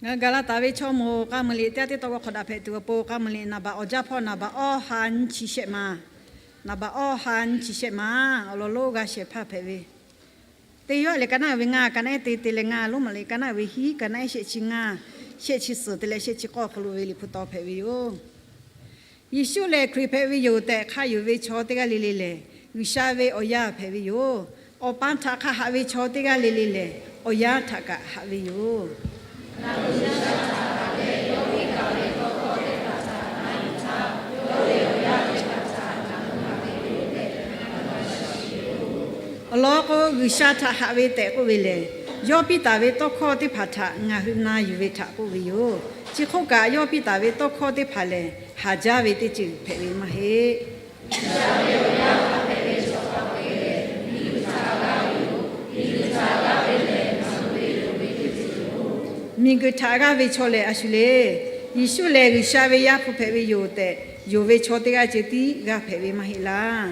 Ngaˬ hui Gaˍlaˍtaˍ ve chaw moˍ k'a muiˬ liꞈ teˇ g'aˇ teˇ tawˇ g'aw hk'awꞈ daꞈ hpehꞈ tuˬ awˬ pon k'a muiˬ liꞈ naˍ baꞈ awˬ jaˇ hpawˇ naˍ baꞈ awˇ ha nyiˇ chi shehˆ ma, naˍ baꞈ awˇ ha nyiˇ chi shehˆ ma awˬ lawn lonˉ g'a shehˍ hpaˇ hpehꞈ ve, teˇ yawˇ lehˬ ka naˆ ve ngaˇ, ka naˆ ehˉ te te leh ngaˇ, Roˉmaꞈ liꞈ ka naˆ ve hiˉ, ka naˆ ehˉ shehˆ chi ngaˇ, shehˆ chi suhˍ te leh shehˆ chi k'awˇ hk'aw lo ve liꞈ hpu taw hpehꞈ ve yoˬ. Yeˍsuˆ lehˬ Hkriꞈ hpehꞈ ve yoˬ tehꞈ hk'a yonˍ ve chaw teˇ g'aˇ le le lehˬ, G'uiˬsha ve awˬ yaˇ hpehꞈ ve yoˬ. Awˬ pa htaꞈ hk'a haꞈ ve chaw teˇ g'aˇ le le lehˬ, awˬ yaˇ htaꞈ kaꞈ haꞈ ve yoˬ. Awˬ lawn k'o, G'uiˬsha htaꞈ haꞈ ve tehꞈ k'oˆ ve lehˬ, yawˇ piˇ taˍ ve tawˇ hkawˇ teˇ hpaˍ htaꞈ ngaˬ hui na yuˬ ve htaꞈ k'oˆ ve yoˬ. Chi hk'oˆ kaꞈ, yawˇ piˇ taˍ ve tawˇ hkawˇ teˇ hpaˍ lehˬ, haˍ jaˇ ve teˇ ceuˬ hpehꞈ ve maˇ heˆ. Miˬguiˬ htaꞈ g'aˇ ve chaw lehˬ a shu le. Yeˍsuˆ lehˬ G'uiˬsha ve Yaˇ hpu hpehꞈ ve yoˬ tehꞈ yonˍ ve chaw teˇ g'aˇ ceh tiˉ g'aˇ hpehꞈ ve maˇ heˆ laˇ.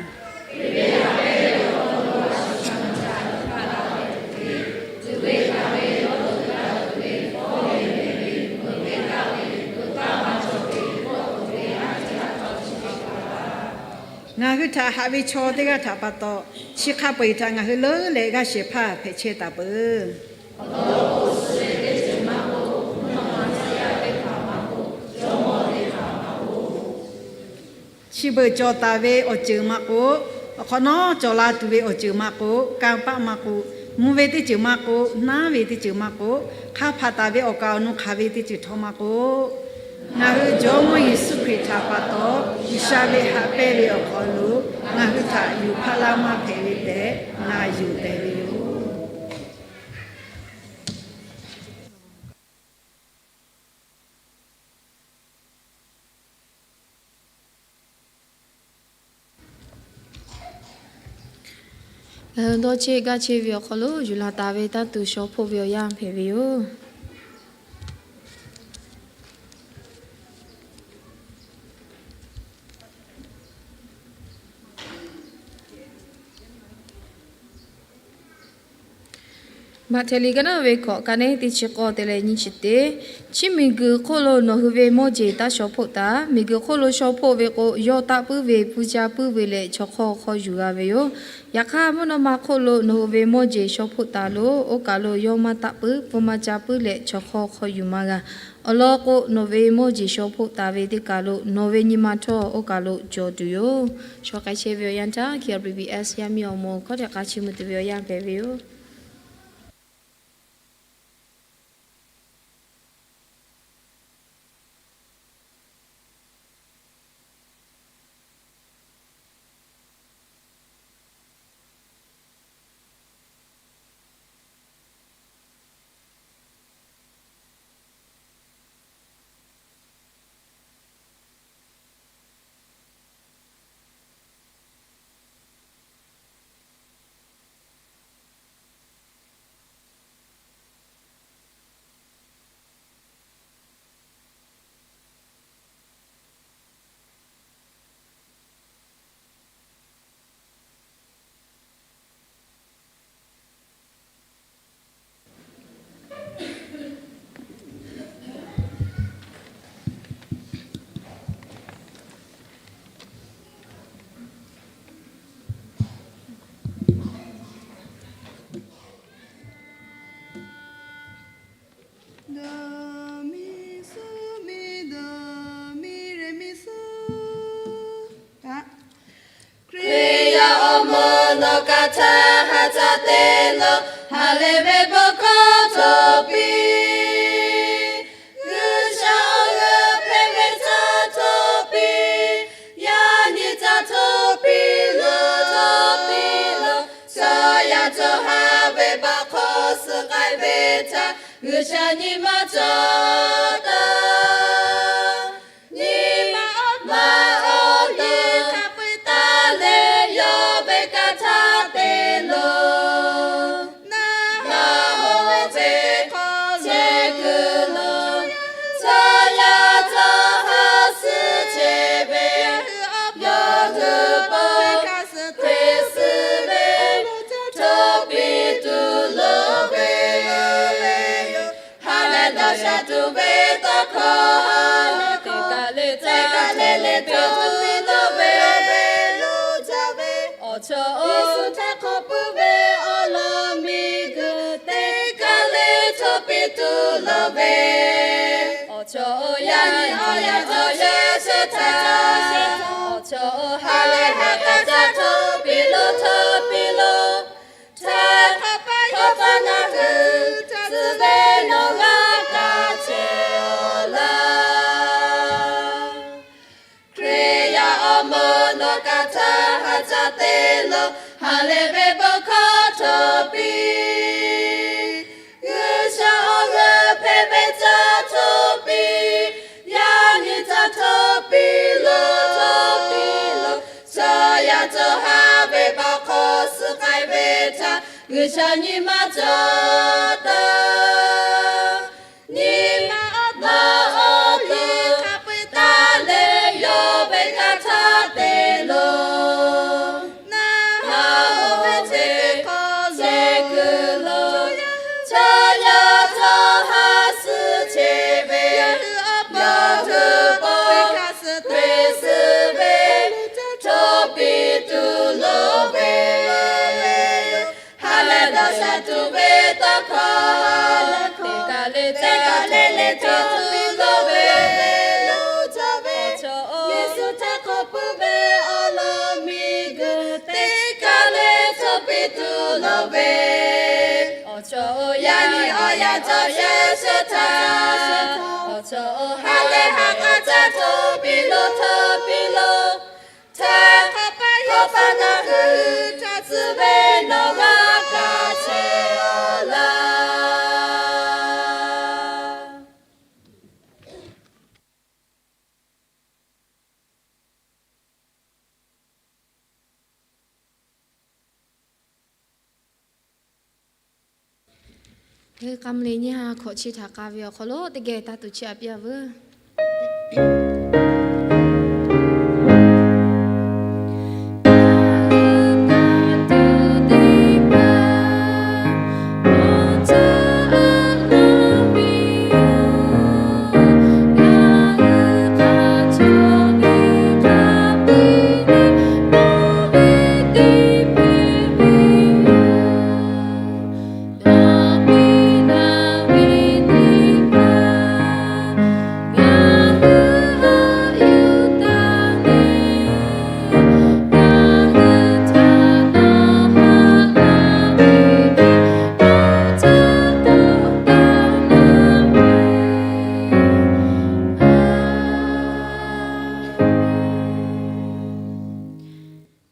Ngaˬ hui htaꞈ haꞈ ve chaw teˇ g'aˇ htaꞈ pa taw, chi hk'a peu-eˬ htaꞈ ngaˬ hui leuˉ leh g'aˇ shehˍ hpaˇ hpehꞈ chehˇ taˍ peuˬ. Chi beuꞈ cawˬ taˍ ve awˬ ceuˬ maˇ k'oˆ, awˬ hk'awꞈ nawˉ cawˬ la tuˬ ve awˬ ceuˬ maˇ k'oˆ, kanˇ paˆ maˇ k'oˆ, mvuh ve teˇ ceuˬ maˇ k'oˆ, naˉ ve teˇ ceuˬ maˇ k'oˆ, hk'a hpaꞈ taˍ ve awˬ kaˍ awˬ nu hk'aˬ ve teˇ ceuˬ htawˇ maˇ k'oˆ, ngaˬ hui Jawˇmawˇ Yeˍsuˆ Hkriꞈ htaꞈ pa taw, G'uiˬsha ve haꞈ pehnˇ ve awˬ hk'aw lo ngaˬ hui htaꞈ yuˬ hpaˇ laˇ maˇ hpehꞈ ve tehꞈ ngaˬ yonˍ tehꞈ ve yoˬ. Ngaˬ hui dawˇ cheˆ gaˇ cheˆ ve awˬ hk'aw lo yuˬ la taˍ ve taˇ tuˬ shaw hpoˆ ve awˬ yanˇ hpehꞈ ve yoˬ. Maꞈhtehˍ liꞈ ka naˆ ve hkawꞈ, ka naˆ ehˉ teˇ chi k'awˇ te leh nyiˇ chi teˇ. Chi miˬguiˬ hk'oˆ lo nawˬ hui ve mawˇ jeˬ taˇ shaw hpoˆ taˍ. Miˬguiˬ hk'oˆ lo shaw hpoˆ ve k'o, yawˇ taˆ puiˉ ve, pfuhˇ caˇ puiˉ ve leh chaw hk'awˇ hk'aw yuˬ g'a ve yoˬ. Yaꞈ hk'aˇ, mvuhˇ naw ma hk'oˆ lo nawˬ hui ve mawˇ jeˬ shaw hpoˆ taˍ loˬ. Oˇ kaˬ lo yawˇ maˇ taˆ puiˉ, pfuhˇ maˇ caˇ puiˉ leh chaw hk'awˇ hk'aw yuˬ maˇ g'a. Awˬ lawn k'o, nawˬ ve mawˇ jeˬ shaw hpoˆ taˍ ve teˇ kaˬ lo nawˬ ve nyi ma htawˇ oˇ kaˬ lo cawˬ tuˬ yoˬ. Shaw k'ai chehˇ ve awˬ yanˇ htaˇ, K B B S yaˇ miˇ awˬ moˍ hkawˇ teˇ k'a chi mvuh tuˬ ve awˬ yanˇ hpehꞈ ve yoˬ. Hkriꞈ yaˇ awˬ moˍ nawˬ kaꞈ htaˇ ha caˇ te lo, ha lehˬ ve bon hkawˇ hto piˇ. G'uiˬsha awˬ g'euˆ hpehꞈ ve htaˇ hto piˇ, yaˇ nyi htaˇ hto piˇ lo, hto piˇ lo. Chaw yaˇ co ha ve baꞈ hk'aw suh k'ai ve htaꞈ G'uiˬsha nyi ma cawˬ taˍ. Nyi ma awˬ hk'aw hk'a peu-eˬ taˇ leh yawˇ ve kaꞈ htaˇ te lo. Naˬ hoꞈ ve hk'aw chehˇ kuiˬ lo, chaw yaˇ tawˇ ha suh chehˇ ve, yawˇ hui pawˆ hk'a suh hk'e suh ve, hto piˇ tuˬ loˍ ve yoˬ. Ha lehˬ dawˇ sha tuˬ ve tawˇ hkawˇ, teˇ kaˬ le teˇ kaˬ le le tuˬ piˇ lawˬ ve, awˬ chawˇ-oˬ, Yeˍsuˆ htaꞈ hk'awꞈ puiˉ ve awˬ lawn miˬguiˬ teˇ kaˬ le hto piˇ tuˬ lawˬ ve, awˬ chawˇ-oˬ, yaˇ nyi awˬ yanˇ cawˬ shehˍ shehˍ htaˇ, awˬ chawˇ-oˬ, ha lehˬ ha k'a caˇ hto piˇ lawˬ hto piˇ lawˬ. Htaˇ hk'aˬ pa hk'aˬ pa ngaˬ hui tcuh ve nawˬ g'a kaˇ chehˇ-oˬ laˇ. Hkriꞈ yaˇ awˬ moˍ nawˬ kaꞈ htaˇ ha caˇ te lawˬ, ha lehˬ ve bon hkawˇ hto piˇ. G'uiˬsha awˬ g'euˆ hpehꞈ ve caˇ hto piˇ, yaˇ nyi caˇ hto piˇ lawˬ hto piˇ lawˬ. Chaw yaˇ co ha ve baˆ hk'aw suh k'ai ve htaꞈ G'uiˬsha nyi ma cawˬ taˍ. Nyi ma awˬ to awˬ to hk'a peu-eˬ taˇ leh yawˇ ve kaˇ htaˇ te lawˬ. Naˍ ha oˇ ve teˇ hkawˇ lehˬ kuiˬ lo, chaw yaˇ htawˇ ha suh chehˇ ve, yaˇ hui awˬ pon hk'a suh te suh ve, hto piˇ tuˬ lawˬ ve, ha lehˬ dawˇ sha tuˬ ve tawˇ hkawˇ, teˇ kaˬ le teˇ kaˬ le le hto piˇ lawˬ ve, Yeˍsuˆ htaꞈ hk'awꞈ puiˉ ve awˬ lawn miˬguiˬ teˇ kaˬ le hto piˇ tuˬ lawˬ ve, awˬ chawˇ-oˬ, yaˇ nyi awˬ yanˇ cawˬ shehˍ shehˍ htaˇ, awˬ chawˇ-oˬ, ha lehˬ ha k'a caˇ hto piˇ lawˬ hto piˇ lawˬ. Htaˇ hk'aˬ pa hk'aˬ pa ngaˬ hui htaꞈ tcuh ve nawˬ g'a kaˇ chehˇ-oˬ laˇ. Hk'aˬ ma le nyi ha hkawꞈ chi htaꞈ k'a ve awˬ hk'aw lo teˇ geh taˇ tuˬ chiˇ aꞈ piˇ-a veuˬ.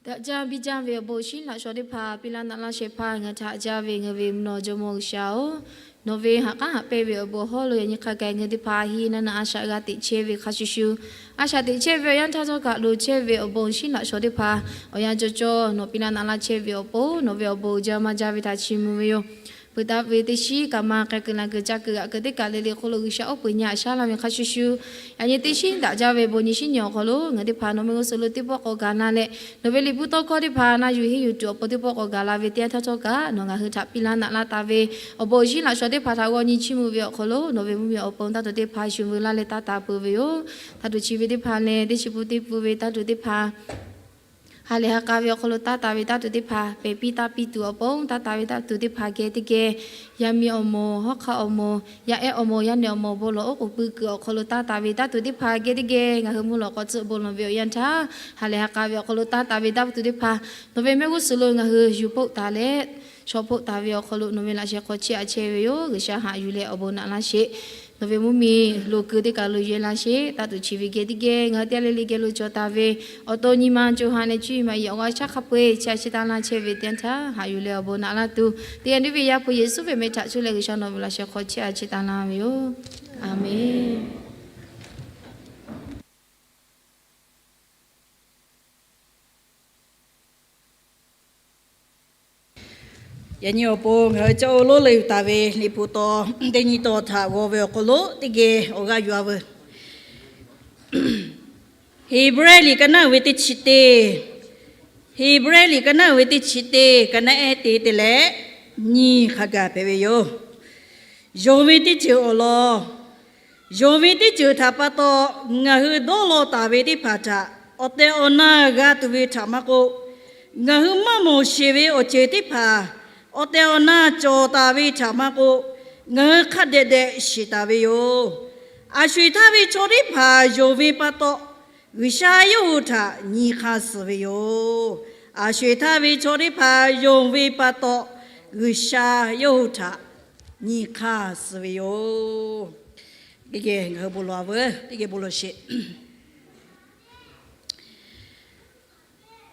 Daꞈ jaˇ biˇ jaˇ ve awˬ bon shinˉ laꞈ shawnˍ teˇ hpaˍ piˇ laˇ naꞈ laˇ shehˍ hpaˇ ngaˬ htaꞈ jaˇ ve ngaˬ ve mvuhˇ naw jawˇmawˇ G'uiˬsha-oˬ, nawˬ ve haꞈ k'aˉ haꞈ pehnˇ ve awˬ bon hawˉ lo yaꞈ nyi hk'a gaˬ ngaˬ hui teˇ hpaˍ hiˉ naˆ naˆ a shaꞈ g'a teꞈ chehˇ ve hk'a shuˍ shuˍ, a shaꞈ teꞈ chehˇ ve awˬ yanˇ htaˇ htawˇ kaꞈ loˍ chehˇ ve awˬ bon shinˉ laꞈ shawnˍ teˇ hpaˍ awˬ yanˇ cawˬ cawˬ nawˬ piˇ laˇ naꞈ laˇ chehˇ ve awˬ pon nawˬ ve awˬ bon uiˍ jaˇ maˇ jaˇ ve htaꞈ chiˇ mvuh ve yoˬ. Peuˬ taˍ ve teˇ shiˉ kaꞈ ma k'ai kuiˬ la kuiˬ ca kuiˬ g'aꞈ kuiˬ teˇ kaꞈ le le hk'oˆ lo G'uiˬsha oˉ peunˍ nyi aꞈ shaˉ laˇ ve hk'a shuˍ shuˍ, yaꞈ nyi teˇ shiˉ daꞈ jaˇ ve bon nyi shinˉ nyi awˬ hk'aw lo ngaˬ teˇ hpaˍ nawˬ mehˆ g'uˇ suhˍ lo teˇ pawˆ k'awꞈ gaˬ la leh, nawˬ ve liꞈ bvuhꞈ tawˇ hkawˇ teˇ hpaˍ na yuˬ henˇ yuˬ tuˬ awˬ pon teˇ pawˆ k'awꞈ gaˬ la ve teˇ yanˇ htaˇ htawˇ kaꞈ nawˬ ngaˬ hui htaꞈ piˇ laˇ naꞈ laˇ taˍ ve awˬ bon shinˉ laꞈ shawnˍ teˇ hpaˍ htaꞈ g'aw nyi chiˇ mvuh ve awˬ hk'aw lo nawˬ ve mvuhˇmiˬ awˬ pon taˇ tuˬ teˇ hpaˍ shuˍ veu laˇ leh taˇ taˍ peuˬ ve yoˬ. Taˇ tuˬ chi ve teˇ hpaˍ leh teˇ chi pun teˇ pun ve taˇ tuˬ teˇ hpaˍ ha lehˬ ha k'a ve awˬ hk'aw lo taˇ taˍ ve taˇ tuˬ teˇ hpaˍ pehˬ piˇ taˇ piˇ tuˬ awˬ pon taˇ taˍ ve taˇ tuˬ teˇ hpaˍ geh teˇ geh, yaˇ miˇ awˬ moˍ, hawˉ hk'aˆ awˬ moˍ, yaˇ ehˉ awˬ moˍ, yaˇ nehˬ awˬ moˍ bon lawˬ oˉ k'oˍ pui kuiˬ awˬ hk'aw lo taˇ taˍ ve taˇ tuˬ teˇ hpaˍ geh teˇ geh ngaˬ hui mvuhˇ lawꞈ k'awꞈ tcuhˆ bon lawˬ ve awˬ yanˇ htaˇ, ha lehˬ ha k'a ve awˬ hk'aw lo taˇ taˍ ve taˇ tuˬ teˇ hpaˍ nawˬ ve mehˆ g'uˇ suhˍ lo ngaˬ hui yuˬ poˆ taˍ leh, shaw poˆ taˍ ve awˬ hk'aw lo nawˬ ve laꞈ sheh hk'aw chiˇ aꞈ chehˇ ve yoˬ. G'uiˬsha haꞈ yuˬ leh awˬ bon naꞈ laˇ sheˍ. Nawˬ ve mvuhˇmiˬ lo ku teˇ kaˬ lo yehˇ laˇ sheˍ. Taˇ tuˬ chi ve geh teˇ geh ngaˬ hui teˇ g'aˇ le le geh lo cawˬ taˍ ve awˬ to nyi ma co ha leh cuˇ yiˍ maꞈ yiˍ awˬ g'aˇ shaˉ hk'a peu-eˬ chiˇ aꞈ chiˇ taˇ laˇ chehˇ ve teˇ yanˇ htaˇ haꞈ yuˬ leh awˬ bon naꞈ laˇ tuˬ, teˇ geh teˇ ve Yaˇ hpu Yeˍsuˆ ve meh htaꞈ cuˇ leh G'uiˬsha nawˬ ve laꞈ sheh hk'aw chiˇ aꞈ chiˇ taˇ laˇ ve yoˬ. Aˍmenˍ. Yaꞈ nyi awˬ pon ngaˬ hui caˇ oˇ lonˉ leuˬ taˍ ve liꞈ hpu taw teˇ nyi taw htaꞈ g'aw ve awˬ hk'aw lo teˇ geh awˬ g'aˇ yuˬ-a veuˬ. Heˍbrehˇ liꞈ ka naˆ uiˍ ve teˇ chi teˇ, Heˍbrehˇ liꞈ ka naˆ uiˍ ve teˇ chi teˇ, ka naˆ ehˉ te te leh nyiˇ hk'a gaˬ hpehꞈ ve yoˬ. Yonˍ ve teˇ ceuˬ awˬ lawn Yonˍ ve teˇ ceuˬ htaꞈ pa taw, ngaˬ hui dawˇ law taˍ ve teˇ hpaˍ htaꞈ awˬ tehˬ awˬ na g'a tuˬ ve htaꞈ maˇ k'oˆ, ngaˬ hui maˇ mawˬ sheˍ ve awˬ ceuˬ teˇ hpaˍ awˬ tehˬ awˬ na cawˬ taˍ ve htaꞈ maˇ k'oˆ, ngaˬ hui hk'a dehꞈ dehꞈ shiˍ taˍ ve yoˬ. Aˬ sho eˬ htaˇ ve chaw teˇ hpaˍ yonˍ ve pa taw, G'uiˬsha yawˇ hui htaꞈ nyi hk'aˇ suh ve yoˬ. Aˬ sho eˬ htaˇ ve chaw teˇ hpaˍ yonˍ ve pa taw, G'uiˬsha yawˇ hui htaꞈ nyi hk'aˇ suh ve yoˬ. Teˇ geh ngaˬ hui bon lawˬ veuˬ, teˇ geh bon lawˬ sheˍ.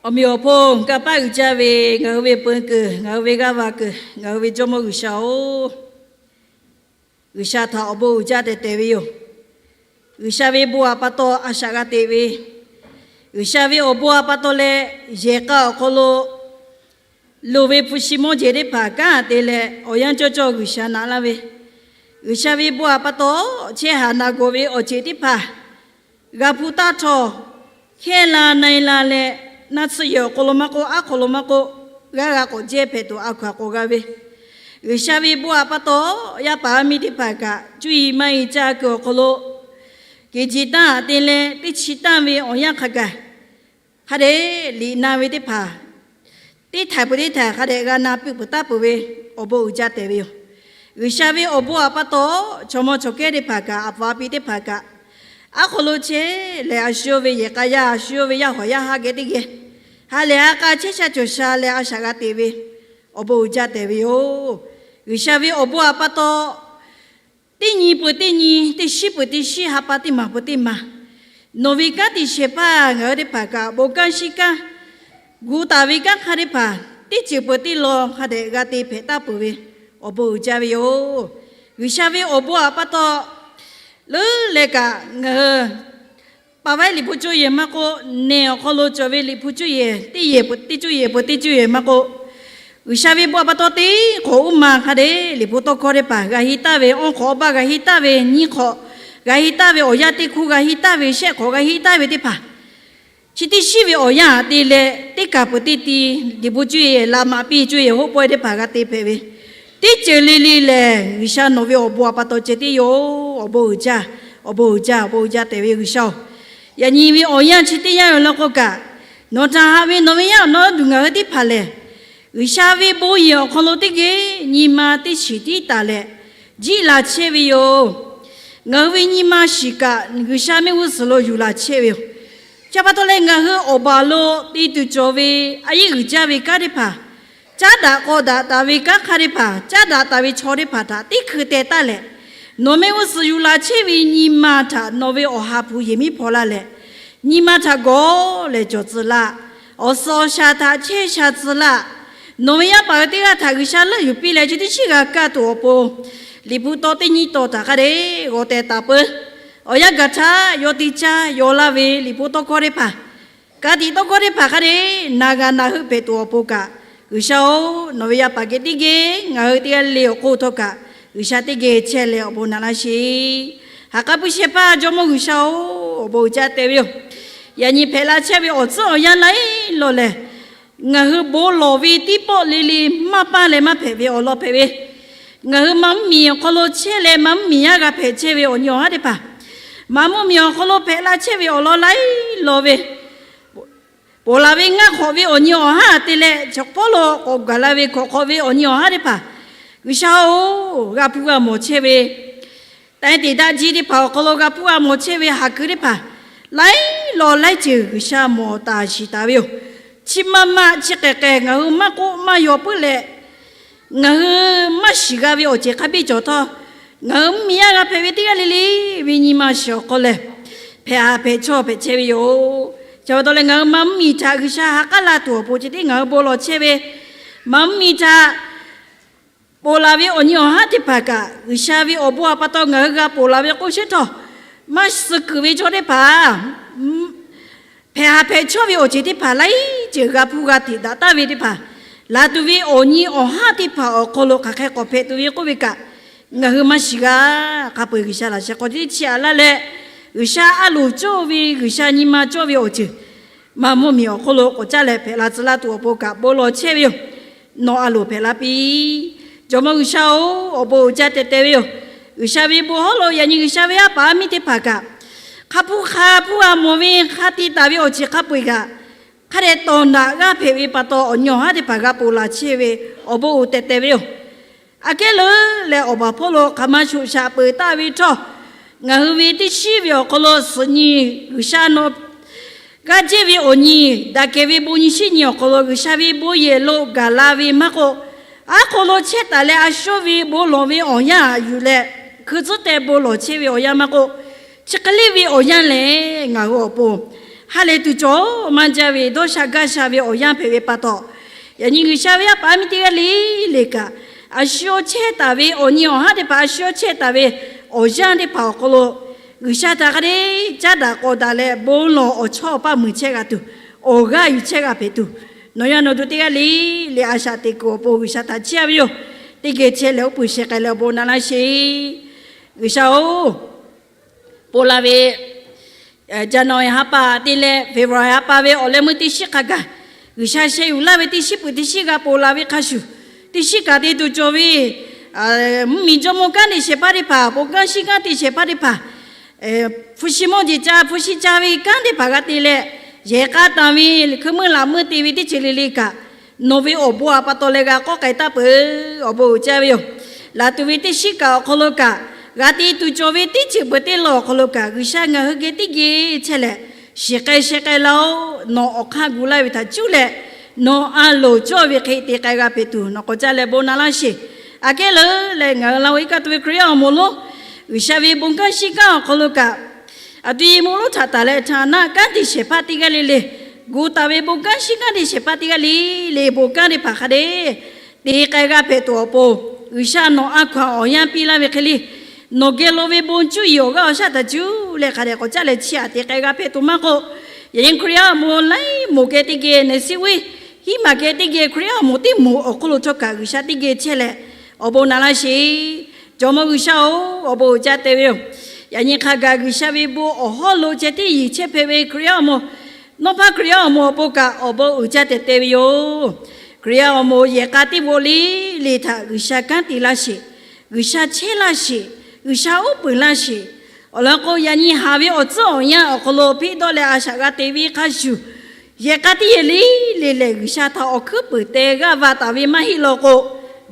Awˬ meꞈ awˬ hponˇ kanˇ paˆ uiˍ jaˇ ve ngaˬ hui ve peu kuiˬ, ngaˬ hui ve g'aˇ va kuiˬ, ngaˬ hui ve Jawˇmawˇ G'uiˬsha-oˬ, G'uiˬsha htaꞈ awˬ bon uiˍ jaˇ tehꞈ tehˬ ve yoˬ. G'uiˬsha ve bon htaꞈ pa taw a shaꞈ g'a teꞈ ve, G'uiˬsha ve awˬ bon htaꞈ pa taw leh, yehˬ k'a awˬ hk'aw lo loˍ ve hpu shi mawˇ jeˬ teˇ hpaˍ kanˉ te leh, awˬ yanˇ cawˇ cawˇ G'uiˬsha naꞈ laˇ ve, G'uiˬsha ve bon htaꞈ pa taw chehˇ haˍ na gawˬ ve awˬ ceuˬ teˇ hpaˍ g'a hpu taˇ htawˇ, hkehˇ la na-e la leh, naˆ tsuhˇ yehˬ awˬ hk'aw lo maˇ k'oˆ, aˉ hk'aw lo maˇ k'oˆ, g'aˇ g'a k'awꞈ jehˇ hpehꞈ tuˬ a hkaw aꞈ k'awꞈ g'a ve, G'uiˬsha ve bon htaꞈ pa taw, yaˇ paˍ yaˇ miˇ teˇ hpaˍ kaꞈ cuˇ yiˍ maˇ yiˍ caˇ kuiˬ awˬ hk'aw lo, keˬ jiˬ tanˇ te leh teˇ chi tanˇ ve awˬ yanˇ hk'a gaˬ, hk'a dehꞈ liꞈ na ve teˇ hpaˍ, teˇ htaiˍ peuˬ teˇ htaiˍ hk'a dehꞈ g'a na piˇ peuˬ taˍ peuˬ ve awˬ bon uiˍ jaˇ tehꞈ ve yoˬ. G'uiˬsha ve awˬ bon htaꞈ pa taw, chaw mawˇ chaw kehˉ teˇ hpaˍ kaꞈ, a pa a pi teˇ hpaˍ kaꞈ, aˉ hk'aw lo chehˇ lehˬ, a shu ve yehˬ k'a yaˇ, a shu ve yaˇ hawˍ yaˇ haˉ geh teˇ geh ha lehˬ ha k'a chehˇ sha cawˬ sha leh a shaꞈ g'a teꞈ ve awˬ bon uiˍ jaˇ tehꞈ ve yoˬ. G'uiˬsha ve awˬ bon htaꞈ pa taw, teˇ nyi peuˬ teˇ nyi, teˇ shiˉ peuˬ teˇ shiˉ, ha pa teˇ maˬ peuˬ teˇ maˬ, nawˬ ve kanˉ te shehˍ hpaˇ ngaˬ hui teˇ hpaˍ kaꞈ bon kanˉ shiˉ kanˉ, gu taˍ ve kanˉ hk'a teˇ hpaˍ teˇ ceuˬ peuˬ teˇ law hk'a dehꞈ g'a te hpehꞈ taˍ peuˬ ve awˬ bon uiˍ jaˇ ve yoˬ. G'uiˬsha ve awˬ bon htaꞈ pa taw, leuˉ leh kaꞈ ngaˬ hui pa vaiˉ Liꞈ hpu cuˇ yehˬ maˇ k'oˆ, nehˬ awˬ hk'aw lo cawˬ ve Liꞈ hpu cuˇ yehˬ teˇ yehˬ peuˬ teˇ cuˇ yehˬ peuˬ teˇ cuˇ yehˬ maˇ k'oˆ, G'uiˬsha ve bon htaꞈ pa taw teˇ hk'awꞈ uˉ ma hk'a dehꞈ Liꞈ hpu tawˇ hkawˇ teˇ hpaˍ g'a henˇ taˍ ve, awˇ hk'awꞈ awˇ baˆ g'a henˇ taˍ ve, nyiˇ hk'awꞈ g'a henˇ taˍ ve, awˬ yanˇ teˇ hk'oˆ g'a henˇ taˍ ve, shehˆ hk'awꞈ g'a henˇ taˍ ve teˇ hpaˍ, chi teˇ shiˉ ve awˬ yanˇ te leh teˇ kaˬ peuˬ teˇ ti, Liꞈ hpu cuˇ yehˬ la maꞈ piˇ cuˇ yehˬ hoˆ pawehˇ teˇ hpaˍ g'a te hpehꞈ ve, teˇ ceuˬ le le lehˬ G'uiˬsha nawˬ ve awˬ bon htaꞈ pa taw ceh tiˉ yoˬ. Awˬ bon uiˍ jaˇ, awˬ bon uiˍ jaˇ, awˬ bon uiˍ jaˇ tehꞈ ve G'uiˬsha-oˬ, yaꞈ nyi ve awˬ yanˇ chi teˇ yanˇ ve law k'o kaꞈ, nawˬ htaꞈ haꞈ ve nawˬ ve yaˇ awˬ na awˬ duˬ ngaˬ hui teˇ hpaˍ lehˬ, G'uiˬsha ve bon yehˬ awˬ hk'aw lo teˇ geh nyi ma teˇ shiˍ tiˉ taˍ leh jiˇ la chehˇ ve yoˬ. Ngaˬ hui ve nyi ma shiˍ kaꞈ G'uiˬsha mehˆ g'uˇ suhˍ lo yuˬ la chehˇ ve yoˬ. Chi pa taw leh ngaˬ hui awˬ baˬ lo te tuˬ cawˬ ve a yeˇ uiˍ jaˇ ve kanˉ teˇ hpaˍ, caˉ daꞈ k'aw daꞈ taˍ ve kanˉ hk'a teˇ hpaˍ, caˉ daꞈ taˍ ve chaw teˇ hpaˍ htaꞈ teˇ hkui teh taˇ leh, nawˬ mehˆ g'uˇ suhˍ yuˬ la chehˇ ve nyi ma htaꞈ nawˬ ve awˬ ha hpu yehˬ miˉ hpaw laˇ leh, nyi ma htaꞈ gawˬ leh cawˬ tcuh laˇ. Awˬ suhˍ awˬ shaˍ htaꞈ chehˇ sha tcuh laˇ. Nawˬ ve yaˇ paˍ hui teˇ g'aˇ htaꞈ G'uiˬsha leuˆ yuˬ piˇ leh chi teˇ shiˉ g'a kaˇ tuˬ awˬ pon, Liꞈ hpu tawˇ teˇ nyiˇ taw htaꞈ hk'a dehꞈ g'aw teh taˍ peuˬ. Awˬ yanˇ gaˬ htaˇ yawˇ te caˇ yaw laˇ ve Liꞈ hpu tawˇ hkawˇ teˇ hpaˍ, ka tiꞈ tawˇ hkawˇ teˇ hpaˍ hk'a dehꞈ na g'a na heuˆ hpehꞈ tuˬ awˬ pon kaꞈ, G'uiˬsha-oˬ, nawˬ ve yaˇ paˍ geh teˇ geh ngaˬ hui teˇ g'aˇ le awˬ hk'oˆ htawˇ kaꞈ, G'uiˬsha teˇ geh chehˇ leh awˬ bon naꞈ laˇ sheˍ. Ha k'aˉ puiˉ shehˍ hpaˇ Jawˇmawˇ G'uiˬsha-oˬ, awˬ bon uiˍ jaˇ tehꞈ ve yoˬ. Yaꞈ nyi hpehꞈ la chehˇ ve awˬ tcuhˉ awˬ yanˇ laiˉ lawˬ lehˬ, ngaˬ hui bon lawˬ ve teˇ pawˆ le le maˇ paˇ leh maˇ hpehꞈ ve awˬ lawn hpehꞈ ve, ngaˬ hui maꞈ mvuhˇmiˬ awˬ hk'aw lo chehˇ leh maꞈ mvuhˇmiˬ yaˇ g'a hpehꞈ chehˇ ve awˬ nyi awˬ haˉ teˇ hpaˍ, maꞈ mvuhˇmiˬ awˬ hk'aw lo hpehꞈ la chehˇ ve awˬ lawn laiˉ lawˬ ve, ponˬ laˬ ve ngaˇ hk'awꞈ ve awˬ nyi awˬ haˉ te leh chaw hpawˇ lo k'awꞈ gaˬ la ve hkawꞈ hk'awꞈ ve awˬ nyi awˬ haˉ teˇ hpaˍ, G'uiˬsha-oˬ, g'a hpuˇ g'a mawˬ chehˇ ve, taiˇ te daꞈ jiˇ teˇ hpaˍ awˬ hk'aw lo g'a hpuˇ g'a mawˬ chehˇ ve haˍ kuiˬ teˇ hpaˍ, laiˉ lawˬ laiˉ ceuˬ G'uiˬsha mawˬ taˍ shiˍ taˍ ve yoˬ. Chi maˇ maˇ chi k'ehˬ k'ehˬ ngaˬ hui maˇ k'oˆ maˇ yaw puiˉ leh, ngaˬ hui maˇ shiˍ g'a ve awˬ ceuˬ hk'a biˇ cawˬ htawˇ, ngaˬ hui mvuhˇmiˬ yaˇ g'a hpehꞈ ve teˇ g'aˇ le le ve nyi ma shiˍ awˬ hk'aw lehˬ, hpehꞈ haꞈ hpehꞈ chawˇ hpehꞈ chehˇ ve yoˬ. Chi pa taw leh ngaˬ hui maꞈ mvuhˇmiˬ htaꞈ G'uiˬsha ha k'aˉ la tuˬ awˬ pon ceh tiˉ ngaˬ hui bon lawˬ chehˇ ve, maꞈ mvuhˇmiˬ htaꞈ ponˬ laˬ ve awˬ nyi awˬ haˉ teˇ hpaˍ kaꞈ, G'uiˬsha ve awˬ bon htaꞈ pa taw ngaˬ hui g'a ponˬ laˬ ve k'oˆ sheˉ htawˇ, maˇ suh kuiˬ ve chaw teˇ hpaˍ hpehꞈ haꞈ hpehꞈ chawˇ ve awˬ ceuˬ teˇ hpaˍ laiˉ ceuˬ g'a hpuˇ g'a tiꞈ daꞈ taˍ ve teˇ hpaˍ, laˬ tuˬ ve awˬ nyi awˬ haˉ teˇ hpaˍ awˬ hk'aw lo hk'aˬ hk'e k'awꞈ hpehꞈ tuˬ ve k'oˆ ve kaꞈ, ngaˬ hui maˇ shiˍ g'a. Hk'a peu-eˬ G'uiˬsha laꞈ sheh k'aw tiˉ chi aꞈ laˇ leh, G'uiˬsha a loˍ cawˇ ve G'uiˬsha nyi ma cawˇ ve awˬ ceuˬ maꞈ mvuhˇmiˬ awˬ hk'oˆ lo k'awꞈ caˇ leh hpehꞈ la tcuh laˇ tuˬ awˬ pon kaꞈ bon lawˬ chehˇ ve yoˬ. Nawˬ a loˍ hpehꞈ la piˇ. Jawˇmawˇ G'uiˬsha-oˬ, awˬ bon uiˍ jaˇ teh teh ve yoˬ. G'uiˬsha ve bon hawˉ lo yaꞈ nyi G'uiˬsha ve aˉ paˍ aˉ miˇ teˇ hpaˍ kaꞈ, hk'a hpuˇ hk'a hpuˇ a mawˬ ve hk'a te taˍ ve awˬ ceuˬ hk'a peu-eˬ kaꞈ, hk'a dehꞈ tawˍ naꞈ g'aˇ hpehꞈ ve pa taw, awˬ nyi awˬ haˉ teˇ hpaˍ g'a ponˬ laˬ chehˇ ve awˬ bon uiˍ tehˬ tehˬ ve yoˬ. Aꞈ kehˉ leuˉ leh, awˬ baˬ hpawˇ lo hk'aˬ ma shoꞈ shaꞈ peuˬ taˍ ve htawˇ, ngaˬ hui ve teˇ shiˉ ve awˬ hk'aw lo suhˍ nyi G'uiˬsha nawˬ g'aˇ jehˇ ve awˬ nyi, daꞈ kehˬ ve bon nyi shiˉ nyi awˬ hk'aw lo G'uiˬsha ve bon yehˬ lo gaˬ la ve maˇ k'oˆ, aˉ hk'aw lo chehˇ taˍ leh a shu ve bon lawˬ ve awˬ yanˇ yuˬ leh, hkui tcuhˉ teh bon lawˬ chehˇ ve awˬ yanˇ maˇ k'oˆ, chi hk'e le ve awˬ yanˇ lehˬ, ngaˬ hui awˬ pon ha lehˬ tuˬ cawˬ maˇ jaˇ ve dawˇ sha gaˇ sha ve awˬ yanˇ hpehꞈ ve pa taw, yaꞈ nyi G'uiˬsha ve aˉ paˍ aˉ miˇ teˇ g'aˇ le le kaꞈ, a shu chehˇ taˍ ve awˬ nyi awˬ haˉ teˇ hpaˍ, a shu chehˇ taˍ ve awˬ yanˇ teˇ hpaˍ awˬ hk'aw lo, G'uiˬsha htaꞈ hk'a dehꞈ caˉ daꞈ k'awꞈ daꞈ leh bon lawˬ awˬ chawˇ awˬ paˇ mui chehˇ g'a tuˬ, awˬ g'aˇ yuˬ chehˇ g'a hpehꞈ tuˬ, nawˬ yaˇ nawˬ duˬ teˇ g'aˇ le le a shaꞈ teꞈ kuiˬ awˬ pon G'uiˬsha htaꞈ chiˇ aˇ ve yoˬ. Teˇ geh chehˇ leh uˉ peunˍ sheh k'ai leh awˬ bon na laˇ sheˍ. G'uiˬsha-oˬ, ponˬ laˬ ve January ha pa te leh February ha pa ve awˬ leh meuˇ teˇ shiˉ hk'a gaˬ, G'uiˬsha sheh yuˬ laˇ ve teˇ shiˉ peuˬ teˇ shiˉ g'a ponˬ laˬ ve hk'a shuˍ, teˇ shiˉ kaꞈ te tuˬ cawˬ ve mvuhˇmiˬ jawˇmawˇ kanˉ te shehˍ hpaˇ teˇ hpaˍ, bon kanˉ shiˉ kanˉ te shehˍ hpaˇ teˇ hpaˍ, hpu shi mawˇ jeˬ ca hpu shi ca ve kanˉ teˇ hpaˍ g'a te leh, yehˬ k'a tanˬ ve hkui meuˇ laꞈ meuˇ te ve teˇ ceuˬ le le kaꞈ, nawˬ ve awˬ bon a pa taw leh g'a k'awꞈ k'ai taˍ peuˬ. Awˬ bon uiˍ jaˇ ve yoˬ. Laˬ tuˬ ve teˇ shiˉ kaꞈ awˬ hk'aw lo kaꞈ, g'a te tuˬ cawˬ ve teˇ ceuˬ peuˬ teˇ lawˬ awˬ hk'aw lo kaꞈ, G'uiˬsha ngaˬ hui geh teˇ geh chehˇ leh, shiˍ k'ai sheh k'ai laˇ-oˆ. Nawˬ awˬ hk'aˇ gu laˇ ve htaꞈ cuˇ leh, nawˬ a loˍ cawˇ ve hk'e te k'ai g'a hpehꞈ tuˬ nawˬ k'awꞈ caˇ leh bon na laˇ sheˍ. Aꞈ kehˉ leuˉ leh ngaˬ hui la-o iˉ kaˆ tuˬ ve Hkriꞈ yaˇ awˬ moˍ lonˉ, G'uiˬsha ve bon kanˉ shiˉ kanˉ awˬ hk'aw lo kaꞈ, aˬ tuˬ ye mvuhˇ lonˉ htaꞈ taˍ leh htaꞈ naˆ kanˉ te shehˍ hpaˇ teˇ g'aˇ le le, gu taˍ ve bon kanˉ shiˉ kanˉ te shehˍ hpaˇ teˇ g'aˇ le le, bon kanˉ teˇ hpaˍ hk'a dehꞈ te k'ai g'a hpehꞈ tuˬ awˬ pon, G'uiˬsha nawˬ a hkaw-anˬ awˬ yanˇ piˇ laˇ ve hk'e le, nawˬ geh lo ve bon cuˇ yiˍ awˬ g'aˇ awˬ shaˉ htaꞈ cuˇ leh hk'a dehꞈ k'awꞈ caˇ leh chiˇ aꞈ te k'ai g'a hpehꞈ tuˬ maˇ k'oˆ, yaꞈ nyi Hkriꞈ yaˇ awˬ moˍ laiˉ moˍ geh teˇ geh, neˍ siˉ uiˉ hiˉ maˬ geh teˇ geh, Hkriꞈ yaˇ awˬ moˍ teˇ moˍ awˬ hk'oˆ lo htawˇ kaꞈ G'uiˬsha teˇ geh chehˇ leh awˬ bon na laˇ sheˍ. Jawˇmawˇ G'uiˬsha-oˬ, awˬ bon uiˍ jaˇ te ve yoˬ. Yaꞈ nyi hk'a gaˬ G'uiˬsha ve bon awˬ hawˉ lo ceh tiˉ yiˍ chehˇ hpehꞈ ve Hkriꞈ yaˇ awˬ moˍ, nawˬ hpaˇ Hkriꞈ yaˇ awˬ moˍ awˬ pon kaꞈ awˬ bon uiˍ jaˇ te te ve yoˬ. Hkriꞈ yaˇ awˬ moˍ yehˬ k'a teˇ g'aˇ le le htaꞈ G'uiˬsha kanˉ te laˇ sheˍ, G'uiˬsha chehˇ laˇ sheˍ, G'uiˬsha uˉ peunˍ laˇ sheˍ. Awˬ lawn k'o, yaꞈ nyi haˍ ve awˬ tcuhˉ awˬ yanˇ awˬ hk'aw lo hpeˇ dawˇ leh a shaꞈ g'a te ve hk'a shuˍ, yehˬ k'a teˇ yehˬ le le lehˬ G'uiˬsha htaꞈ awˬ hkuiˉ peunˍ teh g'aˇ va taˍ ve maˇ heˆ law k'o,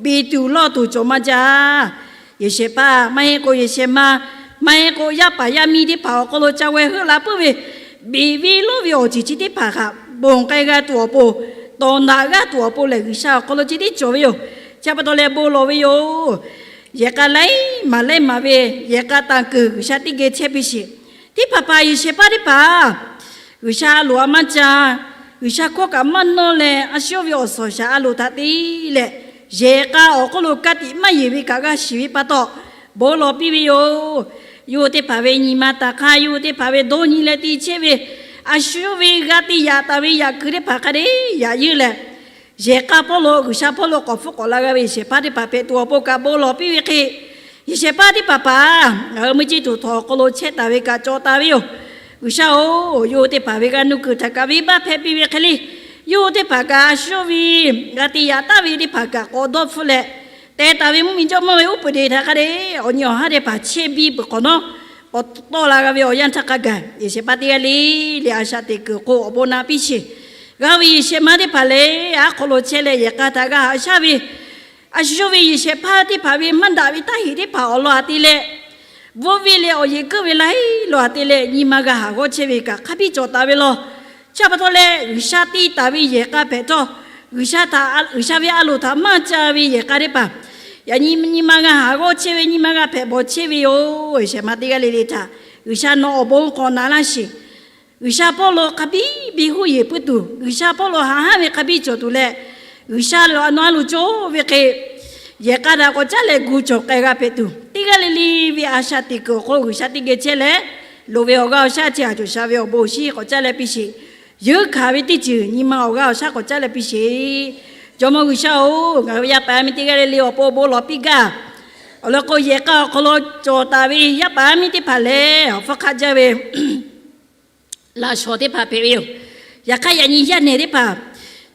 beˬ tuˬ lawˇ tuˬ cawˬ maˇ jaˇ. Yehˬ shehˍ hpaˇ maˇ heˆ k'o, yehˬ shehˍ ma maˇ heˆ k'o, yaˇ paˍ yaˇ miˇ teˇ hpaˍ awˬ hk'aw lo ca weh heuˆ la puiˉ ve, beˬ ve lawˇ ve awˬ ceuˬ chi teˇ hpaˍ htaꞈ ponˬ k'ai g'a tuˬ awˬ pon, tawˍ naꞈ g'aˇ tuˬ awˬ pon lehˬ, G'uiˬsha awˬ hk'aw lo chi tiˉ cawˬ ve yoˬ. Chi pa taw leh bon lawˬ ve yoˬ. Yehˬ k'a laiˉ maˍ laiˉ maˍ ve, yehˬ k'a tanˬ kuiˬ G'uiˬsha teˇ geh chehˇ piˇ sheˍ. Teˇ hpaˍ hpaˍ yehˬ shehˍ hpaˇ teˇ hpaˍ G'uiˬsha a loˍ a maˇ ca, G'uiˬsha hkawˇ kaꞈ maˇ nawˇ leh, a shu ve awˬ suhˍ awˬ shaˍ a loˍ htaꞈ te leh, yehˬ k'a awˬ hk'oˆ lo ka tiꞈ maˇ yeˬ ve kaꞈ g'a shiˍ ve pa taw, bon lawˬ piˇ ve yoˬ. Yawˇ hui teˇ hpaˍ ve nyi ma taˍ hk'aˇ, yawˇ hui teˇ hpaˍ ve dawˇ nyi leh te chehˇ ve, a shu ve g'a te yaꞈ taˍ ve yaꞈ kuiˬ teˇ hpaˍ hk'a dehꞈ yaꞈ yeunˇ leh, yehˬ k'a hpawˇ lo G'uiˬsha hpawˇ lo k'awꞈ hpfuhˆ k'awꞈ la g'a ve yehˬ shehˍ hpaˇ teˇ hpaˍ hpehꞈ tuˬ awˬ pon kaꞈ bon lawˬ piˇ ve hk'e, yehˬ shehˍ hpaˇ teˇ hpaˍ hpaˍ ngaˬ hui mui ciˇ tuˬ htawnˍ awˬ hk'aw lo chehˇ taˍ ve kaꞈ cawˬ taˍ ve yoˬ. G'uiˬsha-oˬ, yawˇ hui teˇ hpaˍ ve g'a nuˇ kuiˬ htaꞈ kaꞈ venˇbaˆ hpehˇ piˇ ve hk'e le, yawˇ hui teˇ hpaˍ kaꞈ a shu ve g'a te yaꞈ taˍ ve teˇ hpaˍ kaꞈ k'awꞈ dawˇ hpfuhˆ leh, teh taˍ ve mvuhˇmiˬ jawˇmawˇ ve uˉ peunˍ te htaꞈ hk'a dehꞈ awˬ nyi awˬ haˉ teˇ hpaˍ chehˇ biˇ peuˬ hk'awꞈ nawˉ, k'awꞈ tawˆ la g'a ve awˬ yanˇ htaˇ hk'a gaˬ, yehˬ shehˍ hpaˇ teˇ g'aˇ le le a shaꞈ teꞈ kuiˬ awˬ hk'oˆ awˬ bon na piˇ sheˍ. G'a ve yehˬ shehˍ ma teˇ hpaˍ lehˬ, aˉ hk'aw lo chehˇ leh yehˬ k'a htaꞈ g'a haꞈ shaˉ ve, a shu ve yehˬ shehˍ hpaˇ teˇ hpaˍ ve maˇ daꞈ ve taˇ heꞈ teˇ hpaˍ awˬ lawn htaꞈ te leh, bvuhˆ viˇ leh awˬ yeˬ keuˆ ve laiˉ lo htaꞈ te leh nyi ma g'a haꞈ g'awˇ chehˇ ve kaꞈ hk'a biˇ cawˬ taˍ ve law. Chi pa taw leh, G'uiˬsha te taˍ ve yehˬ k'a hpehꞈ htawˇ, G'uiˬsha htaꞈ, G'uiˬsha ve a loˍ htaꞈ maˇ ca ve yehˬ k'a teˇ hpaˍ, yaꞈ nyi nyi ma g'a haꞈ g'awˇ chehˇ ve, nyi ma g'a hpehꞈ bawˬ chehˇ ve yoˬ. Yehˬ shehˍ ma teˇ g'aˇ le le htaꞈ G'uiˬsha nawˬ awˬ bon k'awꞈ na laˇ sheˍ. G'uiˬsha hpawˇ lo hk'a biˇ biˇ huˉ yeˬ puiˉ tuˬ, G'uiˬsha hpawˇ lo haꞈ haˉ ve hk'a biˇ cawˬ tuˬ leh, G'uiˬsha lo a nawˬ a loˍ cawˇ ve hk'e, yehˬ k'a htaꞈ k'awꞈ caˉ leh gu cawˬ k'ai g'a hpehꞈ tuˬ, teˇ g'aˇ le le ve a shaꞈ teꞈ kuiˬ awˬ hk'oˆ G'uiˬsha teˇ geh chehˇ leh, loˍ ve awˬ g'aˇ awˬ shaˉ chi a cawˬ sha ve awˬ bon awˬ shinˉ k'awꞈ caˉ leh piˇ sheˍ. Yeunˇ hkanˍ ve teˇ ceuˬ nyi ma awˬ g'aˇ awˬ shaˉ k'awꞈ caˉ leh piˇ sheˍ. Jawˇmawˇ G'uiˬsha-oˬ, ngaˬ hui ve yaˇ paˍ yaˇ miˇ teˇ g'aˇ le le awˬ pon bon lawˬ piˇ gaˇ. Awˬ lawn k'o, yehˬ k'a awˬ hk'aw lo cawˬ taˍ ve yaˇ paˍ yaˇ miˇ teˇ hpaˍ lehˬ, awˬ hpfuhˇ hk'aˆ jaˇ ve laꞈ shawnˍ teˇ hpaˍ hpehꞈ ve yoˬ. Yaꞈ hk'aˇ, yaꞈ nyi yaˇ nehˬ teˇ hpaˍ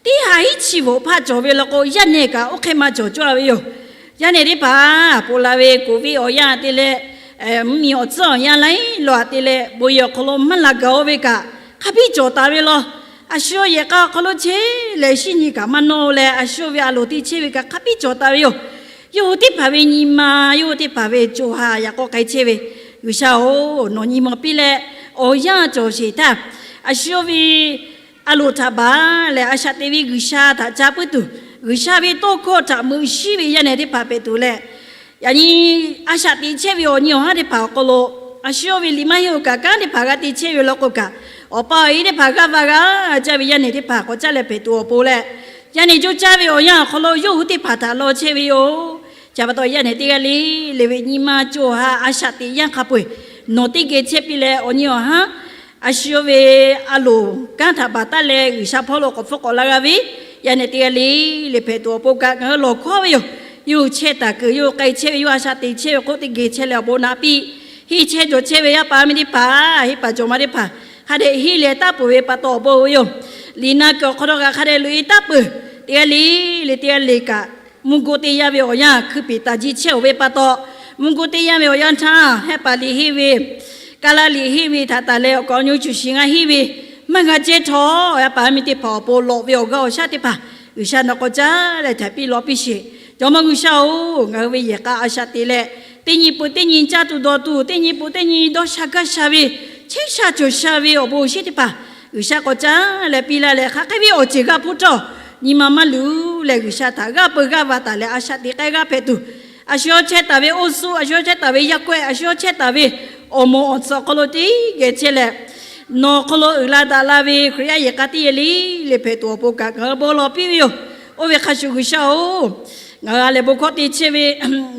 teˇ ha hiˉ chi bvuhꞈ hpaˆ cawˬ ve law k'o, yaˇ nehˬ kaꞈ oˇ hk'e ma cawˬ cawˇ ve yoˬ. Yaˇ nehˬ teˇ hpaˍ ponˬ la ve โควิด awˬ yanˇ te leh, mvuhˇmiˬ awˬ tcuhˉ awˬ yanˇ laiˉ lo aꞈ te leh bon yehˬ awˬ hk'aw lo maˇ laˬ gaˬ-oˬ ve kaꞈ, hk'a biˇ cawˬ taˍ ve law. A shu yehˬ k'a awˬ hk'aw lo chehˇ leh shinˉ nyi kaꞈ maˇ nawˇ leh, a shu ve a loˍ te chehˇ ve kaꞈ hk'a biˇ cawˬ taˍ ve yoˬ. Yawˇ hui teˇ hpaˍ ve nyi ma, yawˇ hui teˇ hpaˍ ve co ha yaꞈ k'aw k'ai chehˇ ve, G'uiˬsha-oˬ, nawˬ nyi ma piˇ leh awˬ yanˇ cawˬ sheˍ htaˇ, a shu ve a loˍ htaꞈ baˬ leh a shaꞈ teꞈ ve G'uiˬsha htaꞈ ca puiˉ tuˬ, G'uiˬsha ve tawˇ hkawˇ htaꞈ meuꞈ shiˉ ve yaˇ nehˬ teˇ hpaˍ hpehꞈ tuˬ leh, yaꞈ nyi a shaꞈ teꞈ chehˇ ve awˬ nyi awˬ haˉ teˇ hpaˍ awˬ hk'aw lo, a shu ve liꞈ maˇ heˆ-oˬ kaꞈ kanˉ teˇ hpaˍ g'a te chehˇ ve law k'o kaꞈ, awˬ pa awˬ e teˇ hpaˍ g'aˇ va g'a caˇ ve yaˇ nehˬ teˇ hpaˍ k'awꞈ caˇ leh hpehꞈ tuˬ awˬ pon leh, yaˇ nehˬ co caˇ ve awˬ yanˇ awˬ hk'aw lo yawˇ hui teˇ hpaˍ htaꞈ law chehˇ ve yoˬ. Chi pa taw yaˇ nehˬ teˇ g'aˇ le le ve nyi ma co ha a shaꞈ teꞈ yanˇ hk'a peu-eˬ nawˬ teˇ geh chehˇ piˇ leh awˬ nyi awˬ haˉ a shu ve a loˍ kanˉ htaꞈ baˬ taˉ leh G'uiˬsha hpawˇ lo k'awꞈ hpfuhˆ k'awꞈ la g'a ve yaˇ nehˬ teˇ g'aˇ le le hpehꞈ tuˬ awˬ pon kaꞈ ngaˬ hui lawˬ hkawˉ ve yoˬ. Yawˇ hui chehˇ taˍ kuiˬ, yawˇ hui k'ai chehˇ ve, yawˇ hui a shaꞈ teꞈ chehˇ ve k'oˆ teˇ geh chehˇ leh awˬ bon naꞈ piˇ. Henˇ chehˇ cawˬ chehˇ ve yaˇ paˍ miˇ teˇ hpaˍ, henˇ paˍ cawˬ ma teˇ hpaˍ hk'a dehꞈ henˇ leh taˇ peuˬ ve pa taw awˬ bon ve yoˬ. Liꞈ na kuiˬ awˬ hk'aw lo kaꞈ hk'a dehꞈ loꞈ-e taˇ peuˬ. Teˇ g'aˇ le le teˇ g'aˇ le kaꞈ mvuhˇ goˇ teˇ yanˇ ve awˬ yanˇ hkui peˍ taˍ jiˇ chehˇ-oˬ ve pa taw, mvuhˇ goˇ teˇ yanˇ ve awˬ yanˇ htaˇ hehˆ paˍ liꞈ henˇ ve, kaˇ laˇ liꞈ henˇ ve htaꞈ taˍ leh awˬ kaꞈ awˬ nyi cuˬ shiˍ ngaˇ henˇ ve, maˇ g'a cehˇ htawˇ yaˇ paˍ miˇ teˇ hpaˍ awˬ pon lawꞈ ve awˬ g'aˇ awˬ shaˉ teˇ hpaˍ G'uiˬsha nawˬ k'awꞈ caˇ leh htaꞈ piˇ lawꞈ piˇ sheˍ. Jawˇmawˇ G'uiˬsha-oˬ, ngaˬ hui ve yehˬ k'a a shaꞈ teꞈ leh, teˇ nyi peuˬ teˇ nyi caˇ tuˬ dawˬ tuˬ, teˇ nyi peuˬ teˇ nyi dawˇ sha gaˇ sha ve, chehˇ sha cawˬ sha ve awˬ bon awˬ shinˉ teˇ hpaˍ G'uiˬsha k'awꞈ caˇ leh piˇ laˇ leh, hk'aˬ hk'e ve awˬ ceuˬ g'a hpuˇ htawˇ, nyi ma maˇ luˬ leh G'uiˬsha htaꞈ g'aˇ peu g'aˇ va taˍ leh a shaꞈ teꞈ k'ai g'aˇ hpehꞈ tuˬ, a shu yawˇ chehˇ taˍ ve oˇ suhˉ, a shu yawˇ chehˇ taˍ ve yaˇ kawehˇ, a shu yawˇ chehˇ taˍ ve awˬ moˍ awˬ tsuhꞈ awˬ hk'aw lo teˇ geh chehˇ leh, nawˬ hk'aw lo uiˍ la daꞈ la ve Hkriꞈ yaˇ yehˬ k'a teˇ geh le le hpehꞈ tuˬ awˬ pon kaꞈ ngaˬ hui bon lawˬ piˇ ve yoˬ. Oˇ ve hk'a shuˍ G'uiˬsha-oˬ, ngaˬ hui a lehˬ bon hkawˇ te chehˇ ve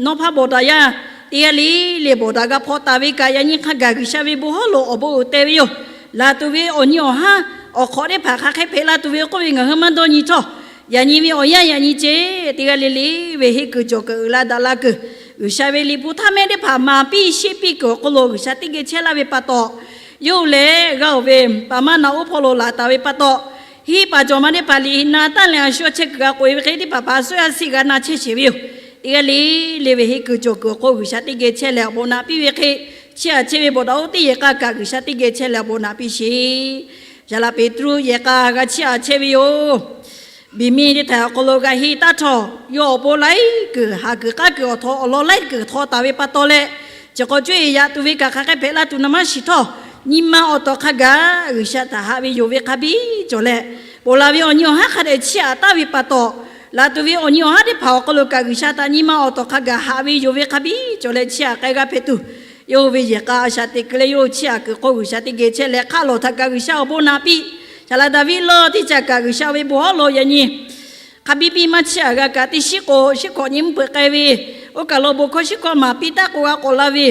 nawˉ hpaˇ bawˬ daꞈ yaˇ teˇ g'aˇ le le bawˬ daꞈ g'a hpaw taˍ ve kaꞈ, yaꞈ nyi hk'a gaˬ G'uiˬsha ve bon hawˉ lo awˬ bon uiˍ te ve yoˬ. Laˬ tuˬ ve awˬ nyi awˬ haˉ awˬ hk'awꞈ teˇ hpaˍ hk'aˬ hk'e hpehꞈ la tuˬ ve k'oˆ ve ngaˬ hui maˇ dawˇ nyi htawˇ, yaꞈ nyi ve awˬ yanˇ yaꞈ nyi ceh teˇ g'aˇ le le ve henˇ kuiˬ cawˬ kuiˬ uiˍ la daꞈ la kuiˬ, G'uiˬsha ve liꞈ hpu htaˇ mehˆ teˇ hpaˍ maˍ piˇ sheˆ piˇ kuiˬ awˬ hk'aw lo G'uiˬsha teˇ geh chehˇ laˇ ve pa taw, yawˇ hui lehˬ g'a-oˬ ve paˍ maˇ naꞈ uˉ hpawˇ lo laˬ taˍ ve pa taw, henˇ paˍ cawˬ ma teˇ hpaˍ liꞈ na taˇ leh a shu yawˇ chehˇ kuiˬ g'a k'oꞈ-e ve hk'e teˇ hpaˍ hpaˍ a suhˉ a siˆ g'a na chehˇ sheˍ ve yoˬ. Teˇ g'aˇ le le ve henˇ kuiˬ cawˬ kuiˬ awˬ hk'aw G'uiˬsha teˇ geh chehˇ leh awˬ bon naꞈ piˇ ve hk'e, chiˇ aꞈ chehˇ ve bawˬ daꞈ oˇ teˇ yehˬ k'a kaꞈ G'uiˬsha teˇ geh chehˇ leh awˬ bon naꞈ piˇ sheˍ. Yaꞈ la Peˍtruˆ yehˬ k'a g'a chiˇ aꞈ chehˇ ve yoˬ. Beˬ miˇ teˇ htaiˍ awˬ hk'aw lo g'a henˇ taˇ htawˇ, yawˇ awˬ pon laiˉ kuiˬ haˍ kuiˬ k'aˉ kuiˬ awˬ htaw awˬ lawn laiˉ kuiˬ htaw taˍ ve pa taw leh, chi hk'aw cuˇ e yaꞈ tuˬ ve kaꞈ hk'aˬ hk'e hpehꞈ la tuˬ na maˇ shiˍ htawˇ, nyi ma awˬ tawˍ hk'a gaˬ G'uiˬsha htaꞈ haꞈ ve yonˍ ve hk'a biˇ cawˬ leh, ponˬ laˬ ve awˬ nyi awˬ haˉ hk'a dehꞈ chiˇ aꞈ taˍ ve pa taw, laˬ tuˬ ve awˬ nyi awˬ haˉ teˇ hpaˍ awˬ hk'aw lo kaꞈ G'uiˬsha htaꞈ nyi ma awˬ tawˍ hk'a gaˬ haꞈ ve yonˍ ve hk'a biˇ cawˬ leh chiˇ aꞈ k'ai g'aˇ hpehꞈ tuˬ, yawˇ hui ve yehˬ k'a a shaꞈ teꞈ kuiˬ leh yawˇ hui chiˇ aꞈ kuiˬ hk'aw G'uiˬsha teˇ geh chehˇ leh hk'aˆ lawˬ htaꞈ kaꞈ G'uiˬsha awˬ bon naꞈ piˇ. Saˍ laꞈ Daˍviˆ lawˇ teˇ caꞈ kaꞈ G'uiˬsha ve bon hawˉ lo yaꞈ nyi hk'a biˇ biˇ maˇ chiˇ aꞈ g'a kaꞈ teˇ shiˉ k'o shiˉ hkawꞈ nyi mvuhˇ peuˬ k'ai ve, oˇ kaˬ lo bon hkawˇ shiˉ hkawˇ maˍ piˇ taˉ k'o g'a k'awꞈ la ve,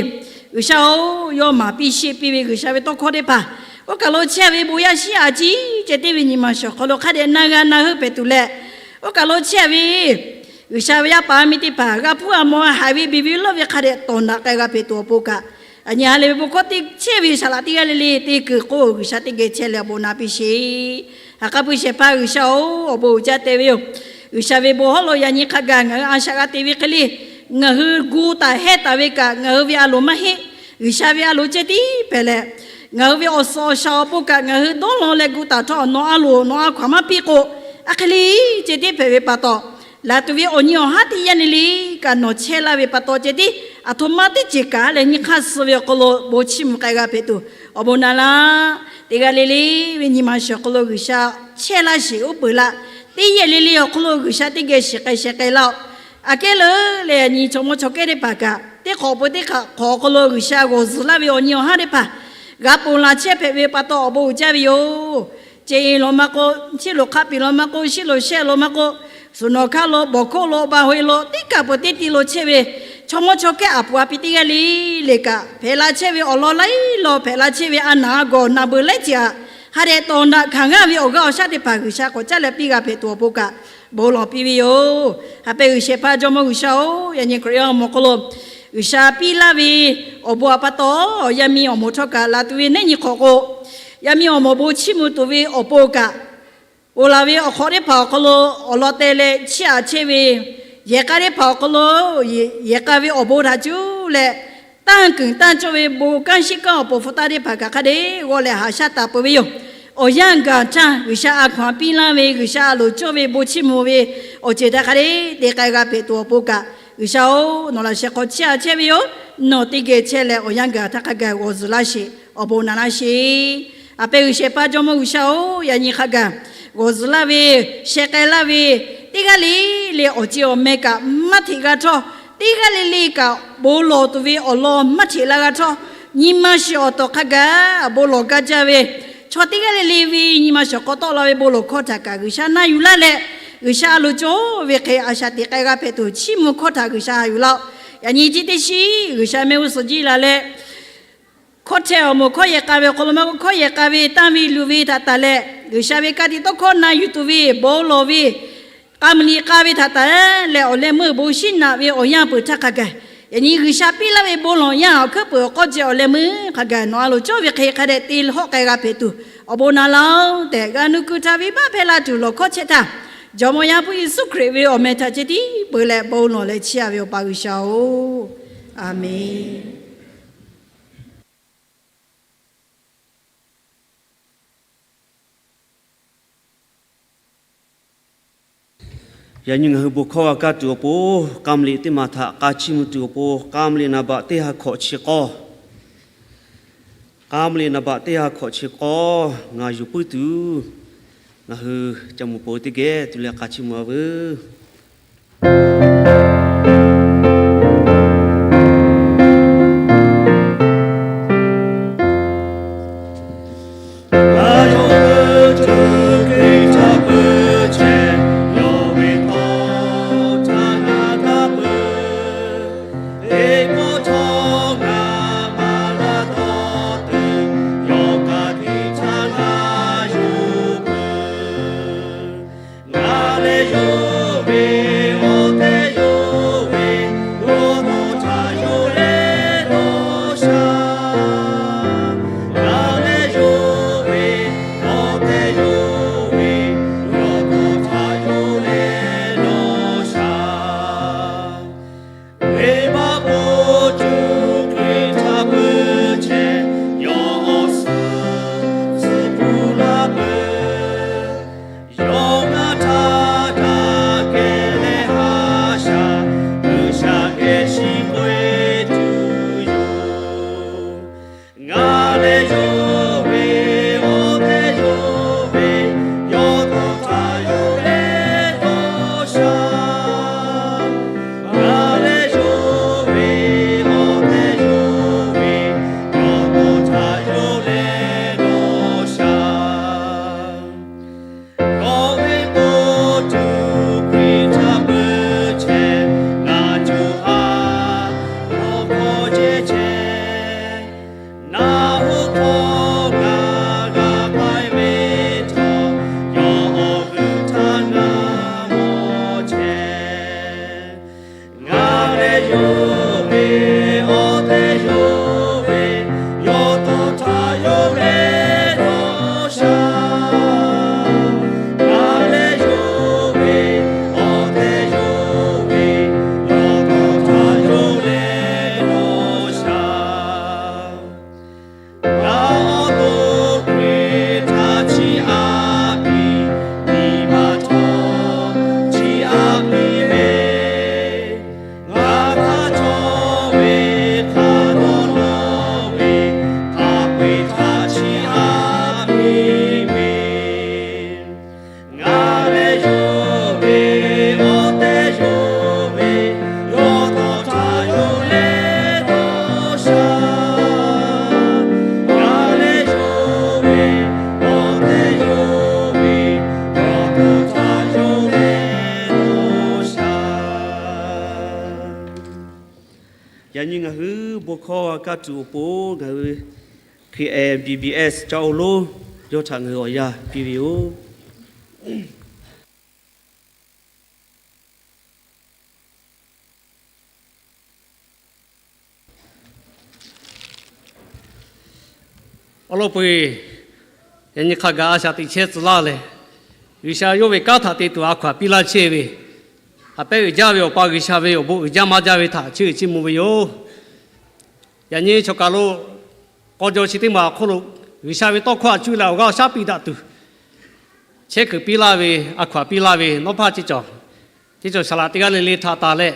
G'uiˬsha-oˬ, yawˇ maˍ piˇ sheˆ piˇ ve G'uiˬsha ve tawˇ hkawˇ teˇ hpaˍ, oˇ kaˬ lo chehˇ ve bon yaˇ shiˉ aꞈ ciˉ ceh teˇ ve nyi ma shawˍ hk'aw lo hk'a dehꞈ na g'a na heuˆ hpehꞈ tuˬ leh, oˇ kaˬ lo chehˇ ve G'uiˬsha ve yaˇ paˍ miˇ teˇ hpaˍ g'a hpuˇ g'a maw haiˬ ve beˬ ve lawˇ ve hk'a dehꞈ tawˍ naꞈ k'ai g'a hpehꞈ tuˬ awˬ pon kaꞈ, yaꞈ nyi ha lehˬ ve bon hkawˇ teˇ chehˇ ve saˍ laꞈ teˇ g'aˇ le le te kuiˬ k'o G'uiˬsha teˇ geh chehˇ leh awˬ bon naꞈ piˇ sheˍ. Ha k'aˉ puiˉ shehˍ hpaˇ G'uiˬsha-oˬ, awˬ bon uiˍ jaˇ te ve yoˬ. G'uiˬsha ve bon hawˉ lo yaꞈ nyi hk'a gaˬ ngaˬ hui a shaꞈ g'a te ve hk'e le, ngaˬ hui gu taˍ hehˇ taˍ ve kaꞈ ngaˬ hui ve a loˍ maˇ heˆ. G'uiˬsha ve a loˍ ceh tiˉ hpehꞈ leh, ngaˬ hui ve awˬ suhˍ awˬ shaˍ awˬ pon kaꞈ ngaˬ hui dawˇ law leh gu taˍ htawˇ nawˬ a loˍ nawˬ a hkaw aˬ maˇ piˇ k'o, a hk'e le ceh tiˉ hpehꞈ ve pa taw, laˬ tuˬ ve awˬ nyi awˬ haˉ teˇ yanˇ le le kaꞈ nawˬ chehˇ laˇ ve pa taw ceh tiˉ aˬ htoꞈ ma teˇ ceuˬ kaꞈ leh nyi hk'aˇ suh ve awˬ hk'aw lo bon chiˇ mvuh k'ai g'a hpehꞈ tuˬ awˬ bon naꞈ laˇ. Teˇ g'aˇ le le ve nyi ma shawˍ hk'aw lo G'uiˬsha chehˇ laˇ sheˍ uˉ peunˍ laˇ. Teˇ yehˬ le le awˬ hk'aw lo G'uiˬsha teˇ geh shiˍ k'ai sheh k'ai laˇ-oˆ. Aꞈ kehˉ leuˉ leh yaꞈ nyi chaw mawˇ chaw kehˉ teˇ hpaˍ kaꞈ teˇ hk'awꞈ peuˬ teˇ hk'awꞈ awˬ hk'aw lo G'uiˬsha g'awˬ zuhˬ laˇ ve awˬ nyi awˬ haˉ teˇ hpaˍ g'a ponˬ laˬ chehˇ hpehꞈ ve pa taw awˬ bon uiˍ jaˇ ve yoˬ. Ceh e law maˇ k'oˆ, chiˇ loꞈ hk'a piˍ law maˇ k'oˆ, shiˉ loꞈ shehˆ law maˇ k'oˆ, suhˍ nawˬ hkaˇ law, bawˬ hkoˆ law, ba hoꞈ e law, teˇ kaˬ peuˬ teˇ ti lo chehˇ ve chaw mawˇ chaw kehˉ aˬ puˍ a pi teˇ g'aˇ le le kaꞈ hpehꞈ la chehˇ ve awˬ lawn laiˉ law hpehꞈ la chehˇ ve a naˍ a gawˬ naˍ beuˬ laiˉ ceuˬ aꞈ, ha dehꞈ tawˍ naꞈ hkanˍ g'aˇ ve awˬ g'aˇ awˬ shaˉ teˇ hpaˍ G'uiˬsha k'awꞈ caˉ leh piˇ g'a hpehꞈ tuˬ awˬ pon kaꞈ bon lawˬ piˇ ve yoˬ. Ha pehˇ G'uiˬsha hpehꞈ Jawˇmawˇ G'uiˬsha-oˬ, yaꞈ nyi Hkriꞈ yaˇ awˬ moˍ hk'aw lo G'uiˬsha piˇ laˇ ve awˬ bon a pa taw, yaˇ miˇ awˬ moˍ htawˇ kaꞈ laˬ tuˬ ve neˉ nyi hk'awꞈ k'o, yaˇ miˇ awˬ moˍ bon chiˇ mvuh tuˬ ve awˬ pon kaꞈ, ponˬ laˬ ve awˬ hk'awꞈ teˇ hpaˍ awˬ hk'aw lo awˬ lawn te leh chiˇ aꞈ chehˇ ve Yehˬ k'a teˇ hpaˍ awˬ hk'aw lo, yehˬ k'a ve awˬ bon htaꞈ cuˇ leh, tanˇ kuiˬ tanˇ cawˇ ve bon kanˉ shiˉ kanˉ awˬ pon hpu taˇ teˇ hpaˍ kaꞈ hk'a dehꞈ g'awˇ leh haꞈ shaˉ taˍ peuˬ ve yoˬ. Awˬ yanˇ gaˬ htaˇ G'uiˬsha a hkaw anˬ piˇ laˇ ve, G'uiˬsha a loˍ cawˇ ve bon chiˇ mvuh ve awˬ ceuˬ htaꞈ hk'a dehꞈ te k'ai g'a hpehꞈ tuˬ awˬ pon kaꞈ, G'uiˬsha-oˬ, nawˬ laꞈ sheh hk'aw chehˇ a chehˇ ve yoˬ. Nawˬ teˇ geh chehˇ leh awˬ yanˇ gaˬ htaˇ hk'a gaˬ g'awˬ zuhˬ laˇ sheˍ, awˬ bon naꞈ laˇ sheˍ. A pehˉ G'uiˬsha pa Jawˇmawˇ G'uiˬsha-oˬ, yaꞈ nyi hk'a gaˬ g'awˬ zuhˬ laˇ ve, sheh k'ai laˇ ve, teˇ g'aˇ le le awˬ ceuˬ awˬ meh kaꞈ maˇ hteꞈ g'a htawˇ, teˇ g'aˇ le le kaꞈ bon lawˬ tuˬ ve awˬ lawn maˇ hteꞈ la g'a htawˇ, nyi ma shiˍ awˬ tawˍ hk'a gaˬ bon lawˬ gaˇ jaˇ ve, chaw teˇ g'aˇ le le ve nyi ma shiˍ awˬ hk'aw tawˆ la ve bon lawˬ hkawˇ htaꞈ kaꞈ G'uiˬsha na yuˬ laˇ leh, G'uiˬsha a loˍ cawˇ ve hk'e a shaꞈ teꞈ k'ai g'a hpehꞈ tuˬ chiˇ mvuh hkawˇ htaꞈ G'uiˬsha yuˬ laˇ-oˆ. Yaꞈ nyi chi teˇ shiˉ G'uiˬsha mehˆ g'uˇ suhˍ jiˇ la leh, hkawˇ hteh awˬ moˍ hkawˇ yehˬ k'a ve awˬ hk'aw lo maˇ k'oˆ, hkawˇ yehˬ k'a ve tanˇ ve luˬ ve htaꞈ tanˍ leh, G'uiˬsha ve ka tiꞈ tawˇ hkawˇ na yuˬ tuˬ ve bon lawˬ ve, k'a muiˬ liꞈ k'a ve htaꞈ tanˍ leh, awˬ leh meuˇ bon shiˉ naꞈ ve awˬ yanˇ peuˬ htaˇ hk'a gaˬ, yaꞈ nyi G'uiˬsha piˇ laˇ ve bon lawˬ yanˇ awˬ hkuiˉ peuˬ awˬ k'aw ceh awˬ leh meuˇ hk'a gaˬ nawˬ a loˍ cawˇ ve hk'e hk'a dehꞈ te hawˆ k'ai g'a hpehꞈ tuˬ awˬ bon na laˇ-oˆ tehꞈ, g'a nuˇ kuiˬ htaꞈ venˇbaˆ hpehˇ la tuˬ lawˬ hkawˇ chehˇ htaˇ, Jawˇmawˇ Yaˇ hpu Yeˍsuˆ Hkriꞈ ve awˬ meh htaꞈ ceh tiˉ peuˬ leh bon lawˬ leh chiˇ a ve Awˬ pa G'uiˬsha-oˬ, Aˍmenˍ. Yaꞈ nyi ngaˬ hui bon hkawˇ g'a kaˇ tuˬ awˬ pon, k'a muiˬ liꞈ teˇ maˬ htaꞈ k'a chiˇ mvuh tuˬ awˬ pon, k'a muiˬ liꞈ naˍ baꞈ teˇ ha hkawꞈ chi k'awˇ, k'a muiˬ liꞈ naˍ baꞈ teˇ ha hkawꞈ chi k'awˇ ngaˬ yuˬ puiˉ tuˬ, ngaˬ hui ca muiˬ peuˬ teˇ geh tuˬ leh k'a chiˇ mvuh a veuˬ. Yaꞈ nyi ngaˬ hui bon hkawˇ g'a kaˇ tuˬ awˬ pon ngaˬ hui K M B B S caˇ oˇ lonˉ yawˇ htaꞈ ngaˬ hui awˬ yanˇ piˇ ve yoˬ. Awˬ lawn peu-eˬ, yaꞈ nyi hk'a gaˬ a shaꞈ teꞈ chehˇ tcuh laˇ leh, G'uiˬsha yawˇ ve kanˉ htaꞈ te tuˬ a hkaw anˬ piˇ laˇ chehˇ ve, A pehˉ uiˍ jaˇ ve Awˬ pa G'uiˬsha ve awˬ bon uiˍ jaˇ maˇ jaˇ ve htaꞈ chiˇ uiˍ chiˇ mvuh ve yoˬ. Yaꞈ nyi choˬ kaˬ lo k'aw jaw chi teˇ maˬ awˬ hk'oˆ lo G'uiˬsha ve tawˇ hkawˇ a cuˇ leh awˬ g'aˇ awˬ shaˉ piˇ daꞈ tuˬ chehˇ kuiˬ piˇ laˇ ve, a hkaw aˬ piˇ laˇ ve nawˉ hpaˇ ceˇ cawˬ, ceˇ cawˬ saˍ laꞈ teˇ g'aˇ le le htaꞈ taˍ leh,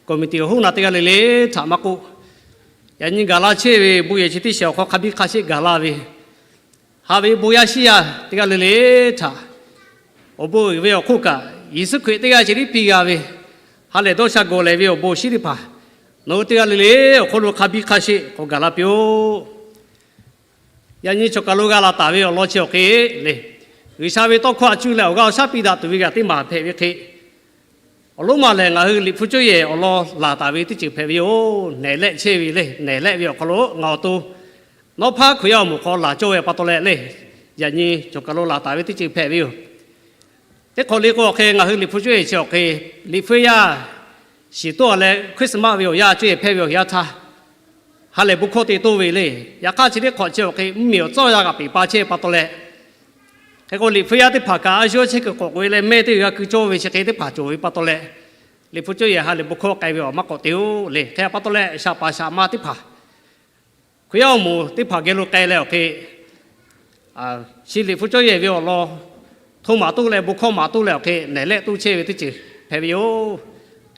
committee awˬ hoˉ na teˇ g'aˇ le le htaꞈ maˇ k'oˆ, yaꞈ nyi gaˬ la chehˇ ve bon yehˬ chi teˇ shiˍ awˬ hk'aw hk'a biˇ hk'a sheˆ gaˬ la ve, haꞈ ve bon yaˇ shiˉ yaˇ teˇ g'aˇ le le htaꞈ awˬ bon uiˍ ve awˬ hk'oˆ kaꞈ, Yeˍsuˆ Hkriꞈ teˇ g'aˇ ceh tiˉ piˇ g'a ve, ha lehˬ dawˇ sha gawˬ lehˬ ve awˬ bon awˬ shinˉ teˇ hpaˍ nawˬ hui teˇ g'aˇ le le awˬ hk'oˆ lo hk'a biˇ hk'a sheˆ k'awꞈ gaˬ la piˇ-oˆ. Yaꞈ nyi choˬ kaˬ lo g'a laˬ taˍ ve awˬ lawn chi awˬ hk'e le, G'uiˬsha ve tawˇ hkawˇ a cuˇ leh awˬ g'aˇ awˬ shaˉ piˇ daꞈ tuˬ ve g'a teˇ maˬ hpehꞈ ve hk'e, awˬ lonˉ ma lehˬ ngaˬ hui Liꞈ hpu cawˇ yehˬ awˬ lawn laˬ taˍ ve teˇ ceuˬ hpehꞈ ve yoˬ. Nehˬ lehˆ chehˇ ve le, nehˬ lehˆ ve awˬ hk'aw lo ngaˬ awˬ to nawˉ hpaˇ Hkriꞈ yaˇ awˬ moˍ hk'aw laˬ cawˇ ve pa taw leh le, yaꞈ nyi choˬ kaˬ lo laˬ taˍ ve teˇ ceuˬ hpehꞈ ve yoˬ. Teˇ hk'awꞈ le k'o awˬ hk'e ngaˬ hui Liꞈ hpu cawˇ yehˬ chi awˬ hk'e, Liꞈ hpu yaˇ shiˍ toˆ a leh Christmas ve awˬ yanˇ cawˇ yehˬ hpehˇ ve awˬ yanˇ htaˇ, ha lehˬ bon hkawˇ te toˇ ve le. Yaꞈ hk'aˇ chi teˇ hk'awꞈ chi awˬ hk'e mvuhˇmiˬ awˬ tcuhˉ awˬ yanˇ g'aꞈ peꞈ pa chehˇ ve pa taw leh, hk'e k'o Liꞈ hpu yaˇ teˇ hpaˍ kaꞈ a shu chehˇ kuiˬ k'awꞈ k'oꞈ e leh mehˇ teˇ g'aˇ kui cawˇ ve chi hk'e teˇ hpaˍ cawˬ ve pa taw leh, Liꞈ hpu cawˇ yehˬ ha lehˬ bon hkawˇ k'ai ve awˬ maˇ k'awꞈ te-oˬ le. Hk'e pa taw leh shaˍ paˍ shaˍ ma teˇ hpaˍ, Hkriꞈ yaˇ awˬ moˍ teˇ hpaˍ geh lo k'ai leh awˬ hk'e, chi Liꞈ hpu cawˇ yehˬ ve awˬ lawn hto maˍ toˇ leh bon hkawˇ maˍ toˇ leh awˬ hk'e nehˬ lehˆ toˇ chehˇ ve teˇ ceuˬ hpehꞈ ve yoˬ.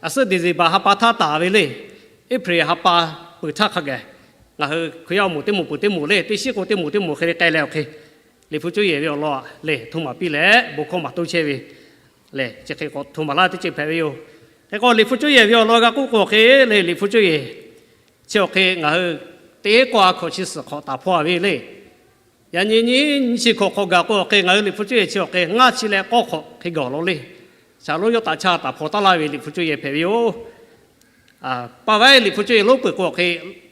A suhˉ December ha pa htaˇ taˍ ve le, April ha pa peuˬ htaˇ hk'a gaˬ, ngaˬ hui Hkriꞈ yaˇ awˬ moˍ teˇ moˍ peuˬ teˇ moˍ le, teˇ shiˉ k'o teˇ moˍ teˇ moˍ hk'e le k'ai leh awˬ hk'e, Liꞈ hpu cawˇ yehˬ ve awˬ lawn le hto maˍ piˇ leh bon hkawˇ maˍ toˇ chehˇ ve lehˬ, chi hk'e k'awꞈ hto maˍ laˇ teˇ ceuˬ hpehꞈ ve yoˬ. Hk'e k'o Liꞈ hpu cawˇ yehˬ ve awˬ lawn g'a k'oˆ k'o hk'e le, Liꞈ hpu cawˇ yehˬ chi awˬ hk'e ngaˬ hui teˇ k'awˇ a hkaw chi suhˍ hk'awꞈ taˍ hpaw a ve le. Yaꞈ nyi nyiˇ nyi chi hkawꞈ hk'awꞈ gaˬ k'o awˬ hk'e ngaˬ hui Liꞈ hpu cawˇ yehˬ chi awˬ hk'e ngaˇ chi leh k'awˇ hk'awꞈ hk'e gaˬ law le. Shaˍlonˉ yawˇ taꞈ chaˇ taˍ hpaw taˉ laˇ ve Liꞈ hpu cawˇ yehˬ hpehꞈ ve yoˬ. Paˇ vaiˉ Liꞈ hpu cawˇ yehˬ lonˉ peuˬ k'o awˬ hk'e,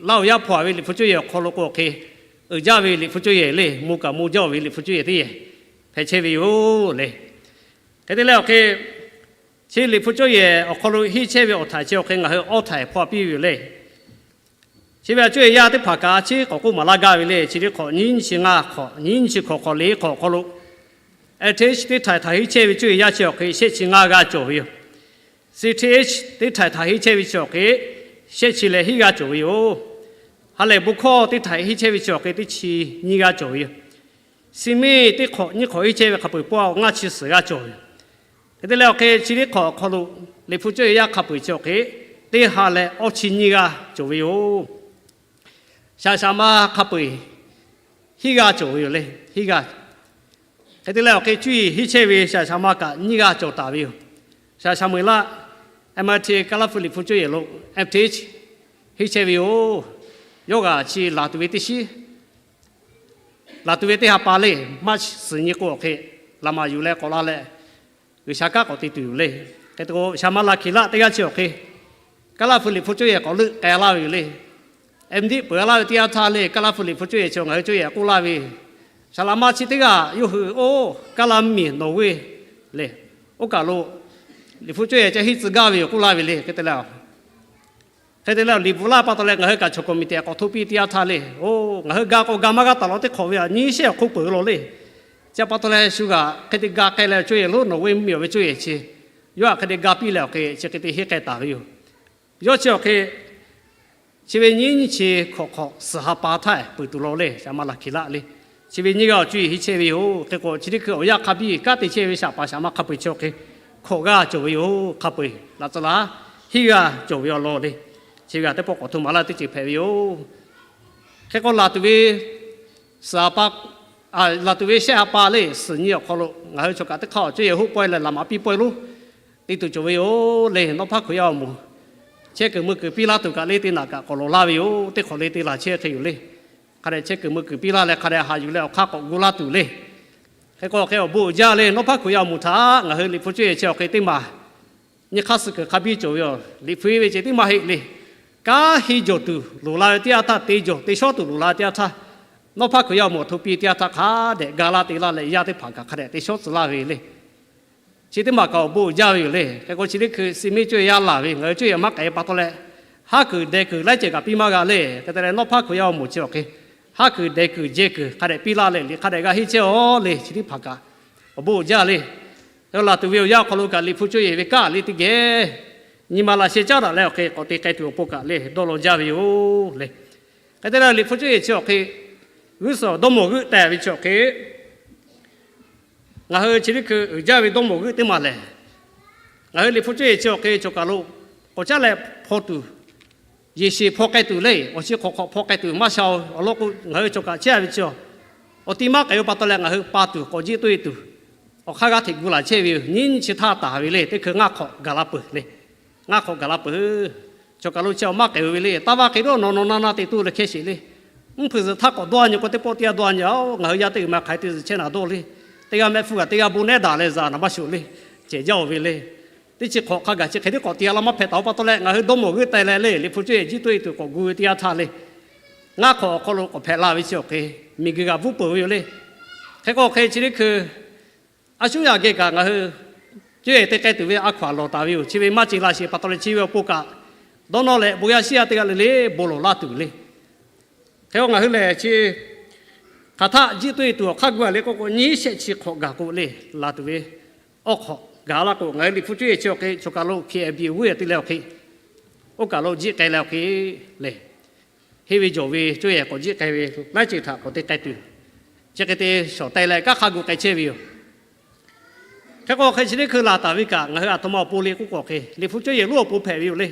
laˇ awˬ yaˇ hpaw a ve Liꞈ hpu cawˇ yehˬ awˬ hk'aw lo k'o awˬ hk'e, uiˍ jaˇ ve Liꞈ hpu cawˇ yehˬ le, mvuh kaꞈ mvuh jaˇ ve Liꞈ hpu cawˇ yehˬ teˇ yehˬ hpehꞈ chehˇ ve yoˬ le. Hk'e te leh awˬ hk'e, chi Liꞈ hpu cawˇ yehˬ awˬ hk'aw lo henˇ chehˇ ve awˬ htaiˍ chi awˬ hk'e ngaˬ hui awˇ htaiˍ hpaw piˇ ve yoˬ le. Chi ve a cawˇ yehˬ yaˇ teˇ hpaˍ kaꞈ a ciˉ k'awꞈ k'oˆ maˍ laˇ gaˇ ve le. Chi teˇ hk'awꞈ nyiˇ nyi chi ngaˇ hk'awꞈ, nyiˇ nyi chi hkawꞈ hk'awꞈ le hk'awꞈ awˬ hk'aw lo, F T H teˇ htaiˍ htaꞈ henˇ chehˇ ve cawˇ yehˬ yaˇ chi awˬ hk'e shehˆ chi ngaˇ g'aˇ cawˬ ve yoˬ. C T H teˇ htaiˍ htaꞈ henˇ chehˇ ve chi awˬ hk'e shehˆ chi leh hiˉ g'aˇ cawˬ ve yoˬ. Ha lehˬ bon hkawˇ teˇ htaiˍ henˇ chehˇ ve chi awˬ hk'e teˇ chi nyiˇ g'aˇ cawˬ ve yoˬ. Siˍmeˇ teˇ hk'awꞈ nyiˇ hk'awꞈ henˇ chehˇ ve hk'a peu-eˬ pawˆ ngaˇ chi suhˍ g'aˇ cawˬ ve yoˬ. Hk'e te leh awˬ hk'e chi teˇ hk'awꞈ awˬ hk'aw lo Liꞈ hpu cawˇ yehˬ yaˇ hk'a peu-eˬ chi awˬ hk'e teˇ ha leh awˇ chi nyiˇ g'aˇ cawˬ ve yoˬ. Shaˍ shaˍ ma hk'a peu-eˬ hiˉ g'aˇ cawˬ ve yoˬ le, hiˉ g'aˇ. Hk'e te leh awˬ hk'e cuˇ yiˍ henˇ chehˇ ve shaˍ shaˍ ma kaꞈ nyiˇ g'aˇ cawˬ taˍ ve yoˬ. Shaˍ shaˍ meuˍ laˇ, M I T Kaˇlaˇ hpu Liꞈ hpu cawˇ yehˬ lo F T H henˇ chehˇ ve yoˬ. Yawˇ g'aꞈ chi laˬ tuˬ ve teˇ shiˉ laˬ tuˬ ve teˇ ha pa le, March suhˍ nyi k'o awˬ hk'e, laꞈ maˍ yuˬ leh k'awꞈ la leh, G'uiˬsha kanˉ k'awꞈ te tuˬ yoˬ le. Hk'e te k'o, shaˍ ma laˬ hkiˬ laˆ teˇ g'aˇ chi awˬ hk'e, Kaˇlaˇ hpu Liꞈ hpu cawˇ yehˬ k'awꞈ leuˆ k'ai laˇ ve yoˬ le. M D peuˬ laˇ ve teˇ yanˇ htaˇ le, Kaˇlaˇ hpu Liꞈ hpu cawˇ yehˬ chi ngaˬ hui cawˇ yehˬ k'oˆ laˇ ve, shaˍ laꞈ ma chi teˇ g'aˇ yawˇ hui oˇ Kaˇlaˇ mvuhˇmiˬ nawˬ ve le, oˇ kaˬ lo Liꞈ hpu cawˇ yehˬ ca henˇ tcuh gaˇ ve yoˬ k'oˆ laˇ ve le. Hk'e te leh Hk'e te leh liꞈ bvuhꞈ laˇ pa taw leh ngaˬ hui kaꞈ chaw committee k'awꞈ hto piˇ teˇ yanˇ htaˇ le, oˬ, ngaˬ hui ga k'o ga maˇ g'aˇ taˍ law teˇ hk'awꞈ ve a nyi shehˆ awˬ hk'oˆ peuˬ law le. Chi pa taw leh shu g'aꞈ hk'e te ga k'ai leh cawˇ yehˬ lonˉ nawˬ ve mvuhˇmiˬ awˬ ve cawˇ yehˬ chi, yawˇ htaꞈ hk'e te ga piˇ leh awˬ hk'e chi hk'e te henˇ k'ai taˍ ve yoˬ. Yawˇ chi awˬ hk'e chi ve nyiˇ nyi chi hkawꞈ hk'awꞈ suhˍ ha pa htaˇ peuˬ tuˬ law le, shaˍ ma laˬ hkiˬ laˆ le. Chi ve nyiˇ g'aˇ awˬ cuˇ yiˍ henˇ chehˇ ve yoˬ. Hk'e k'o chi teˇ hkui awˬ yanˇ hk'a biˇ kanˉ te chehˇ ve shaˍ paˍ shaˍ ma hk'a peu-eˬ chi awˬ hk'e hkawꞈ g'aˇ cawˬ ve yoˬ. Hk'a peu-eˬ laꞈ tcuh laˬ hiˉ g'aˇ cawˬ ve awˬ lawn le. Chi ve g'aꞈ teˇ pawˆ k'awꞈ hto maˍ laˇ teˇ ceuˬ hpehꞈ ve yoˬ. Hk'e k'o laˬ tuˬ ve suhˍ ha pa, laˬ tuˬ ve shehˆ ha pa le suhˍ nyi awˬ hk'aw lo ngaˬ hui chaw kaꞈ teˇ hk'aˇ awˬ cawˇ yehˬ hoˆ pawehˇ leh laꞈ maˍ piˇ pawehˇ lonˉ te tuˬ cawˬ ve yoˬ le. Nawˉ hpaˇ Hkriꞈ yaˇ awˬ moˍ chehˇ kuiˬ mui kuiˬ piˇ laˇ tuˬ kaꞈ le teˇ naꞈ kaꞈ k'awꞈ lawˬ laˇ ve yoˬ. Teˇ hk'awꞈ le te laˬ chehˇ hk'e yoˬ le. Hk'a dehꞈ chehˇ kuiˬ mui kuiˬ piˇ laˇ leh hk'a dehꞈ haꞈ yuˬ leh awˬ hk'aˇ k'awꞈ gu laˇ tuˬ le. Hk'e k'o hk'e awˬ bon uiˍ jaˇ le. Nawˉ hpaˇ Hkriꞈ yaˇ awˬ moˍ htaꞈ ngaˬ hui Liꞈ hpu cawˇ yehˬ chi awˬ hk'e teˇ maˬ nyi hk'aˇ suh kuiˬ hk'a biˇ cawˬ ve yoˬ. Liꞈ hpu ve ceh tiˉ maˇ heˆ le. Kanˉ henˇ jawˬ tuˬ loˍ la ve teˇ yanˇ htaˇ, te jawˬ te shawˉ tuˬ loˍ la ve teˇ yanˇ htaˇ, Nawˉ hpaˇ Hkriꞈ yaˇ awˬ moˍ hto piˇ teˇ yanˇ htaˇ hk'a dehꞈ ga laˇ te laˇ leh yaˇ teˇ hpaˍ kaꞈ hk'a dehꞈ te shawˉ tcuh laˇ ve le. Chi teˇ maˬ kaꞈ awˬ bon uiˍ jaˇ ve yoˬ le. Hk'e k'o chi teˇ hkui Siˍmeˇ cawˇ yehˬ yaˇ laˬ ve ngaˬ hui cawˇ yehˬ maˇ k'ai pa taw leh, haˉ kuiˬ deh kuiˬ laiˉ ceuˬ kaꞈ piˇ maˇ g'a le. Hk'e te leh Nawˉ hpaˇ Hkriꞈ yaˇ awˬ moˍ chi awˬ hk'e haˉ kuiˬ deh kuiˬ jeh kuiˬ hk'a dehꞈ piˇ laˇ leh liꞈ hk'a dehꞈ g'a henˇ chehˇ-aˬ le. Chi teˇ hpaˍ kaꞈ awˬ bon uiˍ jaˇ le. Laˬ tuˬ ve awˬ yanˇ awˬ hk'aw lo kaꞈ Liꞈ hpu cuˇ yehˬ ve kanˉ le teˇ geh nyi ma laꞈ sheh caˉ daꞈ leh awˬ hk'e k'awꞈ te k'ai tuˬ awˬ pon kaꞈ le dawˇ law jaˇ ve yoˬ le. Hk'e te leh Liꞈ hpu cuˇ yehˬ chi awˬ hk'e g'uˇ suhˍ dawˇ mawˬ g'euˆ teh ve chi awˬ hk'e ngaˬ hui chi teˇ hkui uiˍ jaˇ ve dawˇ mawˬ g'euˆ teˇ maˬ lehˬ, ngaˬ hui Liꞈ hpu cuˇ yehˬ chi awˬ hk'e choˬ kaˬ lo k'awꞈ caˉ leh hpaw tuˬ, yeˬ sheˍ hpaw k'ai tuˬ le, awˬ chi hk'awꞈ hk'awꞈ hpaw k'ai tuˬ maˇ sha-o. Awˬ lawn k'o, ngaˬ hui choˬ kaˬ chehˇ ve chi awˬ ti maˇ k'ai-o pa taw leh ngaˬ hui pa tuˬ k'awꞈ jiˆ toˆ e tuˬ, awˬ hk'aˇ g'aˇ hteꞈ gu laˬ chehˇ ve yoˬ. Nyiˇ nyiˇ chi htaˇ taˍ ve le, teˇ hkui ngaˇ hk'awꞈ gaˬ la peuˬ le. Ngaˇ hk'awꞈ gaˬ la peuˬ. Choˬ kaˬ lo chi awˬ maˇ k'ai-o ve le, taˇ vaˇ hk'e dawˇ nawˬ nawˬ na na te tuˬ leh hkehˇ sheˍ le. Mvuhˇ hpeuꞈ zuhꞈ htaˇ k'awꞈ dawˇ nyi k'o, teˇ pawˆ teˇ g'aˇ dawˇ nyi-o. Ngaˬ hui yaˇ teˇ g'uiˬ ma hk'aˬ hk'e te zuhꞈ chehˇ naˍ dawˇ le. Teˇ g'aˇ mehˆ hpfuhˇ kaꞈ teˇ g'aˇ bon nehˉ daꞈ leh zaꞈ naˍ maˇ shuˍ le. Cehˬ jaˇ-oˬ ve le. Teˇ chi hk'awꞈ hk'a gaˬ chi hk'e teˇ k'awꞈ te g'a la maˇ hpehꞈ taˍ-o pa taw leh ngaˬ hui dawˇ mawˬ g'euˆ teh leh le, Liꞈ hpu cuˇ yehˬ jiˆ toˆ e tuˬ k'awꞈ gu ve teˇ yanˇ htaˇ le, ngaˇ hk'awꞈ awˬ hk'aw lo k'awꞈ hpehꞈ la ve chi awˬ hk'e miˬ guiˬ g'aꞈ bvuhˇ peuˬ ve yoˬ le. Hk'e k'o hk'e chi teˇ hkui a shuˉ yaꞈ geh kaꞈ ngaˬ hui cuˇ yehˬ te k'ai tuˬ ve a hkaw-anˬ lawˬ taˍ ve yoˬ. Chi ve maˇ ce la sheˍ pa taw leh chi ve awˬ pon kaꞈ dawˇ nawˇ leh bon yaˇ shiˉ yaˇ teˇ g'aˇ le le bon lawˬ laˇ tuˬ le. Hk'e k'o ngaˬ hui lehˬ chi hk'aˬ htaˆ jiˆ toˆ e tuˬ awˬ hk'aˇ gu a le k'oˆ k'o, nyiˇ shehˆ chi hk'awꞈ gaˬ k'o le, laˬ tuˬ ve awˬ hk'awꞈ gaˬ la k'o, ngaˬ hui Liꞈ hpu cuˇ yehˬ chi awˬ hk'e choˬ kaˬ lo K F B awˬ g'uˇ te leh awˬ hk'e, oˇ kaˬ lo jiˆ k'ai leh awˬ hk'e le, henˇ ve jawˬ ve cuˇ yehˬ k'awꞈ jiˆ k'ai ve laiˉ ceuˬ htaꞈ k'awꞈ te k'ai tuˬ, chi hk'e te shawˍ teh leh kanˉ hk'a gu k'ai chehˇ ve yoˬ. Hk'e k'o hk'e chi teˇ hkui laˬ taˍ ve kaꞈ ngaˬ hui aˬ htoꞈ ma awˬ pon le k'oˆ k'o hk'e, Liꞈ hpu cuˇ yehˬ lonˉ awˬ pon hpehꞈ ve yoˬ le.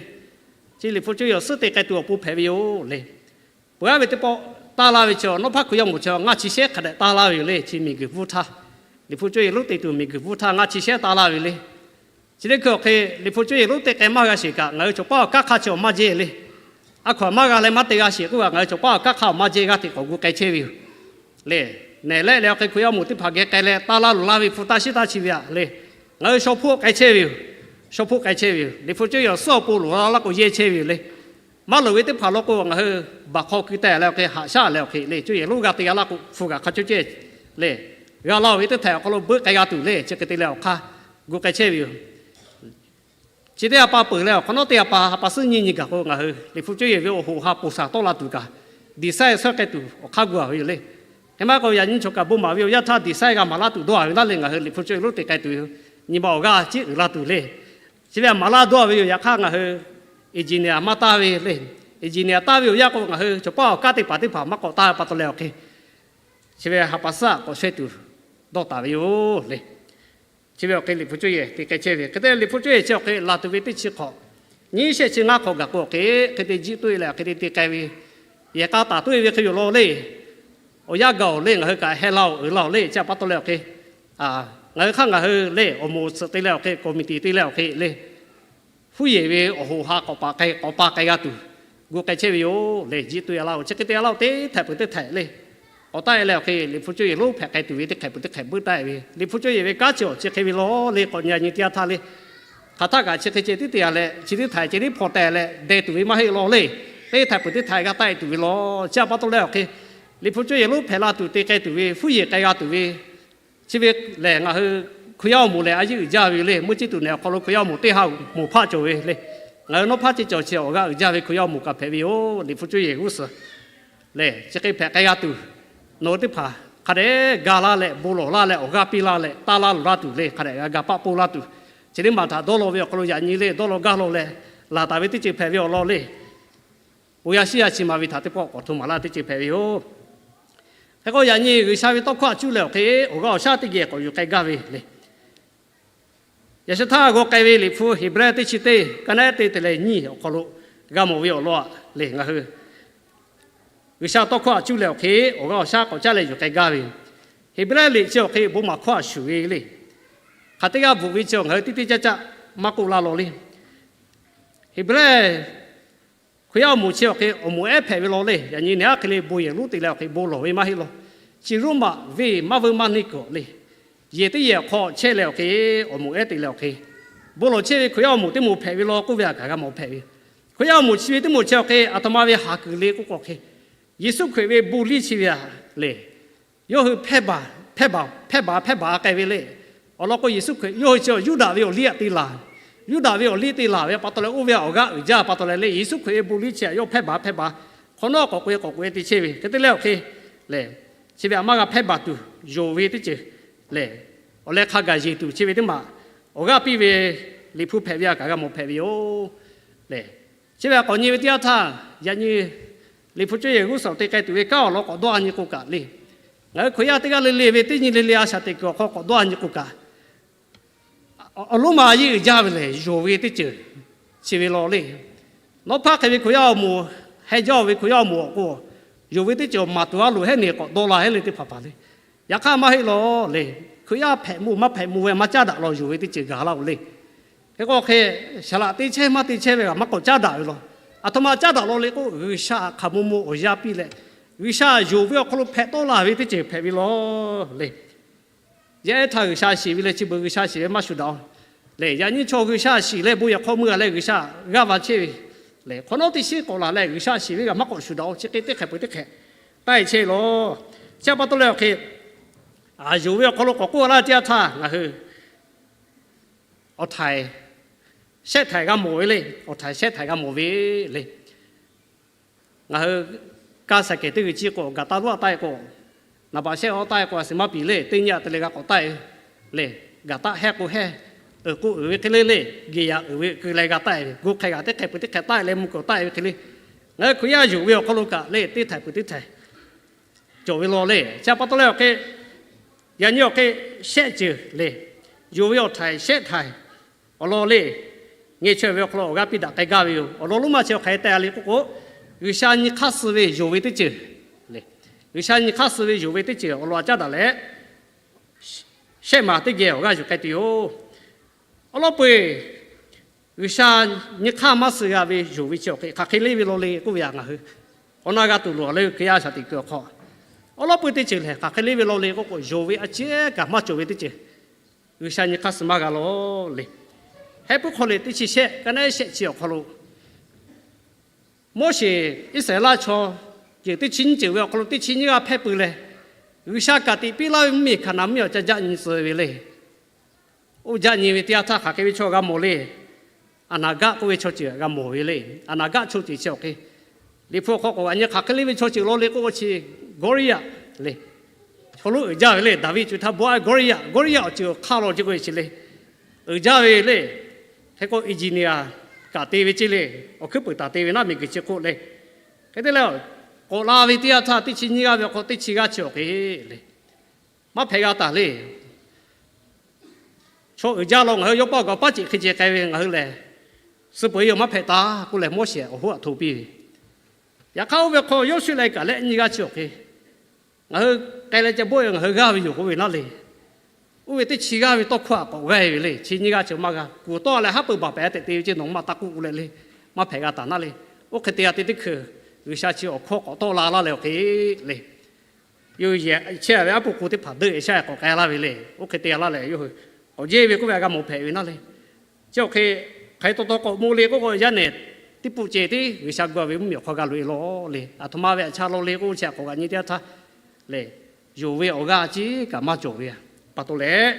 Chi Liꞈ hpu cuˇ yehˬ awˬ suhˉ te k'ai tuˬ awˬ pon hpehꞈ ve yoˬ le. Peuˬ aˉ ve teˇ pawˆ taˇ laˇ ve chi nawˉ hpaˇ hkui yaˇ moˍ chi ngaˇ chi shehˉ hk'a dehꞈ taˇ laˇ ve yoˬ le. Chi miˬ guiˬ bvuhˇ htaˇ, Liꞈ hpu cuˇ yehˬ lonˉ te tuˬ miˬ guiˬ bvuhˇ htaˇ ngaˇ chi shehˉ taˇ laˇ ve le. Chi teˇ hkui awˬ hk'e Liꞈ hpu cuˇ yehˬ lonˉ te k'ai maˇ g'a sheˍ kaꞈ, ngaˬ hui cawˬ paˉ awˬ kanˉ hk'aˇ chi awˬ maˇ jehˇ le. A hkaw-anˬ maˇ g'a leh maˇ te g'a sheˍ k'oˆ kaꞈ, ngaˬ hui cawˬ paˉ awˬ kanˉ hk'aˇ awˬ maˇ jehˇ g'aˇ hteꞈ k'awꞈ gu k'ai chehˇ ve yoˬ le. Nehˬ lehˆ leh awˬ hk'e hkui yaˇ moˍ teˇ hpaˍ geh k'ai leh taˇ laˇ loˬ laˇ ve hpu taˇ shiˉ taˇ chi ve aꞈ le. Ngaˬ hui shaw hpoˆ k'ai chehˇ ve yoˬ. Shaw hpoˆ k'ai chehˇ ve yoˬ. Liꞈ hpu cuˇ yehˬ awˬ suhˉ awˬ pon loˍ la laˇ k'o yehˇ chehˇ ve yoˬ le. Maˇ loˍ ve teˇ hpaˍ law k'o ngaˬ hui baˬ hk'aw keu teh leh awˬ hk'e haꞈ shaˉ leh awˬ hk'e le, cuˇ yehˬ lonˉ g'a te g'a laˇ k'o hpu kaꞈ hk'a cawˇ cehˇ le. G'a laˇ-oˬ ve teˇ htaiꞈ awˬ hk'aw lo beuˆ k'ai g'a tuˬ le, chi hk'e te leh awˬ hk'aˇ gu k'ai chehˇ ve yoˬ. Chi teˇ ha pa peuˬ leh awˬ hk'awꞈ nawˉ teˇ ha pa ha pa suhˉ nyiˇ nyi gaˬ k'o, ngaˬ hui Liꞈ hpu cuˇ yehˬ ve awˬ hoꞈ ha poˬ shaˍ tawˆ la tuˬ kaꞈ, design suhˉ k'ai tuˬ awˬ hk'aˇ gu a ve yoˬ le. Hk'e maˇ k'o yaꞈ nyi cawˬ kaꞈ bon maˍ ve awˬ yanˇ htaˇ design g'a maˍ laˇ tuˬ dawˇ a ve laˇ leh ngaˬ hui Liꞈ hpu cuˇ yehˬ lonˉ te k'ai tuˬ yoˬ. Nyi ma awˬ g'aˇ ciˉ uiˍ la tuˬ le. Chi ve aꞈ maˍ laˇ dawˇ a ve yoˬ. Yaꞈ hk'aˇ ngaˬ hui engineer maˇ taˇ ve le. Engineer taˇ ve awˬ yanˇ k'o ngaˬ hui cawˬ paˉ awˬ kanˉ teˇ hpaˍ teˇ hpaˍ maˇ k'awꞈ taˇ ve pa taw leh awˬ hk'e, chi ve ha pa suhˉ k'awꞈ sheh tuˬ dawˇ taˍ ve yoˬ le. Chi ve awˬ hk'e Liꞈ hpu cuˇ yehˬ te k'ai chehˇ ve. Hk'e te Liꞈ hpu cuˇ yehˬ chi awˬ hk'e laˬ tuˬ ve teˇ chi hk'awꞈ, nyiˇ shehˆ chi ngaˇ hk'awꞈ gaˬ k'o awˬ hk'e, hk'e te jiˆ toˆ e leh hk'e te te k'ai ve, yehˬ k'a taˍ toˆ e ve hk'e yoˬ law le. Awˬ yanˇ gaˬ-oˬ le, ngaˬ hui kaꞈ heh la-oˬ uiˍ la-oˬ le. Chi pa taw leh awˬ hk'e, ngaˬ hui hk'aˇ ngaˬ hui le awˬ moˍ suhˍ te leh awˬ hk'e, committee te leh awˬ hk'e le, huˉ yehˬ ve awˬ hoꞈ ha k'awꞈ pa k'ai, k'awꞈ pa k'ai g'a tuˬ gu k'ai chehˇ ve yoˬ le. Jiˆ toˆ e laˇ-oˬ, chi hk'e te laˇ-oˬ, teˇ htaiꞈ peuˬ teˇ htaiꞈ le, k'awꞈ taˆ e leh awˬ hk'e Liꞈ hpu cuˇ yehˬ lonˉ hpehꞈ k'ai tuˬ ve teˇ htaiꞈ peuˬ teˇ htaiꞈ beuˆ taˆ e ve, Liꞈ hpu cuˇ yehˬ ve kanˉ chi awˬ chi hk'e ve law le. K'awꞈ nyi a nyi teˇ yanˇ htaˇ le, hk'aˬ htaˆ kaꞈ chi hk'e ceh tiˉ te a leh chi teˇ htaiꞈ ceh tiˉ hpaw teh leh deh tuˬ ve maˇ heˆ law le. Teˇ htaiꞈ peuˬ teˇ htaiꞈ g'a taˆ e tuˬ ve law. Chi pa taw leh awˬ hk'e, Liꞈ hpu cuˇ yehˬ lonˉ hpehꞈ la tuˬ te k'ai tuˬ ve, huˉ yehˬ k'ai g'a tuˬ ve, chi ve lehˬ ngaˬ hui hkui yaˇ awˬ moˍ lehˬ a yiˉ uiˍ jaˇ ve yoˬ le. Muˇ ciˉ tuˬ nehˬ awˬ hk'aw lo hkui yaˇ awˬ moˍ teˇ ha moˍ hpaˆ cawˬ ve le. Ngaˬ hui nawˉ hpaˇ ceh cawˬ chi awˬ g'aˇ uiˍ jaˇ ve hkui yaˇ awˬ moˍ kaꞈ hpehꞈ ve yoˬ. Liꞈ hpu cuˇ yehˬ g'uˇ suhˍ lehˬ chi hk'e hpehꞈ k'ai g'a tuˬ, nawˬ hui teˇ hpaˍ hk'a dehꞈ ga laˇ leh bon lawˬ laˇ leh awˬ g'aˇ piˇ laˇ leh taˇ laˇ loˍ laˇ tuˬ le. Hk'a dehꞈ g'a ga paˆ poˆ laˇ tuˬ, chi teˇ maˬ htaꞈ dawˇ law ve awˬ hk'aw lo yaꞈ nyi le dawˇ law gaˇ law leh laˬ taˍ ve teˇ ceuˬ hpehꞈ ve awˬ lawn le. Bon yaˇ shiˉ yaˇ chi ma ve htaꞈ teˇ pawˆ k'awꞈ hto maˍ laˇ teˇ ceuˬ hpehꞈ ve yoˬ. Hk'e k'o yaꞈ nyi G'uiˬsha ve tawˇ hkawˇ a cuˇ leh awˬ hk'e awˬ g'aˇ awˬ shaˉ teˇ geh k'awꞈ yuˬ k'ai gaˇ ve le. Yaꞈ shu htaˇ g'aw k'ai ve Liꞈ hpu Heˍbrehˇ teˇ chi teˇ ka naˉ te te leh nyiˇ awˬ hk'aw lo g'a mawˬ ve awˬ lawn aꞈ le, ngaˬ hui G'uiˬsha tawˇ hkawˇ a cuˇ leh awˬ hk'e awˬ g'aˇ awˬ shaˉ k'awꞈ caˉ leh yuˬ k'ai gaˇ ve, Heˍbrehˇ liꞈ chi awˬ hk'e bon maˍ hkawˇ a shuˍ ve le. Hk'aˬ teˇ g'aˇ bvuhꞈ ve chi ngaˬ hui teˇ teˇ caˇ caˇ maˇ k'oˆ laˇ law le. Heˍbrehˇ hkui yaˇ awˬ moˍ chi awˬ hk'e awˬ moˍ ehˉ hpehꞈ ve law le. Yaꞈ nyi nehˬ aˉ hk'e le bon yehˬ lonˉ te leh awˬ hk'e bon lawˬ ve maˇ heˆ law. Chi Roˉmaꞈ venˇ maˇ veuˇ maˇ neˇ kuiˬ le, yehˬ teˇ yehˬ awˬ hk'aw chehˇ leh awˬ hk'e awˬ moˍ ehˉ te leh awˬ hk'e bon lawˬ chehˇ ve hkui yaˇ awˬ moˍ teˇ moˍ hpehꞈ ve law k'oˆ ve a kaꞈ g'a mawˬ hpehꞈ ve. Hkui yaˇ awˬ moˍ chi ve teˇ moˍ chi awˬ hk'e aˬ htoꞈ ma ve haˍ kuiˬ le k'oˆ k'o hk'e, Yeˍsuˆ Hkriꞈ ve bon liˇ chi ve aꞈ le. Yawˇ hui hpehˇ baˬ hpehˇ baˬ hpehˇ baˬ hpehˇ baˬ k'ai ve le. Awˬ lawn k'o Yeˍsuˆ Hkriꞈ yawˇ hui chi Yuˇdaꞈ ve awˬ liˇ aꞈ te laˬ, Yuˇdaꞈ ve awˬ liˇ te laˬ ve pa taw leh oˇ ve awˬ g'aˇ uiˍ jaˇ pa taw leh le, Yeˍsuˆ Hkriꞈ ve bon liˇ chi aꞈ yawˇ hpehˇ baˬ hpehˇ baˬ hk'awꞈ nawˉ k'awꞈ k'oꞈ e k'awꞈ k'oꞈ e te chehˇ ve hk'e te leh awˬ hk'e lehˬ, chi ve aꞈ maˇ g'a hpehˇ baˬ tuˬ yonˍ ve teˇ ceuˬ lehˬ, awˬ leh hk'a gaˬ yeˬ tuˬ chi ve teˇ maˬ awˬ g'aˇ piˇ ve Liꞈ hpu hpehꞈ ve a kaꞈ g'a mawˬ hpehꞈ ve yoˬ le. Chi ve a k'awꞈ nyi ve teˇ yanˇ htaˇ, yaꞈ nyi Liꞈ hpu cuˇ yiˍ g'uˇ suhˍ awˬ te k'ai tuˬ ve kanˉ awˬ lawn k'awꞈ dawˇ a nyi k'o kaꞈ le, ngaˬ hui Hkriꞈ yaˇ teˇ g'aˇ le le ve teˇ nyi le le a shaꞈ teꞈ kuiˬ awˬ hk'aw k'awꞈ dawˇ a nyi k'o kaꞈ, awˬ lonˉ ma yeˇ uiˍ jaˇ ve lehˬ, yonˍ ve teˇ ceuˬ chi ve law le. Nawˉ hpaˇ hk'e ve Hkriꞈ yaˇ awˬ moˍ, heh jaˇ ve Hkriꞈ yaˇ awˬ moˍ awˬ k'o, yonˍ ve teˇ ceuˬ maˍ tuˬ a loˍ hehˉ neˬ k'awꞈ dawˇ la hehˉ le teˇ hpaˍ hpaˍ le. Yaꞈ hk'aˇ maˇ heˆ law le. Hkriꞈ yaˇ hpehꞈ mvuh maˇ hpehꞈ mvuh ve maˇ caˉ daꞈ law, yonˍ ve teˇ ceuˬ gaˬ laˇ-oˬ le. Hk'e k'o hk'e, saˍ laꞈ te chehˇ maˇ te chehˇ ve kaꞈ maˇ k'awꞈ caˉ daꞈ ve law. Aˬ htoꞈ ma caˉ daꞈ law le k'o, G'uiˬsha htaꞈ hk'aˬ mo mo awˬ yanˇ piˇ leh, G'uiˬsha yonˍ ve awˬ hk'aw lo hpehꞈ tawˆ la ve teˇ ceuˬ hpehꞈ ve law le. Yaˇ ehˉ htaˇ G'uiˬsha shiˍ ve leh chi beuꞈ G'uiˬsha shiˍ ve maˇ shuˍ daꞈ-oˬ le. Yaꞈ nyi chaw G'uiˬsha shiˍ leh bon yehˬ hk'aw mui a leh G'uiˬsha g'aˇ va chehˇ ve le. Hk'awꞈ nawˉ teˇ shiˉ k'awꞈ laˬ leh G'uiˬsha shiˍ ve kaꞈ maˇ k'awꞈ shuˍ daꞈ-oˬ. Chi hk'e teˇ hk'ehꞈ peuˬ teˇ hk'ehꞈ taˆ-e chehˇ law. Chi pa taw leh awˬ hk'e, yonˍ ve awˬ hk'aw lo k'awꞈ k'oˆ laˇ teˇ yanˇ htaˇ ngaˬ hui awˬ htaiˍ shehˆ htaiˍ g'a mawˬ ve le. Awˬ htaiˍ shehˆ htaiˍ g'a mawˬ ve le. Ngaˬ hui kaˇ shaˍ kehˬ teˇ g'uiˬ ciˇ k'o, gaˬ taˆ loˉ a taˆ-e k'o, naˍ baꞈ shehˆ a taˆ-e k'o, a suhˍ maˇ piˍ le, teˇ nyi a te leh g'a k'awꞈ taˆ-e le. Gaˬ taˆ hehˆ k'o hehˆ, uiˍ k'o uiˍ ve hk'e le le, geˬ yaꞈ uiˍ ve keu leh g'a taˆ-e ve, gu hk'e g'a teˇ hk'ehꞈ peuˬ teˇ hk'ehꞈ taˆ-e leh mvuh kuiˬ taˆ-e ve hk'e le. Ngaˬ hui Hkriꞈ yaˇ yonˍ ve awˬ hk'aw lo kaꞈ le, teˇ htaiˍ peuˬ teˇ htaiˍ cawˬ ve law le. Chi pa taw leh awˬ hk'e, yaꞈ nyi awˬ hk'e shehˆ ceuˬ le, yonˍ ve awˬ htaiˍ shehˆ htaiˍ awˬ lawn le, ngeh chaweh ve awˬ hk'aw lo awˬ g'aˇ piˇ daꞈ k'ai gaˇ ve yoˬ. Awˬ lawn lonˉ ma chi awˬ hk'aˬ hk'e teh a le k'oˆ k'o, G'uiˬsha nyi hk'aˇ suh ve yonˍ ve teˇ ceuˬ le. G'uiˬsha nyi hk'aˇ suh ve yonˍ ve teˇ ceuˬ awˬ lawn a caˉ daꞈ leh, shehˆ maˬ teˇ geh awˬ g'aˇ yuˬ k'ai tuˬ yoˬ. Awˬ lawn peu-eˬ, G'uiˬsha nyi hk'aˇ maˇ suh g'a ve yonˍ ve chi awˬ hk'e hk'aˬ hk'e le ve law le k'oˆ ve htaꞈ ngaˬ hui awˬ na g'a tuˬ loˍ leh Hkriꞈ yaˇ shaˍ teꞈ kuiˬ awˬ hk'aw, awˬ lawn peu teˇ ceuˬ lehˬ hk'aˬ hk'e le ve law le k'oˆ k'o, yonˍ ve a ciˉ kaꞈ maˇ cawˬ ve teˇ ceuˬ, G'uiˬsha nyi hk'aˇ suh maˇ g'a law le. Heh puiˉ hk'aw le teˇ chi shehˆ, ka naˉ shehˆ chi awˬ hk'aw lo, Moˉseˍ Iˉsaˍreˍlaˆ chaw ceuˬ teˇ chi nyiˇ ceuˬ ve awˬ hk'aw lo teˇ chi nyiˇ g'aˇ hpehˇ pui leh, G'uiˬsha kaꞈ teꞈ piˇ laˇ ve mvuhˇmiˬ Hkaˍnanˍ mvuhˇmiˬ awˬ ca jaˆ nyi tcuh ve le. Oˇ jaˆ nyi ve teˇ yanˇ htaˇ hk'aˬ hk'e ve chaw g'a mawˬ le. Aˍnaˍgaˆ k'oˆ ve chaw ceuˬ g'a mawˬ ve le. Aˍnaˍgaˆ chaw ceuˬ chi awˬ hk'e, Liꞈ hpu hk'aw k'awꞈ g'a nyi hk'aˬ hk'e le ve chaw ceuˬ law le k'oˆ k'o chi, Gawˇliˇyaꞈ le. Chaw lonˉ uiˍ jaˇ ve le. Daˍviˆ co htaˇ bawˆ-a Gawˇliˇyaꞈ, Gawˇliˇyaꞈ awˬ ceuˬ awˬ hk'aˇ law ce k'o chi le, uiˍ jaˇ ve le. Hk'e k'o engineer kaꞈ te ve ce le. Awˬ hkuiˉ puiˍ taˍ te ve naˉ miˬguiˬ chi hk'oˆ le. Hk'e te leh, k'awꞈ la ve teˇ yanˇ htaˇ teˇ chi nyiˇ g'aˇ ve awˬ hk'aw teˇ chi g'aˇ chi awˬ hk'e le, maˇ hpehꞈ g'a taˍ le. Chaw uiˍ jaˇ law ngaˬ hui yawˇ paˇ gaˬ paˉ ceꞈ hk'e ceh k'ai ve ngaˬ hui lehˬ, suh peuˬ-e yoˬ maˇ hpehꞈ taˍ k'oˆ leh Moˉseˍ awˬ hoˉ aꞈ hto piˇ ve. Yaꞈ hk'aˇ oˇ ve hk'aw Yoˇsuˆ leh kaꞈ lehˆ nyiˇ g'aˇ chi awˬ hk'e, ngaˬ hui k'ai leh ca bawˆ-e ngaˬ hui g'aˇ ve yoˬ k'oˆ ve naˉ le. Oˇ ve teˇ chi g'aˇ ve tawˇ hkawˇ aꞈ k'awꞈ g'aˇ-e ve le. Chi nyiˇ g'aˇ chi maˇ g'a kuˬ tawˆ leh haˉ pui baˬ pehˍ tehꞈ te ve ce nawˬ maˇ taˇ k'oˆ k'oˆ leh le, maˇ hpehꞈ g'a taˍ naˉ le. Oˇ hk'e te g'a te teˇ hkui, G'uiˬsha chi awˬ hkawˇ k'awꞈ tawˆ la laˇ leh awˬ hk'e le, yawˇ hui yehˬ chehˇ ve aˉ poꞈ k'o teˇ hpaˍ deuˆ-e shaˉ-e k'awꞈ k'ai laˇ ve le. Oˇ hk'e te g'a laˇ leh yawˇ hui k'awꞈ jeˇ ve k'oˆ ve a g'a mawˬ hpehꞈ ve naˉ le. Chi awˬ hk'e, hk'aˬ hk'e taw taw k'awꞈ mo le k'oˆ k'o, yaˇ nehˬ teˇ pawˆ ceh tiˉ G'uiˬsha gu-a ve mvuhˇmiˬ awˬ hk'aw g'a loꞈ-e law le. Aˬ htoꞈ ma ve aꞈ cha law le k'oˆ k'o chi htaꞈ k'awꞈ g'aꞈ nyi teˇ yanˇ htaˇ lehˬ, yonˍ ve awˬ g'aˇ a ciˉ kaꞈ maˇ cawˬ ve pa taw leh,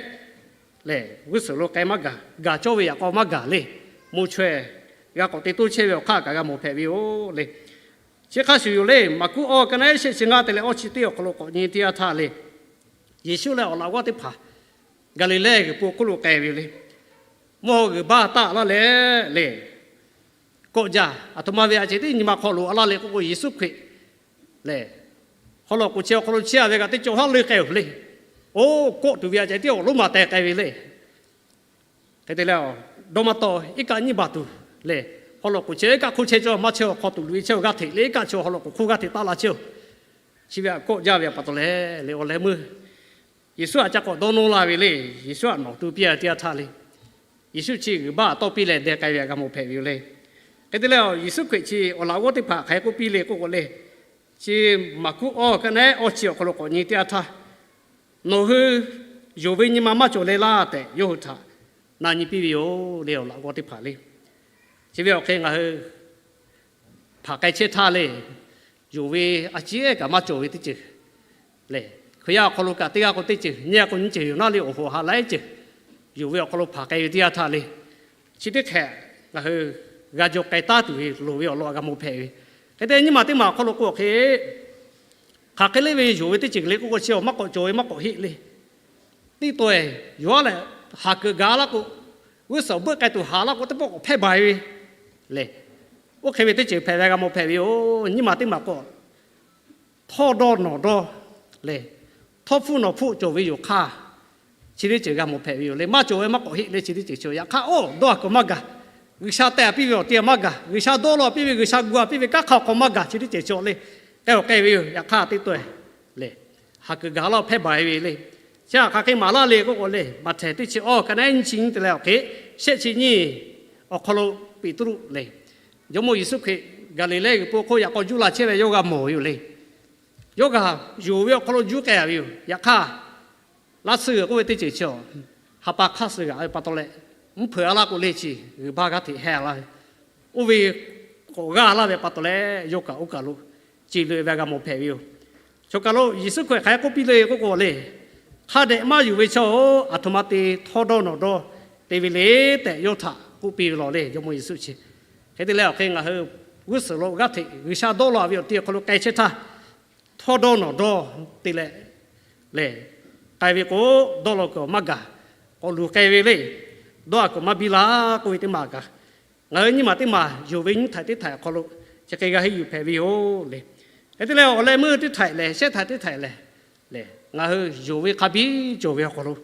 lehˬ g'uˇ suhˍ lo k'ai maˇ gaˬ, gaˬ cawˇ ve yaꞈ k'aw maˇ gaˬ le. Mo chaweh g'a k'awꞈ te toˇ chehˇ ve awˬ hk'aˇ kaꞈ g'a mawˬ hpehꞈ ve yoˬ le. Chi hk'a shuˍ yoˬ le. Maˍkuˆ awˬ ka naˉ shehˆ chi ngaˇ te leh awˇ chi teˇ awˬ hk'aw lo k'awꞈ nyi teˇ yanˇ htaˇ le, Yeˍsuˆ leh awˬ laꞈ g'awˇ teˇ hpaˍ Gaˍliˍlehˇ g'uiˬ po hk'oˆ lo k'ai ve le. Mvuhˇ haw g'uiˬ baˇ taˆ laˇ leh le, kawˆ jaˇ. Aˬ htoꞈ ma ve a ceh tiˉ nyi ma hk'aw loꞈ-a laˇ le k'oˆ k'o, Yeˍsuˆ Hkriꞈ lehˬ, haw lawꞈ k'oˍ chehˇ awˬ hk'aw lo chehˇ-a ve kaꞈ teˇ cawˬ haˉ leuˇ k'ai-oˬ le. Oˇ, kawˆ tuˬ ve a ceh tiˉ awˬ lonˉ ma teh k'ai ve le. Hk'e te leh, dawˇ maˇ tawˆ, iˉ kaˆ nyiˇ baˬ tuˬ lehˬ, haw lawꞈ k'oˍ chehˇ iˉ kaˆ hk'oˆ chehˇ cawˇ maˇ chehˇ awˬ hk'aw tuˬ loꞈ-e chehˇ-oˬ g'aˇ hteꞈ le, iˉ kaˆ chi haw lawꞈ k'oˍ hk'oˆ g'aˇ hteꞈ taˆ la chehˇ-oˬ. Chi ve htaꞈ kawˆ jaˇ ve pa taw leh le, awˬ leh meuˇ Yeˍsuˆ htaꞈ ca k'awꞈ dawˇ nawˇ la ve le. Yeˍsuˆ htaꞈ nawˬ tu piˇ-a teˇ yanˇ htaˇ le, Yeˍsuˆ chi g'uiˬ baˆ htaꞈ tawˇ piˇ leh deh k'ai ve htaꞈ g'a mawˬ hpehꞈ ve yoˬ le. Hk'e te leh, Yeˍsuˆ Hkriꞈ chi awˬ laꞈ g'awˇ teˇ hpaˍ hk'aˬ hk'e k'oˆ piˇ le k'oˆ k'o le, chi Maˍkuˆ awˬ ka naˉ awˇ chi awˬ hk'aw lo k'awꞈ nyi teˇ yanˇ htaˇ, nawˬ hui yonˍ ve nyi ma maˇ cawˬ leh laˇ tehꞈ yawˇ hui htaꞈ na nyi piˇ ve yoˬ le, awˬ laꞈ g'awˇ teˇ hpaˍ le. Chi ve awˬ hk'e ngaˬ hui hpanˍ k'ai chehˇ htaˇ le, yonˍ ve a ciˉ kaꞈ maˇ cawˬ ve teˇ ceuˬ lehˬ, Hkriꞈ yaˇ awˬ hk'aw lo kaꞈ teˇ g'aˇ k'o teˇ ceuˬ, nyiˇ g'aˇ k'o nyiˇ ceuˬ yoˬ naˉ le, awˬ hoꞈ ha laiˉ ceuˬ yonˍ ve awˬ hk'aw lo hpanˍ k'ai ve teˇ yanˇ htaˇ le, chi teˇ hk'ehꞈ ngaˬ hui g'a jaw k'ai taˉ tuˬ ve loˍ ve awˬ lawn g'a mawˬ hpehꞈ ve. Hk'e te nyiˇ maˬ teˇ maˬ awˬ hk'aw lo k'o hk'e, hk'aˬ hk'e le ve yonˍ ve teˇ ceuˬ le k'oˆ k'o chi awˬ maˇ k'awꞈ cawˬ ve maˇ k'awꞈ heˆ le. teˇ taw-eˬ, yawˇ lehˬ haˍ kuiˬ gaˬ laˇ k'o, g'uˇ suhˍ beuˆ k'ai tuˬ haˍ laˇ k'o, teˇ pawˆ k'awꞈ hpehˇ baˬ ve le. Oˇ hk'e ve teˇ ceuˬ hpehꞈ ve g'a mawˬ hpehꞈ ve yoˬ. Nyiˇ maˬ teˇ maˬ k'o, htawˇ dawˇ nawˬ dawˇ le, htawˇ hpfuhˇ nawˬ hpfuhˆ cawˬ ve yoˬ hk'aˇ, chi teˇ ceuˬ g'a mawˬ hpehꞈ ve yoˬ le. Maˇ cawˬ ve maˇ k'awꞈ heˆ le, chi teˇ ceuˬ cawˬ. Yaꞈ hk'aˇ, oˇ dawˇ a kuiˬ maˇ gaˬ. G'uiˬsha teh a piˇ ve awˬ ti a maˇ gaˬ. G'uiˬsha dawˇ law a piˇ ve, G'uiˬsha gu a piˇ ve kanˉ hk'a awˬ hk'aw maˇ gaˬ, chi teˇ ceuˬ cawˬ le. K'ai awˬ k'ai ve yoˬ. Yaꞈ hk'aˇ teˇ taw-eˬ le, haˍ kuiˬ gaˬ laˇ hpehˇ baˬ ve le. Chi hk'aˬ hk'e maˍ laˇ le k'oˆ k'o le, Maꞈhtehˍ teˇ chi awˇ ka naˉ nyiˇ chi nyiˇ te leh awˬ hk'e, shehˆ chi nyiˇ awˬ hk'aw lo Peˍtruˆ le, Jawˇmawˇ Yeˍsuˆ Hkriꞈ Gaˍliˍlehˇ g'uiˬ po hk'oˆ yaꞈ k'aw juˇ la chehˇ ve yawˇ g'a mawˬ ve yoˬ le. Yawˇ g'a yonˍ ve awˬ hk'aw lo juˇ k'ai a ve yoˬ. Yaꞈ hk'aˇ, laˇ suhˍ g'uiˬ k'oˆ ve teˇ ceuˬ chi awˬ, ha pa hk'aˇ suh g'aꞈ ve pa taw leh, mvuhˇ hpeuꞈ a laˇ k'o le chi g'uiˬ baˇ g'aˇ hteꞈ heh a laˇ ve, oˇ ve k'awꞈ g'aˇ laˇ ve pa taw leh, yawˇ kaꞈ oˇ kaˬ lo ceˬ loꞈ e ve g'a mawˬ hpehꞈ ve yoˬ. Chaw kaˬ lo Yeˍsuˆ Hkriꞈ hk'aˬ hk'e k'oˆ piˇ le k'oˆ k'o le, hk'a dehꞈ maˇ yonˍ ve chaw-oˬ, aˬ htoꞈ ma te htawˇ dawˇ nawˬ dawˇ te ve le tehꞈ yawˇ htaꞈ k'oˆ piˇ ve lawˬ le, Jawˇmawˇ Yeˍsuˆ chi. Hk'e te leh awˬ hk'e ngaˬ hui g'uˇ suhˍ lo g'aˇ hteꞈ G'uiˬsha dawˇ law ve awˬ ti awˬ hk'aw lo k'ai chehˇ htaˇ, htawˇ dawˇ nawˬ dawˇ te leh le, k'ai ve k'o, dawˇ law kuiˬ awˬ maˇ gaˬ, k'awꞈ luˬ k'ai ve le. Dawˇ a kuiˬ maˇ biˇ laˇ k'oˆ ve teˇ maˬ kaꞈ, ngaˬ hui nyiˇ maˬ teˇ maˬ yonˍ ve nyiˇ htaiꞈ teˇ htaiꞈ awˬ hk'aw lo chi hk'e g'a henˇ yuˬ hpehꞈ ve yoˬ le. Hk'e te leh awˬ leh meuˇ teˇ htaiꞈ lehˬ, shehˆ htaiꞈ teˇ htaiꞈ lehˬ le, ngaˬ hui yonˍ ve hk'a biˇ cawˬ ve awˬ hk'aw lo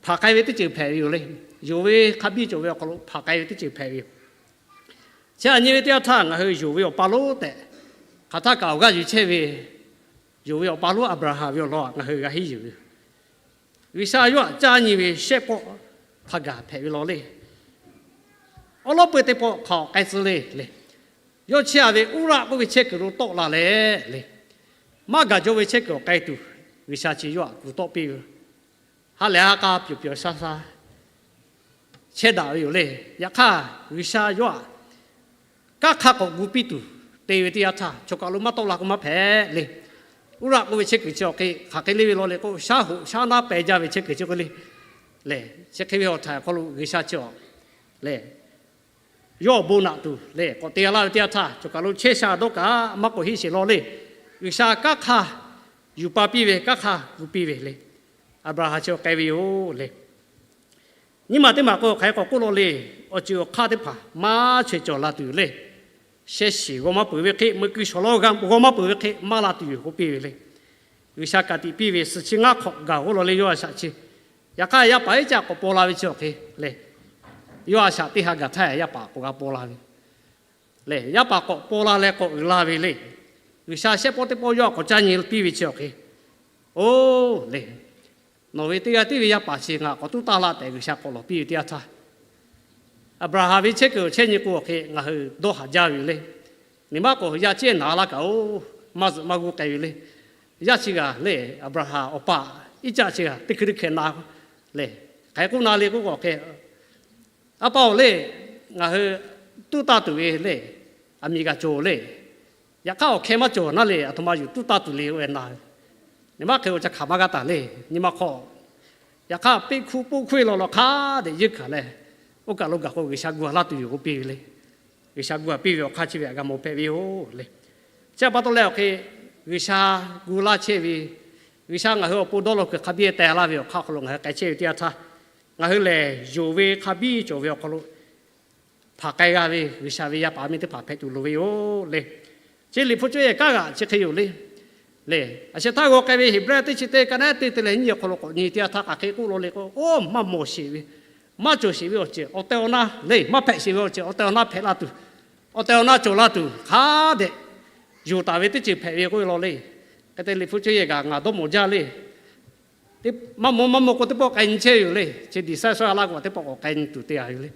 hpanˍ k'ai ve teˇ ceuˬ hpehꞈ ve yoˬ le. Yonˍ ve hk'a biˇ cawˬ ve awˬ hk'aw lo hpanˍ k'ai ve teˇ ceuˬ hpehꞈ ve yoˬ. Chi a nyi ve teˇ yanˇ htaˇ ngaˬ hui yonˍ ve awˬ pa lonˉ tehꞈ hk'aˬ htaˇ kaꞈ awˬ g'aˇ yuˬ chehˇ ve, yonˍ ve awˬ pa lonˉ Aˍbraˍhanˍ ve awˬ lawn ngaˬ hui g'a henˇ yuˬ ve yoˬ. G'uiˬsha yawˇ htaꞈ caˇ nyi ve shehˆ pawˆ htaꞈ gaˬ hpehꞈ ve law le. Awˉ lawˉ peu teˇ pawˆ hk'aˬ awˬ k'ai tcuh le le. Yawˇ chehˇ a ve Uˉraˆ k'oˆ ve chehˇ kuiˬ lo tawˆ la leh le, maˇ gaˬ jaw ve chehˇ kuiˬ awˬ k'ai tuˬ, G'uiˬsha chi yawˇ htaꞈ kuˬ tawˆ piˇ ve, ha lehˬ ha k'a pyawˬ pyawˬ sha sha chehˇ daꞈ ve yoˬ le. Yaꞈ hk'aˇ, G'uiˬsha yawˇ htaꞈ kanˉ hk'a k'awꞈ gu piˇ tuˬ te ve teˇ yanˇ htaˇ, chaw kaˬ lo maˇ tawˆ la k'o maˇ hpehꞈ le. Uˉraˆ k'oˆ ve chehˇ kuiˬ chi awˬ hk'e hk'aˬ hk'e le ve law le k'o, shaˉ hoꞈ shaˉ naˉ peh jaˇ ve chehˇ kuiˬ chi hk'e le. Lehˬ, chi hk'e ve awˬ htaiˍ awˬ hk'aw lo G'uiˬsha chi awˬ lehˬ, yawˇ awˬ bon naꞈ tuˬ lehˬ k'awꞈ te g'a laˇ ve teˇ yanˇ htaˇ, chaw kaˬ lo chehˇ sha dawˇ kaꞈ maˇ k'awꞈ heˆ sheˍ law le. G'uiˬsha kanˉ hk'a yuˬ pa piˇ ve, kanˉ hk'a gu piˇ ve le. Aˍbraˍhanˍ chi awˬ k'ai ve yoˬ le. Nyiˇ maˬ teˇ maˬ k'o hk'aˬ hk'e k'awꞈ k'oˆ law le. Awˬ ceuˬ awˬ hk'aˇ teˇ hpaˍ maˇ chaweh cawˬ la tuˬ le. Shehˇ shiˍ g'aw maˇ peuˬ ve hk'e, meuꞈ keu shawˍ law g'aw maˇ peuˬ ve hk'e maˇ la tuˬ yoˬ k'oˆ piˇ ve le. G'uiˬsha ka tiꞈ piˇ ve suhˍ chi ngaˇ hk'awꞈ gaˬ g'oˇ law le yawˇ a shaꞈ chi. Yaꞈ hk'aˇ, yaˇ paˍ iˉ caˆ k'awꞈ paw la ve chi awˬ hk'e le, yawˇ a shaꞈ teˇ ha gaˬ htaˇ yaˇ paˍ k'awꞈ g'a paw la ve le. Yaˇ paˍ k'awꞈ paw la leh k'awꞈ uiˍ la ve le. G'uiˬsha shehˆ pawˆ teˇ pawˆ yawˇ a k'awꞈ caˇ nyi piˇ ve chi awˬ hk'e, oˇ le, nawˬ ve teˇ g'aˇ tiˉ ve yaˇ paˍ chi ngaˬ k'awꞈ tuˉ taˇ laˇ tehꞈ G'uiˬsha k'awꞈ lawˬ piˇ ve teˇ yanˇ htaˇ, Aˍbraˍhanˍ ve chehˇ kuiˬ awˬ chehˇ nyi k'o awˬ hk'e ngaˬ hui dawˇ haˍ jaˇ ve yoˬ le. Nyi ma k'o yaˇ ceˇ naˍ laˇ kaꞈ oˬ, maˇ zuhꞈ maˇ g'uˇ k'ai ve le. Yaˇ chi g'aˇ le, Aˍbraˍhanˍ awˬ pa Iˉcaˆ chi g'aˇ teˇ hkui teˇ hkeh na le. Hk'aˬ hk'e k'oˆ na le k'oˆ k'o awˬ hk'e, A pa-oˬ le, ngaˬ hui tuˉ taˇ tuˬ ve le, aˬ miˍ g'a cawˬ le. Yaꞈ hk'aˇ awˬ hkeh maˇ cawˬ naˉ le, aˬ htoꞈ ma yuˬ tuˉ taˇ tuˬ le oˇ ve na. Nyi ma hk'e awˬ ca hk'aˬ maˇ g'aˇ taˍ le. Nyi ma hk'aw yaꞈ hk'aˇ peˆ hkuˇ poˆ hkuˇ e law law hk'a dehꞈ yeunˇ hkanˍ leh, oˇ kaˬ lo gaˬ k'o G'uiˬsha gu a laˇ tuˬ yoˬ k'oˆ piˇ ve le. G'uiˬsha gu a piˇ ve awˬ hk'aˇ chi ve htaꞈ g'a mawˬ hpehꞈ ve yoˬ le. Chi pa taw leh awˬ hk'e G'uiˬsha gu laˇ chehˇ ve, G'uiˬsha ngaˬ hui awˬ pon dawˇ law kuiˬ hk'a biˇ teh laˇ ve awˬ hk'aˇ awˬ hk'aw lo ngaˬ hui k'ai chehˇ ve teˇ yanˇ htaˇ, ngaˬ hui lehˬ yonˍ ve hk'a biˇ cawˬ ve awˬ hk'aw lo hpanˍ k'ai g'a ve G'uiˬsha ve yaˇ paˍ miˇ teˇ hpaˍ hpehꞈ tuˬ loˍ ve yoˬ le. Chi Liꞈ hpu cawˇ yehˬ kanˉ g'aꞈ chi hk'e yoˬ le. Le, a sheh htaˇ g'aw k'ai ve Heˍbrehˇ teˇ chi teˇ ka naˉ teˇ te leh nyiˇ awˬ hk'aw lo k'awꞈ nyi teˇ yanˇ htaˇ hk'aˬ hk'e k'oˆ law le k'o, oˇ maˇ mawˬ sheˍ ve, maˇ cawˬ sheˍ ve awˬ ceuˬ awˬ tehˬ awˬ na le, maˇ hpehꞈ sheˍ ve awˬ ceuˬ awˬ tehˬ awˬ na hpehꞈ la tuˬ, awˬ tehˬ awˬ na cawˬ la tuˬ hk'a dehꞈ yonˍ taˍ ve teˇ ceuˬ hpehꞈ ve k'oˆ ve law le. Hk'e te Liꞈ hpu cawˇ yehˬ kaꞈ ngaˬ dawˇ mawˬ jaˇ le. Maˇ mawˬ maˇ mawˬ k'o teˇ pawˆ k'ai nyi chehˇ ve yoˬ le. Chi diˬ saiˉ sawˉ a laˇ k'o teˇ pawˆ k'awꞈ k'ai nyi tuˬ te a ve le.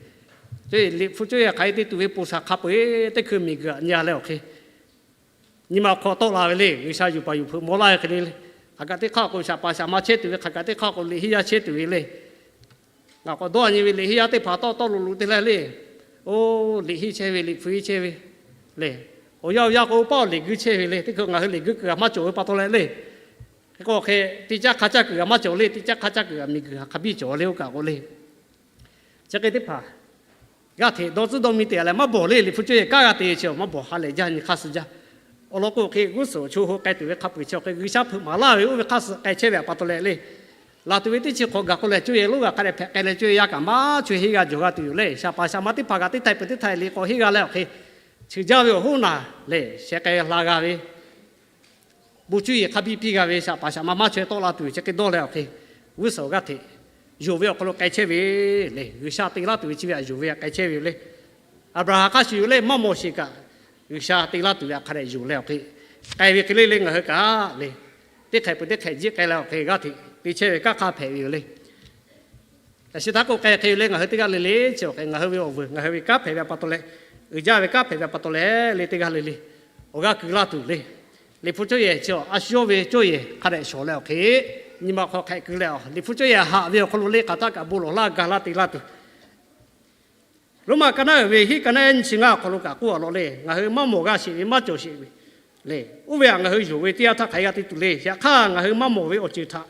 Cawˇ Liꞈ hpu cawˇ yehˬ hk'aˬ hk'e te tuˬ ve poˬ shaˍ hk'a peu-eˬ teˇ hkui miˬguiˬ aꞈ nyi a leh awˬ hk'e, nyi ma hk'aw tawˆ la ve le. G'uiˬsha yuˬ paˍ yuˬ hpeuꞈ maw laˇ ve hk'e le le. Hk'aˬ kaꞈ teˇ hk'aˇ k'o shaˍ paˍ shaˍ ma chehˇ tuˬ ve, hk'aˬ kaꞈ teˇ hk'aˇ k'o liꞈ henˇ yaˇ chehˇ tuˬ ve le. Ngaˬ k'awꞈ dawˇ nyi ve liꞈ henˇ yaˇ teˇ hpaˍ tawˆ tawˆ lo lo te leh le. Oˇ, liꞈ henˇ chehˇ ve, liꞈ hpu henˇ chehˇ ve le. Awˬ yanˇ awˬ yanˇ k'o paˇ awˬ liꞈ guiˇ chehˇ ve le. Teˇ hkui ngaˬ hui liꞈ guiˇ kuiˬ g'a maˇ cawˬ ve pa taw leh le. Hk'e k'o hk'e teˇ caˉ hk'a caˇ kuiˬ g'a maˇ cawˬ le. Teˇ caˉ hk'a caˇ kuiˬ g'a miˬguiˬ hk'aˬ hk'a biˇ cawˬ le oˇ kaꞈ k'o le. Chi hk'e teˇ hpaˍ g'aˇ hteꞈ dawˇ tcuhˉ dawˇ miˇ te a leh maˇ bawˬ le. Liꞈ hpu cawˇ yehˬ kanˉ g'a te chi maˇ bawˬ ha lehˬ jaˇ nyi hk'aˇ suh jaˇ. Awˬ lawn k'o hk'e g'uˇ suhˍ awˬ cho ho k'ai tuˬ ve hk'a peu-eˬ chi awˬ hk'e G'uiˬsha hpeuꞈ maˍ laˇ ve oˇ ve hk'aˇ suh k'ai chehˇ ve pa taw leh le. Laˬ tuˬ ve teˇ chi hk'awꞈ gaˬ k'o lehˬ, coˇ yehˬ lonˉ g'a hk'a dehꞈ hpehꞈ k'ai leh coˇ yehˬ yaˇ kaꞈ maˇ chaweh henˇ g'a jawˬ g'a tuˬ yoˬ le. Shaˍ paˍ shaˍ ma teˇ hpaˍ kaꞈ teˇ htaiˍ peuˬ teˇ htaiˍ liꞈ k'awꞈ henˇ g'a leh awˬ hk'e, cheuˬ jaˇ ve awˬ hoˉ naˬ lehˬ sheh k'ai la g'a ve, bon coˇ yehˬ hk'a biˇ piˇ g'a ve, shaˍ paˍ shaˍ ma maˇ chaweh tawˆ la tuˬ yoˬ. Chi hk'e dawˇ leh awˬ hk'e, g'uˇ suhˍ g'aˇ hteꞈ yonˍ ve awˬ hk'aw lo k'ai chehˇ ve le. G'uiˬsha te laˇ tuˬ ve chi ve htaꞈ yonˍ ve htaꞈ k'ai chehˇ ve yoˬ le. Aˍbraˍhanˍ hk'a shuˍ yoˬ le, maˇ mawˬ sheˍ kaꞈ, G'uiˬsha te laˇ tuˬ ve htaꞈ hk'a dehꞈ yonˍ leh awˬ hk'e, k'ai ve hk'e le le ngaˬ hui kaꞈ le, teˇ htaiˍ peuˬ teˇ htaiˍ jiˆ k'ai leh awˬ hk'e g'aˇ hteꞈ te chehˇ ve kanˉ hk'a hpehꞈ ve yoˬ le. Yaꞈ shi htaˇ k'o k'ai hk'e ve le, ngaˬ hui teˇ g'aˇ le le chi awˬ hk'e ngaˬ hui ve awˬ vuiˬ, ngaˬ hui ve kanˉ hpehꞈ ve pa taw leh, uiˍ jaˇ ve kanˉ hpehꞈ ve pa taw leh le, teˇ g'aˇ le le awˬ g'aˇ ku laˇ tuˬ le. Liꞈ hpu coˇ yehˬ chi a shu yawˇ ve coˇ yehˬ hk'a dehꞈ shawˍ leh awˬ hk'e, nyi ma hk'aw hk'ehꞈ keu leh a, Liꞈ hpu coˇ yehˬ haꞈ ve awˬ hk'aw lo le hk'aˬ htaˇ kaꞈ bon lawˬ laˇ ga laˇ te laˇ tuˬ, Roˉmaꞈ ka naˉ uiˍ ve hiˉ ka naˉ ehˉ nyi chi ngaˇ awˬ hk'aw lo kaꞈ k'oˆ a law le, ngaˬ hui maˇ mawˬ g'a sheˍ ve maˇ cawˬ sheˍ ve le. Oˇ ve htaꞈ ngaˬ hui yonˍ ve teˇ yanˇ htaˇ hk'aˬ hk'e g'a te tuˬ le. Yaꞈ hk'aˇ ngaˬ hui maˇ mawˬ ve awˬ ceuˬ htaꞈ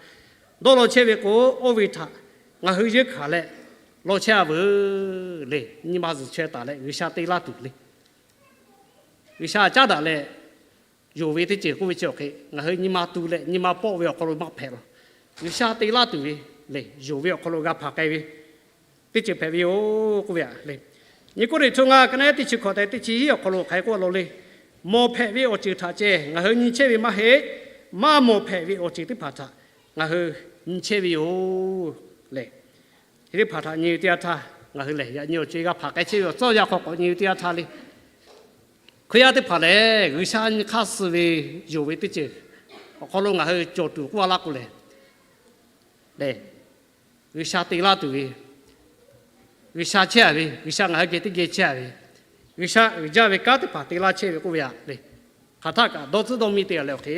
dawˇ law chehˇ ve k'o, oˇ ve htaꞈ ngaˬ hui yeunˇ hkanˍ leh law chehˇ a veuˬ le. Nyi ma zuhˬ chaweh taˍ leh G'uiˬsha te laˇ tuˬ le. G'uiˬsha caˉ daꞈ leh yonˍ ve teˇ ceuˬ k'oˆ ve chi awˬ hk'e, ngaˬ hui nyi ma tu leh nyi ma pawˆ ve awˬ hk'aw lo maˇ hpehꞈ la. G'uiˬsha te laˇ tuˬ ve le, yonˍ ve awˬ hk'aw lo g'a hpanˍ k'ai ve teˇ ceuˬ hpehꞈ ve yoˬ k'oˆ ve le. Nyi Kawˇrenˍhtuˆ ngaˇ ka naˉ ehˉ teˇ chi hkawꞈ tehꞈ teˇ chi hiˉ awˬ hk'aw lo hk'aˬ hk'e k'oˆ a law le. Mawˬ hpehꞈ ve awˬ ceuˬ htaꞈ ceh ngaˬ hui nyi chehˇ ve maˇ heˆ. Maˇ mawˬ hpehꞈ ve awˬ ceuˬ teˇ hpaˍ htaꞈ ngaˬ hui nyi chehˇ ve yoˬ le. Chi teˇ hpaˍ htaꞈ nyi ve teˇ yanˇ htaˇ ngaˬ hui lehˬ yaꞈ nyi awˬ co e g'a hpanˍ k'ai chehˇ ve awˬ tcuhˇ yanˇ hk'aw k'awꞈ nyi ve teˇ yanˇ htaˇ le, Hkriꞈ yaˇ teˇ hpaˍ lehˬ G'uiˬsha nyi hk'aˇ suh ve yonˍ ve teˇ ceuˬ awˬ hk'aw lo ngaˬ hui cawˬ tuˬ k'oˆ a laˇ k'o lehˬ, lehˬ G'uiˬsha te laˇ tuˬ ve, G'uiˬsha chehˇ a ve, G'uiˬsha ngaˬ hui geh teˇ geh chehˇ a ve, G'uiˬsha uiˍ jaˇ ve kanˉ teˇ hpaˍ te laˇ chehˇ ve k'oˆ ve htaꞈ le, hk'aˬ htaˇ kaꞈ dawˇ tcuhˉ dawˇ miˇ te a leh awˬ hk'e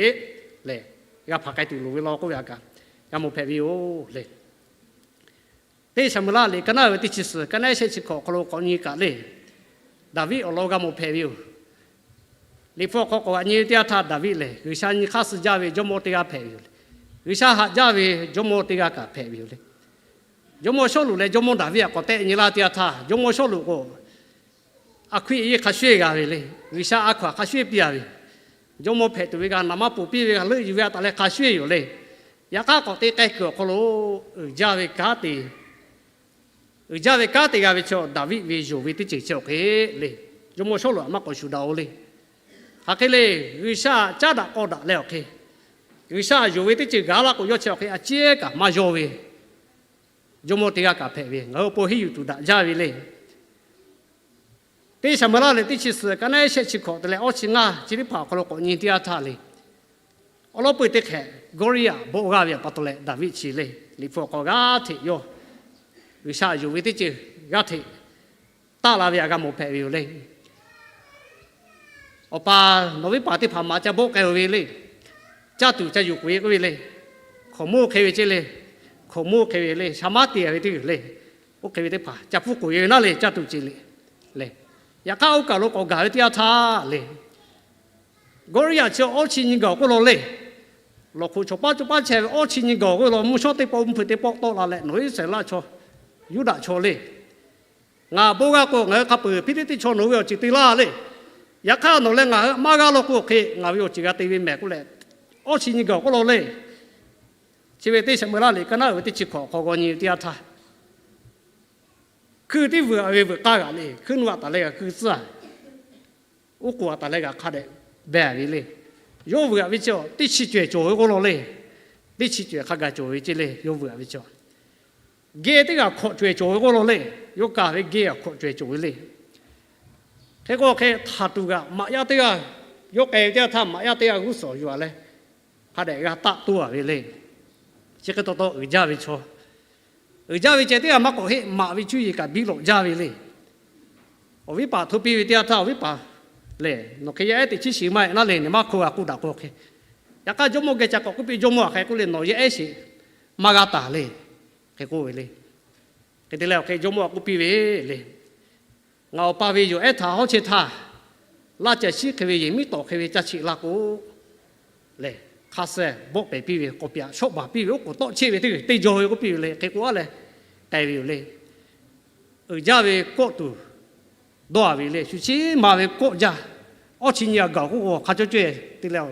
lehˬ, g'a hpanˍ k'ai tuˬ loˍ ve law k'oˆ ve htaꞈ kaꞈ g'a mawˬ hpehꞈ ve yoˬ le. Teˇ Saˍmo-eˍlaˆ liꞈ ka naˉ uiˍ ve teˇ chi suhˍ ka naˉ ehˉ shehˆ chi hkawꞈ awˬ hk'aw lo k'awꞈ nyi kaꞈ le, Daˍviˆ awˬ lawn g'a mawˬ hpehꞈ ve yoˬ. Liꞈ hpu awˬ hk'aw k'awꞈ g'aꞈ nyi ve teˇ yanˇ htaˇ Daˍviˆ lehˬ G'uiˬsha nyi hk'aˇ suh jaˇ ve jawˇmawˇ teˇ g'aˇ hpehꞈ ve yoˬ le. G'uiˬsha haꞈ jaˇ ve jawˇmawˇ teˇ g'aˇ kaꞈ hpehꞈ ve yoˬ le. Jawˇmawˇ Sawˉluꞈ leh jawˇmawˇ Daˍviˆ htaꞈ k'awꞈ tehˆ nyi laˇ teˇ yanˇ htaˇ, jawˇmawˇ Sawˉluꞈ k'o, a hkuiˇ a yeˇ hk'a shuˍ g'a ve le. G'uiˬsha a hkaw aˬ hk'a shuˍ piˇ a ve, jawˇmawˇ hpehꞈ tuˬ ve g'a naˍ maˇ ponˬ piˇ ve g'a leuˆ yuˬ ve a taˍ leh hk'a shuˍ yoˬ le. Yaꞈ hk'aˇ k'awꞈ te k'ai kuiˬ awˬ hk'aw lo uiˍ jaˇ ve kanˉ te uiˍ jaˇ ve kanˉ te g'a ve chaw Daˍviˆ ve yonˍ ve teˇ ceuˬ chi awˬ hk'e le, jawˇmawˇ Sawˉluꞈ htaꞈ maˇ k'awꞈ shuˍ daꞈ-o le. Hk'aˬ hk'e le, G'uiˬsha caˉ daꞈ k'aw daꞈ leh awˬ hk'e, G'uiˬsha yonˍ ve teˇ ceuˬ gaˬ laˇ k'o yawˇ chi awˬ hk'e a ciˉ kaꞈ maˇ yawˇ ve jawˇmawˇ teˇ g'aˇ kaꞈ hpehꞈ ve, ngaˬ hui awˬ pon henˇ yuˬ tuˬ daꞈ jaˇ ve le. Teˇ Saˍmo-eˍlaˆ lehˬ teˇ chi suhˍ ka naˉ ehˉ shehˆ chi hkawꞈ te leh awˇ chi ngaˇ chi teˇ hpaˍ awˬ hk'aw lo k'awꞈ nyi teˇ yanˇ htaˇ le, awˉ lawˉ peuˇ teˇ hk'ehꞈ Gawˇliˇyaꞈ bawˆ g'aˇ ve pa taw leh Daˍviˆ chi le, Liꞈ hpu awˬ hk'aw g'aˇ hteꞈ yawˇ G'uiˬsha yonˍ ve teˇ ceuˬ g'aˇ hteꞈ taˆ la ve htaꞈ g'a mawˬ hpehꞈ ve yoˬ le. Awˬ pa, nawˬ viˉ paˍ teˇ hpaˍ maꞈ ca bawˆ k'ai-o ve le. Caˇ tuˬ ca yuˬ k'oꞈ-e k'oˆ ve le. Hkaoˍmonˇ hk'e ve ceˇ le. Hkaoˍmonˇ hk'e ve le, shaˍ maˉ te ve teˇ g'uiˬ le. Oˇ hk'e ve teˇ hpaˍ ca pfuhˇ k'oꞈ-e ve naˉ le, caˇ tuˬ ceˇ le. Yaꞈ hk'aˇ oˇ kaˬ lo k'awꞈ gaˬ ve teˇ yanˇ htaˇ le, Gawˇliˇyaꞈ chi awˇ chi nyi gaˬ-oˬ k'oˆ law le. Lawˬ hk'oꞈ chawˬ paˇ co paˇ chehˇ ve awˇ chi nyi gaˬ-oˬ k'oˆ law, mvuhˇ shawˉ teˇ pawˆ mvuhˇ hpeuꞈ teˇ pawˆ tawˆ la leh, nawˬ Iˉsaˍreˍlaˆ chaw, Yuˇdaꞈ chaw le, ngaˬ bon g'a k'o ngaˬ hui hk'a peuˬ Hpiˇliˇtiˆ chaw nawˬ hui ve awˬ ceuˬ te laˇ le. Yaꞈ hk'aˇ nawˬ leh ngaˬ hui maˇ g'a law k'o hk'e ngaˬ ve awˬ ceuˬ g'a te ve mehˬ k'oˆ leh, awˇ chi nyi gaˬ-oˬ k'oˆ law le. Chi ve teˇ Saˍmo-eˍlaˆ liꞈ ka naˉ uiˍ ve teˇ chi hkawꞈ hk'aw g'aw nyi ve teˇ yanˇ htaˇ, hkuiˇ tiˉ vuiˬ-a ve vuiˬ k'aˇ g'aꞈ le, hkuiˇ nuˆ-a taˍ leh g'aꞈ hkui tcuhˇ-a, oˉ k'oˍ-a taˍ leh g'aꞈ hk'a dehꞈ beh ve le. Yawˇ vuiˬ-a ve chi teˇ chi cawehˬ cawˬ ve k'oˆ law le. Teˇ chi cawehˬ hk'a gaˬ cawˬ ve ceˇ le, yawˇ vuiˬ-a ve chi geh teˇ g'aꞈ hkawꞈ cawehˬ cawˬ ve k'oˆ law le. Yawˇ kaˬ ve geh g'aꞈ hkawꞈ cawehˬ cawˬ ve le. Hk'e k'o hk'e htaˍ tuˬ g'aꞈ maꞈ yaˇ teˇ g'aˇ, yawˇ k'ai ve teˇ yanˇ htaˇ maꞈ yaˇ teˇ g'aˇ g'uˇ suhˍ yuˬ-a leh, hk'a dehꞈ g'a taˆ toˇ-a ve le. Chi hk'e taw taw uiˍ jaˇ ve chaw, uiˍ jaˇ ve ceh teˇ g'aˇ maˇ k'awꞈ heˆ, maꞈ ve cuˇ yiˍ kaꞈ biˇ lawꞈ jaˇ ve le. Awˬ viˉ paˍ hto piˇ ve teˇ yanˇ htaˇ awˬ viˉ paˍ lehˬ, nawˬ hk'e yaˇ ehˉ teꞈ chiˉ shiˍ maˇ heˆ naˉ le, nawˬ maˇ hk'oˆ g'a k'oˆ daꞈ k'o hk'e. Yaꞈ hk'aˇ jawˇmawˇ geh ca k'awꞈ k'oˆ piˇ, jawˇmawˇ-a hk'e k'oˆ le, nawˬ yaˇ ehˉ shiˍ maˇ g'a taˍ le, hk'e k'oˆ ve le. Hk'e te leh awˬ hk'e jawˇmawˇ-a k'oˆ piˇ ve le, ngaˬ awˬ pa ve yoˬ ehˉ htaꞈ hawˉ chehˇ htaˇ, laˇ ca shiˉ hk'e ve yehˬ miˉ tawˍ hk'e ve caˇ cheꞈ laˇ k'o lehˬ, hk'a suh bawˆ pehˍ piˇ ve k'awꞈ piꞈ shawˆ baˬ piˇ ve oˉ k'oˍ tawˆ cheˆ ve teˇ g'uiˬ teˇ jaw ve k'oˆ piˇ ve le, hk'e k'oˆ-a leh k'ai ve yoˬ le. Uiˍ jaˇ ve kawˆ tuˬ dawˇ-a ve le, shu chi ma ve kawˆ jaˇ. Awˇ chi nyi g'aꞈ gaˬ k'oˆ k'o hk'a cawˇ cawehˬ te leh,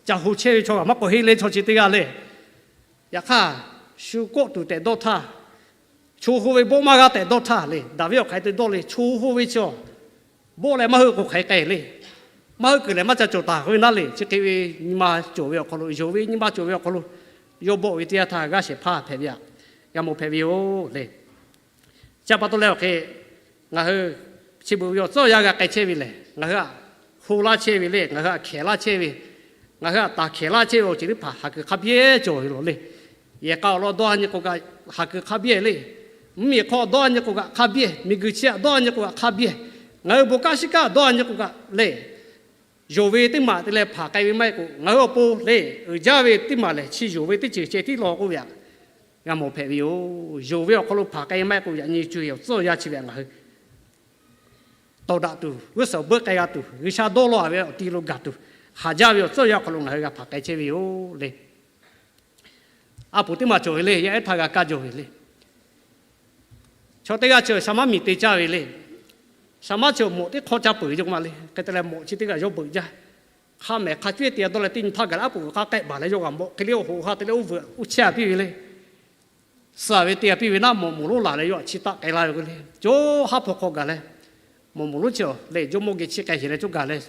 ca ho chehˇ ve chaw g'aꞈ maˇ k'awꞈ heˆ le, chaw chi teˇ g'aˇ le. Yaꞈ hk'aˇ Shu kawˆ tuˬ tehꞈ dawˇ htaˇ, cho ho ve bawˆ maˇ g'aˇ tehꞈ dawˇ htaˇ le, daꞈ ve awˬ hk'aˬ hk'e te dawˇ le, cho ho ve chi awˬ bawˆ leh maˇ heuˆ k'o hk'aˬ hk'e k'ai le. Maˇ heuˆ kuiˬ lehˬ maˇ ca cawˬ taˍ k'oˆ ve naˉ le. Chi hk'e ve nyi ma cawˬ ve awˬ hk'aw lo, yonˍ ve nyi ma cawˬ ve awˬ hk'aw lo, yawˇ bawˆ ve teˇ yanˇ htaˇ g'aˇ shehˍ hpaˇ hpehꞈ ve htaꞈ g'a mawˬ hpehꞈ ve yoˬ le. Chi pa taw leh awˬ hk'e, ngaˬ hui chi beuꞈ ve awˬ tcuhˉ awˬ yanˇ g'a k'ai chehˇ ve lehˬ, ngaˬ hui htaꞈ ho laˇ chehˇ ve le, ngaˬ hui htaꞈ hkehˍ laˇ chehˇ ve, ngaˬ hui htaꞈ taˍ hkehˍ laˇ chehˇ ve awˬ ceuˬ teˇ hpaˍ haˍ kuiˬ hk'a biˇ cawˬ ve laˬ le. Yehˬ k'a awˬ lawn dawˇ a nyi k'o kaꞈ haˍ kuiˬ hk'a biˇ le. Mvuhˇmiˬ hk'aw dawˇ a nyi k'o kaꞈ hk'a biˇ, miˬguiˬ chi htaꞈ dawˇ a nyi k'o kaꞈ hk'a biˇ, ngaˬ hui bon kanˉ shiˉ kanˉ dawˇ a nyi k'o kaꞈ le, yonˍ ve teˇ maˬ te leh hpanˍ k'ai ve maˇ heˆ k'o, ngaˬ hui awˬ pon le uiˍ jaˇ ve teˇ maˬ lehˬ, chi yonˍ ve teˇ ceuˬ ceh tiˉ law k'oˆ ve htaꞈ g'a mawˬ hpehꞈ ve yoˬ. Yonˍ ve awˬ hk'aw lo hpanˍ k'ai maˇ heˆ k'o, yaꞈ nyi co awˬ tcuhˉ awˬ yanˇ chi ve htaꞈ ngaˬ hui tawˍ daꞈ tuˬ, g'uˇ suhˍ beuˆ k'ai g'a tuˬ, G'uiˬsha dawˇ law ve awˬ ti lo gaˬ tuˬ, haˍ jaˇ ve awˬ tcuhˉ awˬ yanˇ awˬ hk'aw lo ngaˬ hui g'a hpanˍ k'ai chehˇ ve yoˬ le. A poˍ teˇ maˬ cawˬ ve le, yaˇ ehˉ htaˇ g'a kaˇ jaw ve le. Chaw teˇ g'aˇ chi shaˍ maˉ miˬ te caˇ ve le. Shaˍ maˉ chi mawꞈ teˇ hk'awˇ caˇ peuˬ ve yoˬ ma le. Hk'e te leh mawꞈ chi teˇ g'aˇ yawˇ beuꞈ jaˇ. Hk'a mehˍ hk'a cawehˇ te dawˇ leh teˇ nyi htaˇ gaˬ leh aˉ poꞈ g'uiˬ k'aˇ k'ehˆ baˬ leh yawˇ g'a mawꞈ hk'e le, oˇ hoꞈ ha te leh oˇ vuiˬ uˇ chehˇ a piˇ ve le. Suh ve te a piˇ ve naˉ, mawꞈ moˍ lonˉ laˬ leh yawˇ htaꞈ chi taˆ k'ai laˇ ve k'o le. Cawˇ haˉ hpaw hk'aw gaˬ leh, mawꞈ moˍ lonˉ chi le jawˇmawˇ geh chi k'ai sheˍ leh cawˇ gaˬ leh,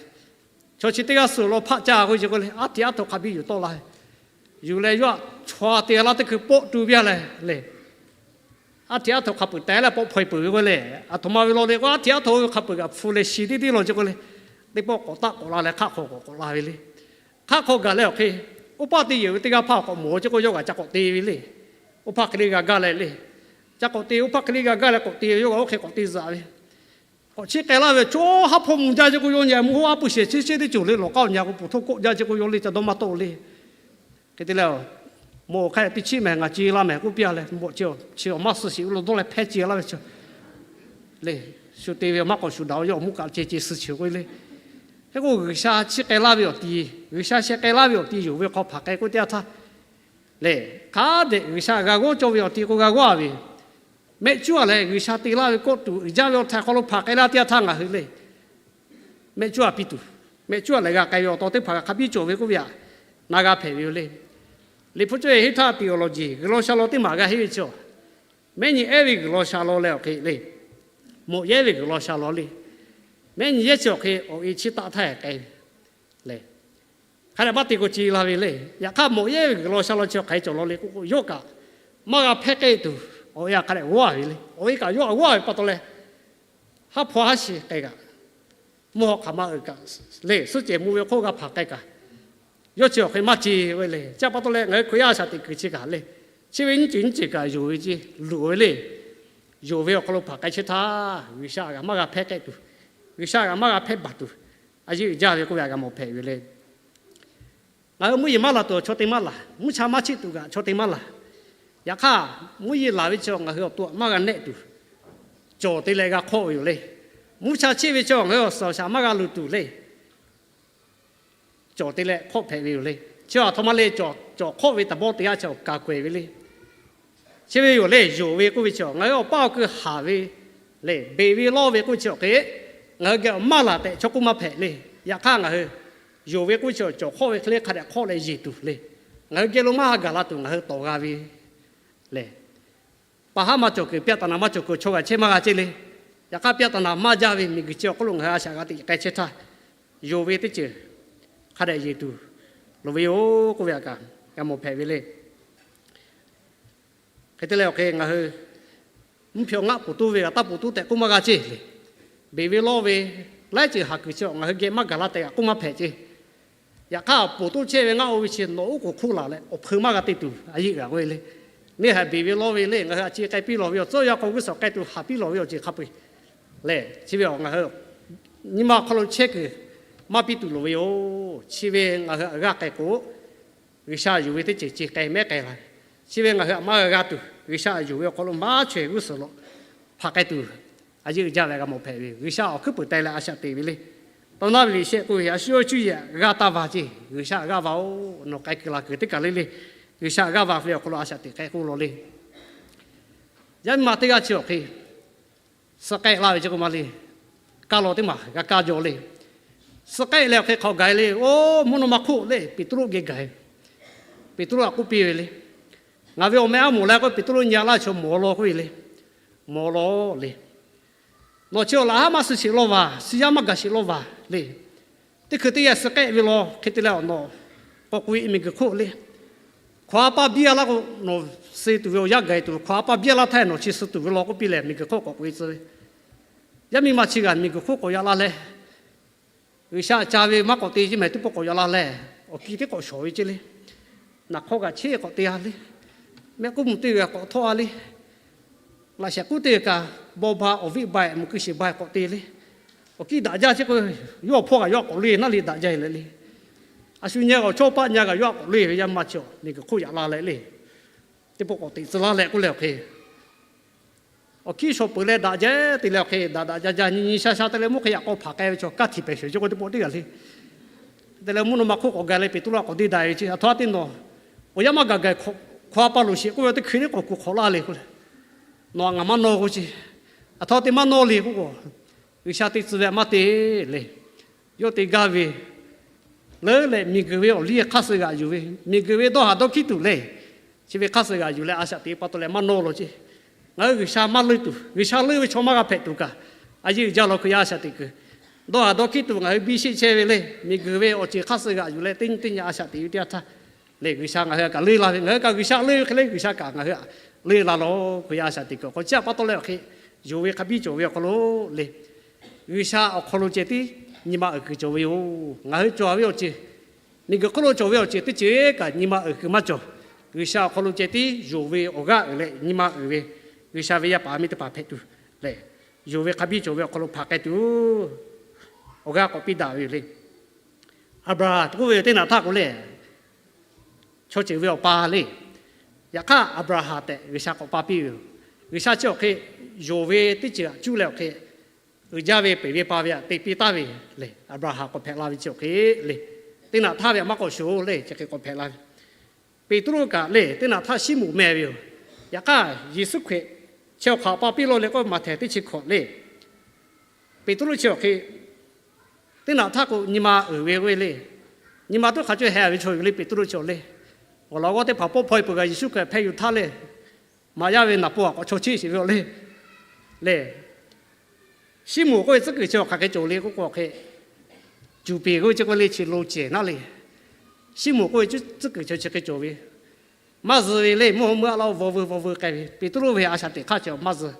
chaw chi teˇ g'aˇ suh law hpaˆ caˇ k'oˆ ve k'o le, aˉ hteꞈ aˉ htoꞈ hk'a biˇ yuˬ tawˆ la ve. Yuˬ leh yawˇ htaꞈ chaw te g'a laˇ teˇ hkui pawˆ tu piˇ a leh le. Aˉ hteꞈ aˉ htoꞈ hk'a peuˬ teh leh pawˆ hpaw e peuˬ ve k'o le, aˬ htoꞈ ma ve law le k'o, aˉ hteꞈ aˉ htoꞈ ve hk'a peuˬ kaꞈ hpu leh shi tiˉ tiˉ law ce k'o le, teˇ pawˆ k'awꞈ taˆ k'awꞈ la leh hk'aˆ hk'aw k'awꞈ k'awꞈ la ve le. Hk'aˆ hk'aw gaˬ leh awˬ hk'e, oˇ paˇ te yehˬ ve teˇ g'aˇ hpaˇ k'awꞈ mawˬ ce k'o, yawˇ g'aꞈ ca k'awꞈ te ve le. Oˇ hpaˇ hk'e le g'a gaˇ leh le. Ca k'awꞈ te, oˇ hpaˇ hk'e le g'a gaˇ leh k'awꞈ te ve, yawˇ g'aꞈ oˇ hk'e k'awꞈ te zuhꞈ ve. K'awꞈ chiˇ k'ai laˇ ve, cawˇ haˉ hpaw mvuh jaˇ ce k'o, yawˇ nyi mvuhˇ haˉ puiˬ shehˍ cheˇ cheˇ teˇ ceuˬ le, lawˬ k'aˉ awˬ nyi k'o puˬ htoˇ kawˆ jaˇ ce k'o, yawˇ le ca dawˇ maˇ tawˆ le. Hk'e te leh, mawˬ hk'a teˇ chiˉ mehˍ ngaˬ ce laˇ mehˍ k'oˆ piˇ a leh, mawꞈ chi chi awˬ maˇ suh shiˍ ve lo dawˇ leh hpehˇ ce laˇ ve chi le. Shu te ve maˇ k'awꞈ shuˍ daꞈ, yawˇ awˬ mvuhˇ kaꞈ ce ce suh shiˍ k'o le. Hk'e k'o, G'uiˬsha chiˇ k'ai laˇ ve awˬ ti, G'uiˬsha sheh k'ai laˇ ve awˬ ti yonˍ ve hk'aw hpanˍ k'ai k'oˆ teˇ yanˇ htaˇ le, hk'a dehꞈ G'uiˬsha g'a g'awˇ cawˇ ve awˬ ti k'o g'a g'awˇ ve, mehˆ cuˉ a leh G'uiˬsha te laˇ ve kawˆ tuˬ uiˍ jaˇ ve awˬ htaiˍ hk'aw lo hpanˍ k'ai laˇ teˇ yanˇ htaˇ ngaˬ hui le, mehˆ cuˉ a piˇ tuˬ, mehˆ cuˉ a leh g'a k'ai ve awˬ taw teˇ hpaˍ hk'a biˇ cawˬ ve k'oˆ ve htaꞈ na g'a hpehꞈ ve yoˬ le. Liꞈ hpu cawˇ e henˇ htaˇ tiꞈ awˬ lawˬ jeˬ G'uiˬ law sha law teˇ maˬ g'a henˇ ve chi, mehˆ nyi ehˉ ve G'uiˬ law sha law leh awˬ hk'e le, mawꞈ yehˉ ve G'uiˬ law sha law le. Mehˆ nyi yehˉ chi awˬ hk'e awˬ e chiˇ taˆ htaˇ k'ai ve le. Hk'a dehꞈ maˇ te k'o ce la ve le. Yaꞈ hk'aˇ mawꞈ yehˉ ve G'uiˬ law sha law chi awˬ hk'e cawˬ law le k'o, yawˇ kaꞈ maˇ g'a hpehˇ k'ehˆ tuˬ awˬ e htaꞈ hk'a dehꞈ g'awˇ ve le. Awˬ e kaꞈ yawˇ htaꞈ g'awˇ ve pa taw leh, haˉ hpaw haˉ shi k'ai kaꞈ, mvuhˇ haw hk'aˬ ma uiˍ kaꞈ le, suhˉ cehˬ mvuh ve hk'oˆ g'a hpanˍ k'ai kaꞈ, yawˇ chi awˬ hk'e maˇ ce ve le. Chi pa taw leh ngaˬ hui Hkriꞈ yaˇ a shaꞈ teꞈ kuiˬ chi kaꞈ le, chi ve nyiˇ ceuˬ nyiˇ ceuˬ kaꞈ yonˍ ve ce, luˬ ve le. Yonˍ ve awˬ hk'aw lo hpanˍ k'ai chehˇ htaˇ, G'uiˬ sha g'a maˇ g'a hpehˇ k'ehˆ tuˬ, G'uiˬ sha g'a maˇ g'a hpehˇ baˬ tuˬ, a yeˇ uiˍ jaˇ ve k'oˆ ve htaꞈ g'a mawˬ hpehꞈ ve le. Ngaˬ hui mvuhˇ yeˬ maˇ laˬ tuˬ chaw te maˇ laˬ, mvuhˇ cha maˇ cheˆ tuˬ kaꞈ chaw te maˇ laˬ. Yaꞈ hk'aˇ, mvuhˇ yeˬ laˬ ve chi ngaˬ hui awˬ to htaꞈ maˇ g'a nehˆ tuˬ, cawˬ te leh g'a hk'awˆ ve yoˬ le. Mvuhˇ cha cheˆ ve chi ngaˬ hui awˬ suhˍ awˬ shaˍ maˇ g'a luˬ tuˬ le, cawˬ te leh hk'awˆ hpehꞈ ve yoˬ le. Chi aˬ htoꞈ ma le, cawˬ hk'awˆ ve taˍ bawˇ te yaˇ chi awˬ kaˍ k'oꞈ e ve le. Chi ve yoˬ le, yonˍ ve k'oˆ ve chi ngaˬ hui awˬ paˇ awˬ kui haˍ ve le, beˬ ve lawˇ ve k'oˆ ve chi awˬ hk'e, ngaˬ hui geh awˬ maˇ laˬ tehꞈ chaw k'oˆ maˇ hpehꞈ le. Yaꞈ hk'aˇ ngaˬ hui yonˍ ve k'oˆ ve chi cawˬ hk'awˆ ve hk'e le, hk'a dehꞈ hk'awˆ leh yeˬ tuˬ le. Ngaˬ hui geh lo maˇ ha gaˬ la tuˬ ngaˬ hui tawˍ g'a ve le. Paˍ haˉ maˇ cawˬ kuiˬ, ပြဿနာ maˇ cawˬ kuiˬ chaw g'a chehˇ maˇ g'a ceˇ le. Yaꞈ hk'aˇ ပြဿနာ maˇ jaˇ ve miˬguiˬ chi awˬ hk'oˆ lo ngaˬ hui a shaꞈ g'a teꞈ k'ai chehˇ htaˇ, yonˍ ve teˇ ceuˬ hk'a dehꞈ yeˬ tuˬ loˍ ve yoˬ k'oˆ ve htaꞈ kaꞈ g'a mawˬ hpehꞈ ve le. Hk'e te leh awˬ hk'e ngaˬ hui mvuhˇ hpehꞈ ngaˆ poˬ toˇ ve g'a taˇ poˬ toˇ tehꞈ k'oˆ maˇ g'a ceˇ le. Beˬ ve lawˇ ve laiˉ ceuˬ haˍ kuiˬ chi ngaˬ hui geh maˇ gaˬ laˇ tehꞈ kaꞈ k'oˆ maˇ hpehꞈ ceˇ. Yaꞈ hk'aˇ, poˬ toˇ chehˇ ve ngaˆ oˇ ve chi nawˬ oˉ k'oˍ hk'oˆ laˬ leh awˬ hpeu maˇ g'a te tuˬ a yeˆ g'a k'oˆ ve le. Neˇ haiˬ beˬ ve lawˇ ve le, ngaˬ hui a ciˉ k'ai piˇ lawˬ ve awˬ tcuhˉ yaˇ hk'aw g'uˇ suhˍ k'ai tuˬ haˍ piˇ lawˬ ve awˬ ceuˬ hk'a peu-eˬ lehˬ, chi ve ngaˬ hui nyi ma awˬ hk'aw lo chehˇ kuiˬ maˇ piˇ tuˬ loˍ ve yoˬ. Chi ve ngaˬ hui a g'aˇ k'ai k'o, G'uiˬ sha yonˍ ve teˇ ceuˬ ce k'ai mehˉ k'ai la ve, chi ve ngaˬ hui a maˇ g'a g'a tuˬ, G'uiˬ sha yonˍ ve awˬ hk'aw lo maˇ chaweh g'uˇ suhˍ lo hpanˍ k'ai tuˬ, a yeˆ uiˍ jaˇ ve g'a mawˬ hpehꞈ ve, G'uiˬ sha awˬ hkuiˉ puiˍ teh leh a shaꞈ teꞈ ve le. Taˇ naˉ ve liꞈ shehˆ k'oˆ ve, a shu yawˇ cuˇ yiˍ g'aˇ taˇ va ceˇ, G'uiˬ sha g'aˇ va-oˬ, nawˬ k'ai kuiˬ la kuiˬ teˇ kaˬ le le, G'uiˬ sha g'aˇ va ve awˬ hk'aw lo a shaꞈ teꞈ k'ai k'oˆ law le. Yaˇ miˇ ma teˇ g'aˇ chi awˬ hk'e suh k'ehˆ laˇ ve chi k'o ma le, kaˇ law teˇ maˬ g'a kaˇ jaw le. Suh k'ehˆ leh awˬ hk'e hk'aw gaˬ e le, oˇ mvuhˇ naw ma hk'oˆ le Peˍtruˆ geh gaˬ e. Peˍtruˆ htaꞈ k'oˆ piˇ ve le, Ngaˬ ve awˬ meh aˉ moˍ leh k'oˆ, Peˍtruˆ nyi a laˇ chi mawˬ law k'oˆ ve le. Mawˬ law le. Nawˬ chi awˬ laꞈ haˉ maˇ suh sheˍ law vaˬ, suh yaˇ maˇ gaˬ sheˍ law vaˬ le. Teˇ hkui teˇ yanˇ suh k'ehˆ ve law, hk'e te leh awˬ nawˬ k'awꞈ k'oꞈ e miˬguiˬ hk'oˆ le. Hkawꞈ a pa biˇ a laˇ k'o, nawˬ suh tuˬ ve awˬ yanˇ gaˬ e tuˬ ve, hkawꞈ a pa biˇ a laˇ htaˇ nawˬ chi suh tuˬ ve law k'oˆ piˇ leh, miˬguiˬ hk'oˆ k'awꞈ k'oꞈ e tcuh ve. Yaˇ miˇ ma chi g'aꞈ miˬguiˬ hk'oˆ k'awꞈ yaꞈ la leh, G'uiˬsha ca ve maˇ k'awꞈ te ceˇ mehˍ, teˇ pawˆ k'awꞈ yaꞈ la leh, awˬ ki teˇ k'awꞈ shawˍ ve ceˇ le. Naˬ hk'awˇ kaꞈ cheˇ k'awꞈ te a le. Mehˆ k'uˉ mvuhˬ teˇ g'aˇ k'awꞈ htawˆ a le. Laꞈ shehˍ k'uˉ teˇ g'aˇ kaꞈ, bawˇ ba awˬ viˆ ba e mvuhˬ kuiˬ shiˍ ba e k'awꞈ te le. Awˬ kiˇ daꞈ jaˇ ceˇ k'o, yawˇ hpawˇ kaꞈ yawˇ k'awꞈ le naˉ le daꞈ jaˇ e leh le. A shu nyi awˬ chawˇ paˆ nyi kaꞈ yawˇ k'awꞈ le ve yaˇ ma chi awˬ miˬguiˬ hk'oˆ yaꞈ la leh le. Teˇ pawˆ k'awꞈ teꞈ tcuh laˇ leh k'oˆ leh awˬ hk'e awˬ hkiˇ shawˍ peuˬ leh daꞈ jaˇ te leh awˬ hk'e daꞈ daꞈ jaˇ jaˇ nyi nyi sha sha te leh mvuhˇ hk'e yaꞈ k'aw hpaˍ k'ai ve chaw kaˇ htiꞈ pehˬ shawˍ ceˇ k'o teˇ pawˆ teˇ g'aˇ le. Te leh mvuhˇ naw ma hk'oˆ k'awꞈ gaˬ leh Peˍtruˆ k'awꞈ deˇ daꞈ ve ceˇ. Aˬ htoꞈ ma teˇ nawˬ awˬ yanˇ maˇ gaˬ gaˬ hkawꞈ a pa loˍ sheˍ k'oˆ ve teˇ hkui teˇ k'awꞈ kuˬ hk'awꞈ laˇ le k'oˆ leh, nawˬ aꞈ ngaˬ maˇ nawˇ k'oˆ ceˇ. Aˬ htoꞈ ma te maˇ nawˇ le k'oˆ k'o, G'uiˬsha te tcuh ve maˇ te le. Yawˇ te gaˇ ve leuˉ leh miˬguiˬ ve awˬ liˇ hk'aˇ suh g'aꞈ yuˬ ve, miˬguiˬ ve dawˇ haˍ dawˇ hkiˉ tuˬ le. Chi ve hk'aˇ suh g'aꞈ yuˬ leh a shaꞈ teꞈ pa taw leh maˇ nawˇ law ceˇ. Ngaˬ hui G'uiˬsha maˇ leuˆ tuˬ, G'uiˬsha leuˆ ve chaw maˇ g'a hpehꞈ tuˬ kaꞈ, a yeˇ uiˍ jaˇ law hk'e yaˇ a shaꞈ teꞈ kuiˬ, dawˇ haˍ dawˇ hkiˉ tuˬ ngaˬ hui biˇ sheˆ chehˇ ve le. Miˬguiˬ ve awˬ ceuˬ hk'aˇ suh g'aꞈ yuˬ leh teˇ nyi teˇ nyi a shaꞈ teꞈ ve teˇ yanˇ htaˇ le, G'uiˬsha ngaˬ hui kaꞈ leuˆ la ve, ngaˬ hui kaꞈ G'uiˬsha leuˆ ve hk'e le, G'uiˬsha kaꞈ ngaˬ hui htaꞈ leuˆ la law hk'e yaˇ a shaꞈ teꞈ kuiˬ. K'awꞈ chi a pa taw leh awˬ hk'e yonˍ ve hk'a biˇ cawˬ ve awˬ hk'aw lo le, G'uiˬsha awˬ hk'aw lo ceh tiˉ nyi ma uiˍ kuiˬ cawˬ ve yoˬ. Ngaˬ hui cawˬ ve awˬ ceuˬ, miˬguiˬ hk'oˆ lo cawˬ ve awˬ ceuˬ teˇ ceuˬ kaꞈ nyi ma uiˍ kuiˬ maˇ cawˬ. G'uiˬsha awˬ hk'aw lo ceh tiˉ yonˍ ve awˬ g'aˇ uiˍ leh nyi ma uiˍ ve, G'uiˬsha ve yaˇ paˍ miˇ teˇ hpaˍ hpehꞈ tuˬ lehˬ, yonˍ ve hk'a biˇ cawˬ ve awˬ hk'aw lo hpaˍ k'ai tuˬ awˬ g'aˇ k'awꞈ piˇ daꞈ ve yoˬ le. Aˍbraˍhanˍ k'oˆ ve teˇ naꞈ htaˇ k'o le, chaw ceuˬ ve awˬ pa le. Yaꞈ hk'aˇ Aˍbraˍhanˍ tehꞈ G'uiˬsha k'awꞈ pa piˇ ve yoˬ. G'uiˬsha chi awˬ hk'e yonˍ ve teˇ ceuˬ htaꞈ cuˇ leh awˬ hk'e uiˍ jaˇ ve peuˬ ve pa ve htaꞈ te piˇ taˍ ve le. Aˍbraˍhanˍ k'awꞈ hpehꞈ la ve chi awˬ hk'e le, teˇ naꞈ htaˇ ve htaꞈ maˇ k'awꞈ shoˍ le, chi hk'e k'awꞈ hpehꞈ la ve. Peˍtruˆ kaꞈ le, teˇ naꞈ htaˇ Siˉmonˍ meh ve yoˬ. Yaꞈ hk'aˇ Yeˍsuˆ Hkriꞈ chi awˬ hk'aˬ pa piˇ law le k'o, Maꞈhtehˍ teˇ chi hkawꞈ le. Peˍtruˆ chi awˬ hk'e teˇ naꞈ htaˇ k'o nyi ma uiˍ ve k'oˆ ve le. Nyi ma tuˉ hk'a cawˇ heh ve chaw yoˬ le, Peˍtruˆ chi awˬ le. Awˬ laꞈ g'awˇ teˇ hpaˍ pawˆ hpaw e peuˬ kaꞈ Yeˍsuˆ Hkriꞈ hpeh yuˬ htaˇ le, maꞈ yaˇ ve naˍ paw htaꞈ k'awꞈ chaw cheˇ sheˍ ve awˬ le. Le, Siˉmonˍ k'oˆ ve tcuhˉ kuiˬ chi awˬ hk'aˬ hk'e cawˬ le k'oˆ k'o, hk'e cuˬ peˍ k'oˆ ve chi k'oˆ le, chi lo cehˬ naˉ le. Siˉmonˍ k'oˆ ve tcuhˉ kuiˬ chi chi hk'e cawˬ ve, maˇ zuh ve le, mvuhˇ haw meuˇ a laˇ-o, vawˇ veu vawˇ veu k'ai ve. Peˍtruˆ ve a shaꞈ teꞈ hk'aˇ chi maˇ zuh.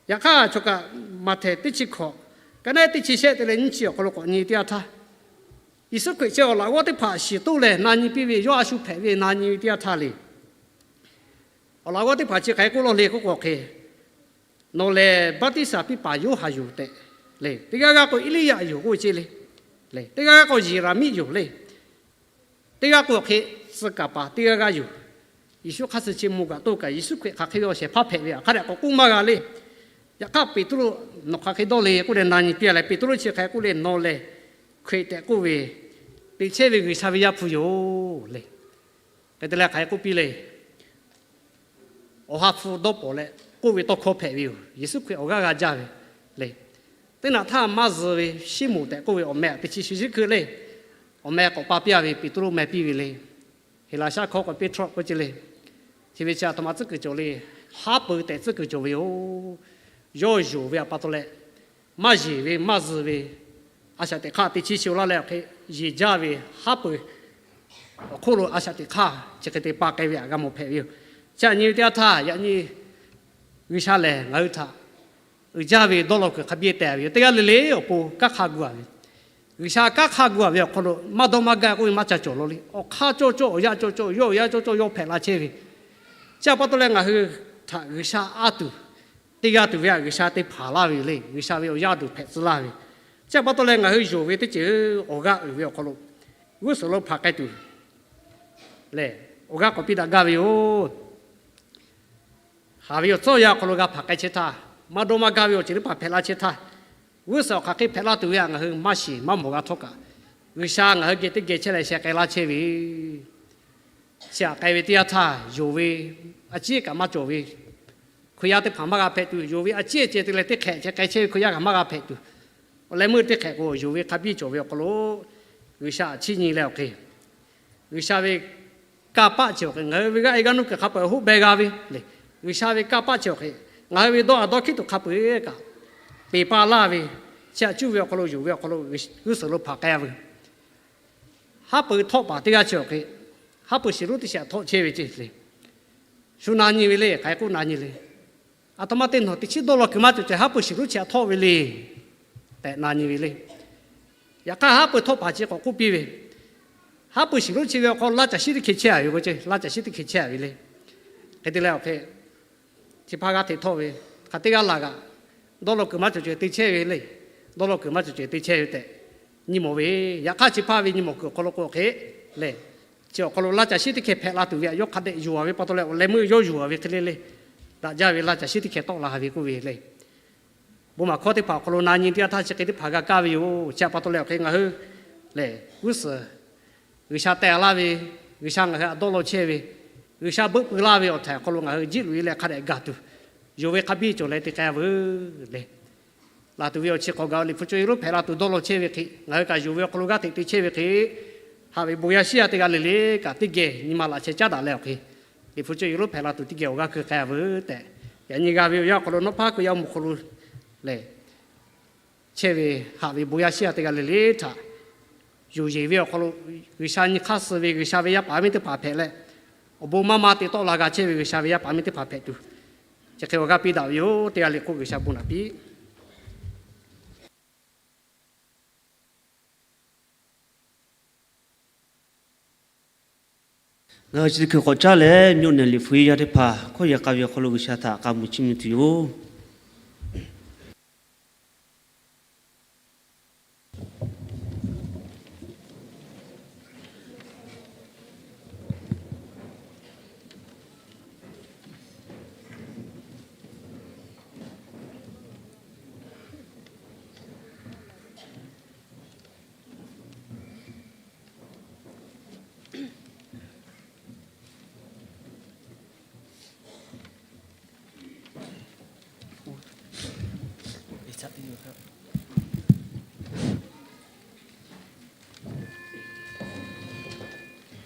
Yaꞈ hk'aˇ chaw kaꞈ Maꞈhtehˍ teˇ chi hkawꞈ, ka naˉ teˇ chi shehˆ te leh nyiˇ chi awˬ hk'aw lo k'awꞈ nyi teˇ yanˇ htaˇ, Yeˍsuˆ Hkriꞈ chi awˬ laꞈ g'awˇ teˇ hpaˍ shiˍ toˆ leh na nyi piˇ ve, yawˇ a shu hpehꞈ ve na nyi ve teˇ yanˇ htaˇ le, awˬ laꞈ g'awˇ teˇ hpaˍ chi hk'aˬ hk'e k'oˆ law le k'oˆ k'o, hk'e nawˬ lehˬ baˆtiˆsaˬ piˇ paˍ Yoˇhanˬ yoˬ tehꞈ le, teˇ g'aˇ g'aˇ k'o Eˇliˇyaꞈ yoˬ k'oˆ ve ceˇ le, le teˇ g'aˇ g'aˇ k'o Yeˍraˍmiˆ yoˬ le, teˇ g'aˇ k'o hk'e tcuh kaˍ paˍ teˇ g'aˇ g'aˇ yoˬ. Yeˍsuˆ hk'aˇ suh chi mvuh kaꞈ toˇ kaꞈ Yeˍsuˆ Hkriꞈ hk'aˬ hk'e ve awˬ shehˍ hpaˇ hpehꞈ ve htaꞈ hk'a dehꞈ k'awꞈ k'oˆ maˇ g'a le. Yaꞈ hk'aˇ Peˍtruˆ, nawˬ hk'aˬ hk'e dawˇ le k'oˆ leh na nyi piˇ a leh, Peˍtruˆ chi hk'aˬ hk'e k'oˆ le, nawˬ lehˬ Hkriꞈ tehꞈ k'oˆ ve, teꞈ chehˇ ve G'uiˬsha ve Yaˇ hpu yoˬ le. Hk'e te leh hk'aˬ hk'e k'oˆ piˇ le, awˬ ha hpu dawˇ pawˍ leh k'oˆ ve tawˇ hkawˇ hpehꞈ ve yoˬ. Yeˍsuˆ Hkriꞈ awˬ g'aˇ g'a jaˇ ve le. Teˇ naꞈ htaˇ maˇ zuh ve Siˉmonˍ tehꞈ k'oˆ ve awˬ meh teˇ chi shiˍ shiˉ hkui le, awˬ meh k'awꞈ pa piˇ a ve Peˍtruˆ meh piˇ ve le. Heˍlaˍsaˆ hkawˇ k'o Peˍtruˆ k'oˆ ce le. Chi ve chi a htoꞈ ma tcuhˉ kuiˬ cawˬ le, haˉ pui tehꞈ tcuhˉ kuiˬ cawˬ ve yoˬ. Yawˇ yonˍ ve htaꞈ pa taw leh, maˇ yeˬ ve maˇ zuh ve a shaꞈ teꞈ hk'aˇ teˇ chi shiˍ laˇ leh awˬ hk'e yeˬ jaˇ ve haˉ pui awˬ hk'oˆ lo a shaꞈ teꞈ hk'aˇ chi hk'e te pa k'ai ve htaꞈ g'a mawˬ hpehꞈ ve yoˬ. Chi htaꞈ nyi ve teˇ yanˇ htaˇ yaꞈ nyi G'uiˬsha lehˬ ngaˬ hui htaꞈ uiˍ jaˇ ve dawˇ law kuiˬ hk'a biˇ teh ve yoˬ. Teˇ g'aˇ le le awˬ pon kanˉ hk'a gu a ve, G'uiˬsha kanˉ hk'a gu a ve awˬ hk'aw lo maˇ dawˇ maˇ gaˇ k'oˆ ve maˇ ca cawˬ law le. Awˬ hk'aˇ cawˇ cawˇ awˬ yaˇ cawˇ cawˇ yawˇ awˬ yaˇ cawˇ cawˇ yawˇ hpehꞈ la chehˇ ve, chi htaꞈ pa taw leh ngaˬ hui htaꞈ G'uiˬsha a tuˬ, teˇ g'aˇ tuˬ ve htaꞈ G'uiˬsha te hpanˍ laˇ ve yoˬ le. G'uiˬsha ve awˬ yaˇ tuˬ hpehꞈ tcuh laˇ ve, chi htaꞈ pa taw leh ngaˬ hui yonˍ ve teˇ ceuˬ awˬ g'aˇ uiˍ ve awˬ hk'aw lo g'uˇ suhˍ lo hpanˍ k'ai tuˬ lehˬ, awˬ g'aˇ k'awꞈ piˇ daꞈ gaˇ ve yoˬ. Haˍ ve awˬ tcuhˉ awˬ yanˇ awˬ hk'aw lo g'a hpanˍ k'ai chehˇ htaˇ, maˇ dawˇ maˇ gaˇ ve awˬ ceuˬ teˇ hpaˍ hpehꞈ la chehˇ htaˇ, g'uˇ suhˍ awˬ hk'aˬ hk'e hpehꞈ laˇ tuˬ ve htaꞈ ngaˬ hui maˇ shiˍ maˇ mawˬ g'a htawˇ kaꞈ, G'uiˬsha ngaˬ hui geh teˇ geh chehˇ leh sheh k'ai laˇ chehˇ ve, chi htaꞈ k'ai ve teˇ yanˇ htaˇ yonˍ ve a ciˉ kaꞈ maˇ cawˬ ve, Hkriꞈ yaˇ teˇ hpaˍ maˇ g'a hpehꞈ tuˬ, yonˍ ve a ciˉ ceh te leh teˇ hk'ehꞈ cheh k'ai chehˇ ve Hkriꞈ yaˇ kaꞈ maˇ g'a hpehꞈ tuˬ, awˬ leh meuˇ teˇ hk'ehꞈ k'o yonˍ ve hk'a biˇ cawˬ ve awˬ hk'aw lo G'uiˬsha htaꞈ chiˇ nyi leh awˬ hk'e, G'uiˬsha ve kanˇ paˆ chi awˬ hk'e ngaˬ hui ve g'aˇ e g'aˇ nuˇ kuiˬ hk'a peu-eˬ hoˆ beh g'a ve le. G'uiˬsha ve kanˇ paˆ chi awˬ hk'e ngaˬ hui ve dawˇ a dawˇ hkiˉ tuˬ hk'a peu-eˬ kaꞈ, peˬ pa laˇ ve, chi htaꞈ cuˇ ve awˬ hk'aw lo, yonˍ ve awˬ hk'aw lo g'uˇ suhˍ lo hpanˍ k'ai-a veuˬ. Haˉ pui htawˆ paˍ teˇ g'aˇ chi awˬ hk'e, haˉ pui shiˍ lonˉ teˇ chi htaꞈ htawˆ chehˇ ve ceˇ le. Shu na nyi ve le, hk'aˬ hk'e k'oˆ na nyi le. Aˬ htoꞈ ma te nawˬ teꞈ chiˉ dawˇ law kuiˬ maˇ cawˬ ceh haˉ pui shiˍ lonˉ chi htaꞈ htawˆ ve le tehꞈ na nyi ve le. Yaꞈ hk'aˇ, haˉ pui htawˆ paˍ chi k'awꞈ k'oˆ piˇ ve, haˉ pui shiˍ lonˉ chi ve awˬ hk'aw laˇ caˬ shiˉ teˇ hkeh chehˇ-a ve k'o ceˇ, laˇ caˬ shiˉ teˇ hkeh chehˇ-a ve le. Hk'e te leh awˬ hk'e chi hpaˇ g'aˇ hteꞈ htawˆ ve, hk'aˬ teˇ g'aˇ laˬ kaꞈ, dawˇ law kuiˬ maˇ cawˬ ceh te chehˇ ve le. Dawˇ law kuiˬ maˇ cawˬ ceh te chehˇ ve tehꞈ nyi mawˬ ve. Yaꞈ hk'aˇ, chi hpaˇ ve nyi mawˬ kuiˬ awˬ hk'aw lo k'o hk'e le, chi awˬ hk'aw lo laˇ caˬ shiˉ teˇ hkeh hpehꞈ la tuˬ ve htaꞈ yawˇ hk'a dehꞈ yuˬ-a ve pa taw leh, awˬ leh meuˇ yawˇ yuˬ-a ve hk'e le le, daꞈ jaˇ ve laˇ caˬ shiˉ teˇ hkeh tawˆ la ve k'oˆ ve le. Bon maˍ hkawˇ teˇ hpaˍ awˬ hk'aw lo na nyi teˇ yanˇ htaˇ chi hk'e teˇ hpaˍ g'a kaˇ ve yoˬ. Chi htaꞈ pa taw leh awˬ hk'e ngaˬ hui lehˬ, g'uˇ suhˍ G'uiˬsha teh laˇ ve, G'uiˬsha ngaˬ hui htaꞈ dawˇ law chehˇ ve, G'uiˬsha beuˆ pui laˇ ve awˬ htaiˍ awˬ hk'aw lo ngaˬ hui jiˆ loꞈ-e leh hk'a dehꞈ gaˬ tuˬ, yonˍ ve hk'a biˇ cawˬ leh te k'ai veuˬ le. Laˬ tuˬ ve awˬ chi k'awꞈ gaˬ-o. Liꞈ hpu cawˇ yehˬ lonˉ hpehꞈ la tuˬ dawˇ law chehˇ ve hk'e, ngaˬ hui kaꞈ yonˍ ve awˬ hk'aw lo g'aˇ hteꞈ te chehˇ ve hk'e, haꞈ ve bon yaˇ shiˉ yaˇ teˇ g'aˇ le le kaꞈ teˇ geh nyi ma laꞈ sheh caˉ daꞈ leh awˬ hk'e, Liꞈ hpu cawˇ yehˬ lonˉ hpehꞈ la tuˬ teˇ geh awˬ g'aˇ keu k'ai veuˬ tehꞈ, yaꞈ nyi g'a ve awˬ yanˇ awˬ hk'aw lo nawˉ hpaˇ hkui yaˇ mvuhˇ hk'aw lo lehˬ, chehˇ ve haꞈ ve bon yaˇ shiˉ yaˇ teˇ g'aˇ le le htaꞈ yonˍ yeˬ ve awˬ hk'aw lo, G'uiˬsha nyi hk'aˇ suh ve G'uiˬsha ve yaˇ paˍ miˇ teˇ hpaˍ hpehꞈ leh, awˬ bon maˇ maˇ te tawˆ la g'a chehˇ ve G'uiˬsha ve yaˇ paˍ miˇ teˇ hpaˍ hpehꞈ tuˬ, chi hk'e awˬ g'aˇ piˇ daꞈ ve yoˬ. Teˇ g'aˇ le k'o G'uiˬsha bon naꞈ piˇ. Ngaˬ hui chi teˇ hkui k'awꞈ caˉ leh, မြို့နယ် liꞈ hpu yaˇ teˇ hpaˍ hkawˇ yehˬ k'a ve awˬ hk'aw lo G'uiˬsha htaꞈ k'a mui chiˇ mvuh tuˬ yoˬ.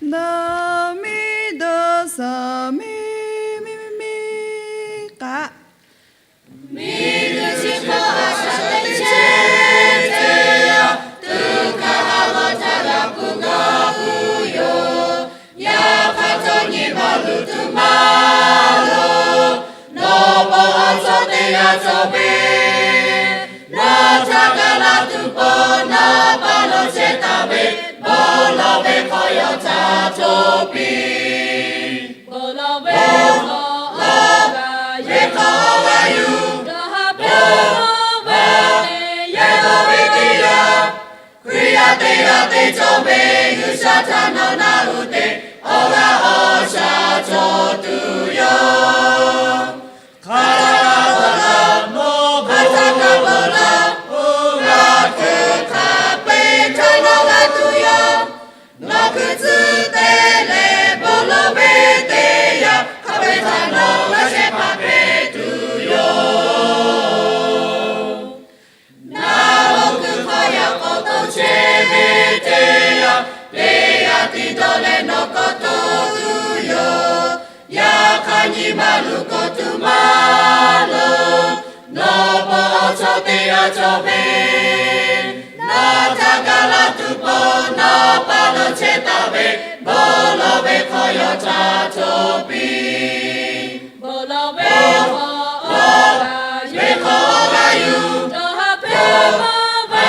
Nawˬ miˇ dawˇ shaˍ miˇ miˇ miˇ kaꞈ, miˬguiˬ chi hk'oˆ a shaꞈ teꞈ chehˇ ve yoˬ. Tuꞈ hkaˇ a lawˬ htaꞈ g'a hpuˇ g'a hpuˇ yoˬ. Yaꞈ hk'aˇ, htawˇ nyi ma luˬ tuˬ maˇ loˬ. Nawˬ pawˆ awˬ chaw teˇ g'aˇ cawˬ ve, nawˬ htaꞈ ga laˇ tuˬ pawˆ nawˬ pa lawˬ chehˇ taˍ ve, bon lawˬ ve hk'aw yawˇ htaꞈ hto piˇ. Bon lawˬ ve hk'aw awˬ g'aˇ yuˬ, dawˇ haˍ pawˆ ve yehˬ lawˬ ve teˇ yanˇ, Hkriꞈ yaˇ teˇ g'aˇ te cawˬ ve G'uiˬsha htaꞈ nawˬ na uˉ te, awˬ g'aˇ awˬ shaˍ cawˬ tuˬ yoˬ. Hk'aˬ htaˇ kaꞈ bon lawˬ, hk'aˬ htaˇ kaꞈ bon lawˬ, oˇ g'aˇ hkui hk'a peu-eˬ htaꞈ nawˬ g'a tuˬ yoˬ. Nawˬ hkui tcuh te leh bon lawˬ ve teˇ yanˇ, hk'a peu-eˬ htaꞈ nawˬ g'a shehˍ hpaˇ hpehꞈ tuˬ yoˬ. Nawˬ hui kuiˬ hk'aw yaꞈ k'aw to chehˇ ve teˇ yanˇ, teˇ g'aˇ tiˉ dawˇ leh nawˬ k'awꞈ to tuˬ yoˬ. Yaꞈ hk'aˇ, nyi ma luˬ k'oˆ tuˬ maˇ loˬ. Nawˬ pawˆ awˬ chaw teˇ g'aˇ cawˬ ve, nawˬ htaꞈ ga laˇ tuˬ pawˆ nawˬ pa lawˬ chehˇ taˍ ve, bon lawˬ ve hk'aw yawˇ htaꞈ hto piˇ. Bon lawˬ ve hk'aw awˬ g'aˇ yuˬ, dawˇ haˍ pawˆ ve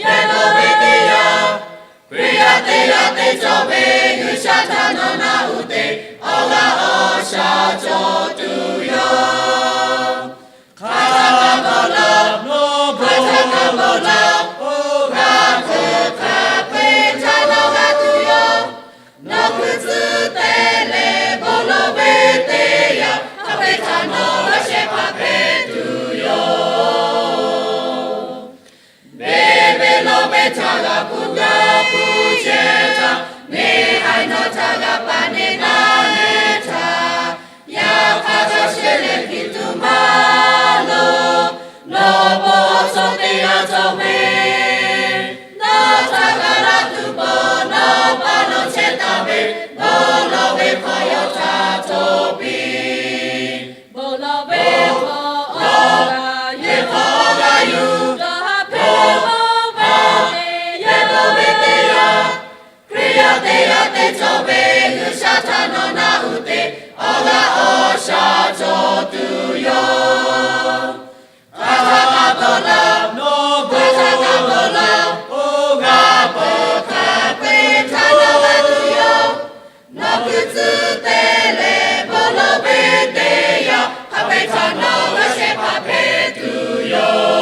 yehˬ lawˬ ve teˇ yanˇ, Hkriꞈ yaˇ teˇ g'aˇ te cawˬ ve G'uiˬsha htaꞈ nawˬ na uˉ te, awˬ g'aˇ awˬ shaˍ cawˬ tuˬ yoˬ. Hk'aˬ htaˇ kaꞈ bon lawˬ, hk'aˬ htaˇ kaꞈ bon lawˬ, oˇ g'aˇ hkui hk'a peu-eˬ htaꞈ nawˬ g'a tuˬ yoˬ. Nawˬ hkui tcuh te leh bon lawˬ ve teˇ yanˇ, hk'a peu-eˬ htaꞈ nawˬ g'a shehˍ hpaˇ hpehꞈ tuˬ yoˬ. Beˇ beˇ lawˬ ve htaꞈ g'a hpuˇ g'a hpuˇ chehˇ htaˇ, neˇ haiˬ nawˬ htaꞈ g'a paˍ neˇ naˉ leh htaˇ, yaꞈ hk'aˇ ca shehˍ leh hkiˬ tuˬ maˇ loˬ. Nawˬ pawˆ awˬ chaw teˇ g'aˇ cawˬ ve, cawˬ ve G'uiˬsha htaꞈ nawˬ na uiˍ te, awˬ g'aˇ awˬ shaˍ cawˬ tuˬ yoˬ. Hk'aˬ htaˇ kaꞈ dawˇ laˇ, hk'aˬ htaˇ kaꞈ dawˇ laˇ, oˇ g'aˇ peuˬ hk'a peu-eˬ htaꞈ nawˬ g'a tuˬ yoˬ. Nawˬ hkui tcuhˉ te leh bon lawˬ ve teˇ yanˇ, hk'a peu-eˬ htaꞈ nawˬ g'a shehˍ hpaˇ hpehꞈ tuˬ yoˬ.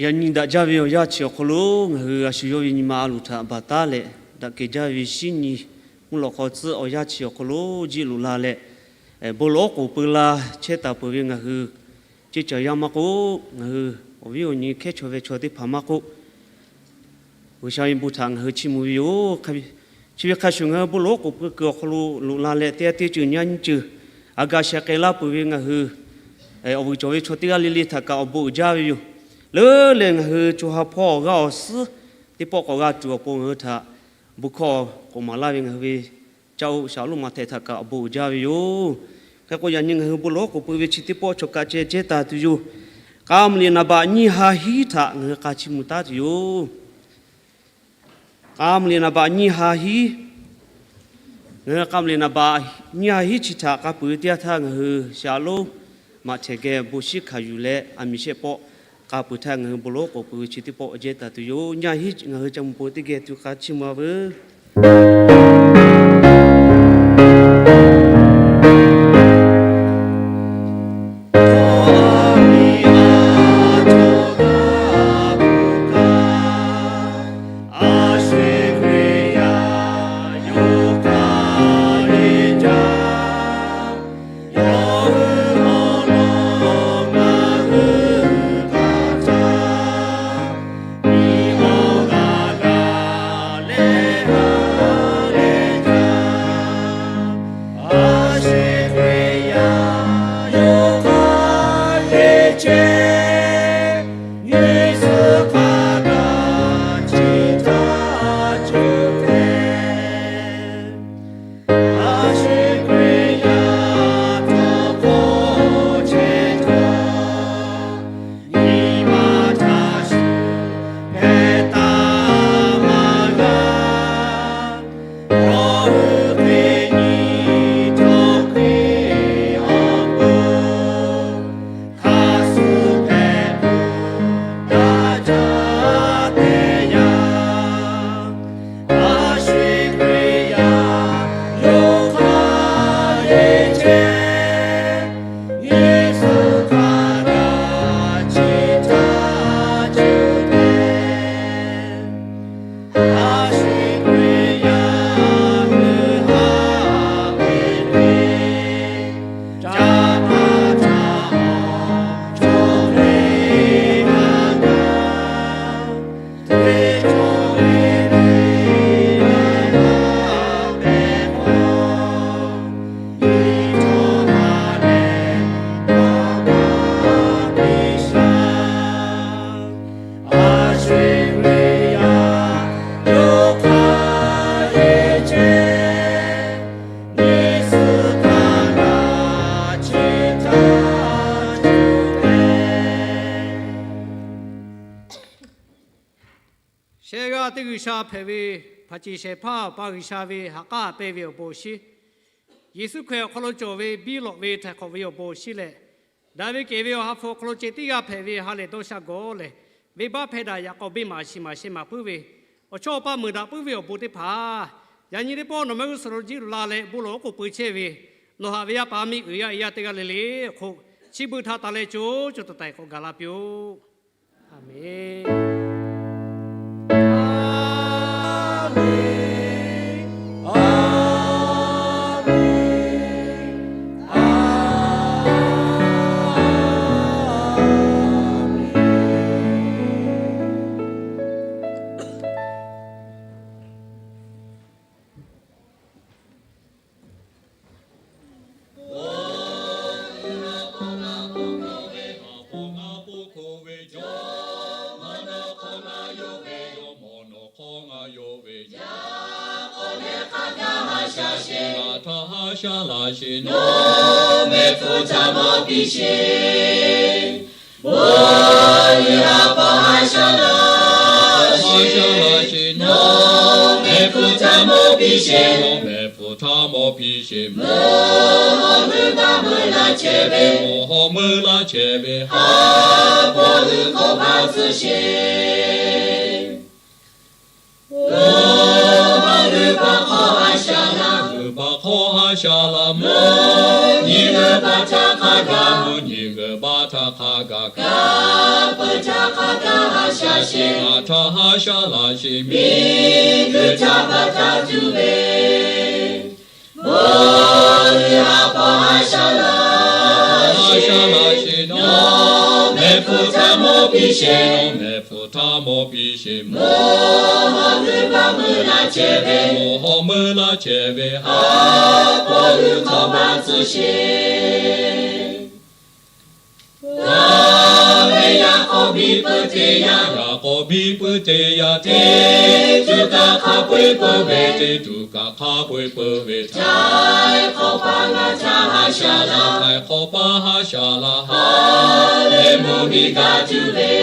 Yaꞈ nyi daꞈ jaˇ ve awˬ yanˇ chi awˬ hk'aw lo ngaˬ hui a shu yawˇ ve nyi ma a loˍ htaꞈ baˬ taˉ leh, daꞈ kehˬ jaˇ ve shinˉ nyi mvuhˇ lawꞈ hk'aw tcuhˉ awˬ yanˇ chi awˬ hk'aw lo jiˆ loꞈ la leh, bon lawˬ oˉ k'oˍ pui la chehˇ taˍ peuˬ ve ngaˬ hui ceˇ caˬ yaˇ maˇ k'oˆ, ngaˬ hui awˬ viˉ awˬ nyi hkehˉ chaw ve chaw teˇ hpaˍ maˇ k'oˆ, G'uiˬsha ve bon htaꞈ ngaˬ hui chiˇ mvuh ve yoˬ. Chi ve hk'a shuˍ ngaˬ hui bon lawˬ oˉ k'oˍ pui kuiˬ awˬ hk'aw lo loꞈ la leh teˇ g'aˇ teˇ ceuˬ nyi a nyi ceuˬ a ga sheh k'ai laˇ peuˬ ve ngaˬ hui awˬ vuiˬ cawˬ ve chaw teˇ g'aˇ le le htaꞈ kaꞈ awˬ bon uiˍ jaˇ ve yoˬ. Leuˉ leh ngaˬ hui co ha hpawˇ awˬ g'aˇ awˬ suhˉ teˇ pawˆ k'awꞈ g'a tuˬ awˬ pon ngaˬ hui htaꞈ bon hkawˇ k'oꞈ maˍ laˇ ve ngaˬ hui ve caˇ oˆ shaˍ loˉ ma htehꞈ htaꞈ kaꞈ awˬ bon uiˍ jaˇ ve yoˬ. Hk'e k'o yaꞈ nyi ngaˬ hui bon lawˬ oˉ k'oˍ pui ve chi teˇ pawˆ chaw kaꞈ ceh ceh taˍ tuˬ yoˬ. K'a mvuh liꞈ naˍ baꞈ nyiˇ ha hiˉ htaꞈ ngaˬ hui k'a chiˇ mvuh taˉ tuˬ yoˬ. K'a mvuh liꞈ naˍ baꞈ nyiˇ ha hiˉ, ngaˬ hui k'a mvuh liꞈ naˍ baꞈ nyiˇ ha hiˉ chi htaꞈ k'a peuˬ ve teˇ yanˇ htaˇ ngaˬ hui shaˍ loˉ maꞈ htehˍ geh bon shiˉ hkanˍ yuˬ leh a miˍ shehˆ pawˆ k'a peuˬ htaˇ ngaˬ hui bon lawˬ oˉ k'oˍ pui ve chi teˇ pawˆ jehˇ taˍ tuˬ yoˬ. Nyiˇ ha hiˉ ngaˬ hui ca mvuh peuˬ teˇ geh tuˬ k'a chiˇ mvuh a veuˬ. Shehˆ g'aˇ teˇ G'uiˬsha hpehꞈ ve, hpaˍ ceˬ shehˍ hpaˇ pa G'uiˬsha ve ha k'aˉ pehˇ ve awˬ bon awˬ shinˉ, Yeˍsuˆ Hkriꞈ awˬ hk'aw lo cawˬ ve biˇ lawꞈ ve htaiˍ hk'awꞈ ve awˬ bon awˬ shinˉ leh, daꞈ ve kehˬ ve awˬ ha hpu awˬ hk'aw lo ceh teˇ g'aˇ hpehꞈ ve ha lehˬ dawˇ sha gawˬ lehˬ, venˇbaˆ hpehˇ daꞈ yaꞈ k'aw beˇ maˍ shiˍ maˍ sheh maˍ puiˉ ve awˬ chawˇ awˬ paˇ meuˍ daꞈ puiˉ ve awˬ bon teˇ hpaˍ, yaꞈ nyi teˇ pawˆ nawˬ mehˆ g'uˇ suhˍ lo jiˆ loꞈ la leh bon lawˬ oˉ k'oˍ pui chehˇ ve nawˬ haꞈ ve yaˇ paˍ miˇ uiˍ yaˇ e yaˇ teˇ g'aˇ le le awˬ hk'oˆ, chi beuꞈ htaꞈ taˍ leh co co taiˍ taiˍ k'awꞈ gaˬ la piˇ-oˆ. Aˍmenˍ. ha sha laˇ sheˍ. Nawˬ mehˆ hpfuhˇ htaꞈ mawˬ piˇ sheˍ. Bon lawˬ ha pa ha sha laˇ sheˍ. Nawˬ mehˆ hpfuhˇ htaꞈ mawˬ piˇ sheˍ. Nawˬ mehˆ hpfuhˇ htaꞈ mawˬ piˇ sheˍ. Mvuhˇ haw meuˇ baˆ meuˇ laˇ chehˇ ve, mvuhˇ haw meuˇ laˇ chehˇ ve, ha pa hui hk'awꞈ baˆ tcuh sheˍ. G'uiˬ baˆ hk'aw ha sha laˇ, g'uiˬ baˆ hk'aw ha sha laˇ. Mvuhˇ nyi g'uiˬ baˆ htaꞈ hk'a gaˬ, mvuhˇ nyi g'uiˬ baˆ htaꞈ hk'a gaˬ, kaˇ peuˬ htaꞈ hk'a gaˬ ha sha sheˍ. Ngaˬ htaꞈ ha sha laˇ sheˍ. Miˬguiˬ htaꞈ baˬ taˍ tuˬ ve, bon lawˬ ha pa ha sha laˇ sheˍ. Nawˬ mehˆ hpfuhˇ htaꞈ mawˬ piˇ sheˍ. Nawˬ mehˆ hpfuhˇ htaꞈ mawˬ piˇ sheˍ. Mvuhˇ haw meuˇ baˆ meuˇ laˇ chehˇ ve, mvuhˇ haw meuˇ laˇ chehˇ ve, ha pa hui hk'awꞈ baˆ tcuh sheˍ. Taˇ ve yaꞈ k'awꞈ biˇ peuˬ teˇ yanˇ, yaꞈ k'awꞈ biˇ peuˬ teˇ yanˇ, teˇ tuˬ kaꞈ hk'a peu-eˬ peuˬ ve, teˇ tuˬ kaꞈ hk'a peu-eˬ peuˬ ve, htaiˍ hk'awꞈ paˇ ngaˬ htaꞈ ha sha laˇ, htaiˍ hk'awꞈ paˇ ha sha laˇ, ha lehˬ mvuhˇ miˬ gaˬ tuˬ ve,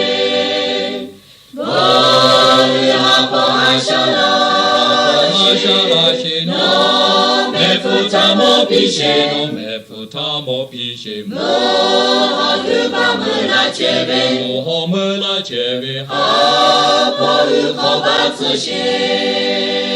bon lawˬ ha pa ha sha laˇ sheˍ. Nawˬ mehˆ hpfuhˇ htaꞈ mawˬ piˇ sheˍ. Nawˬ mehˆ hpfuhˇ htaꞈ mawˬ piˇ sheˍ. Mvuhˇ haw meuˇ baˆ meuˇ laˇ chehˇ ve, mvuhˇ haw meuˇ laˇ chehˇ ve, ha pa hui hk'awꞈ baˆ tcuh sheˍ.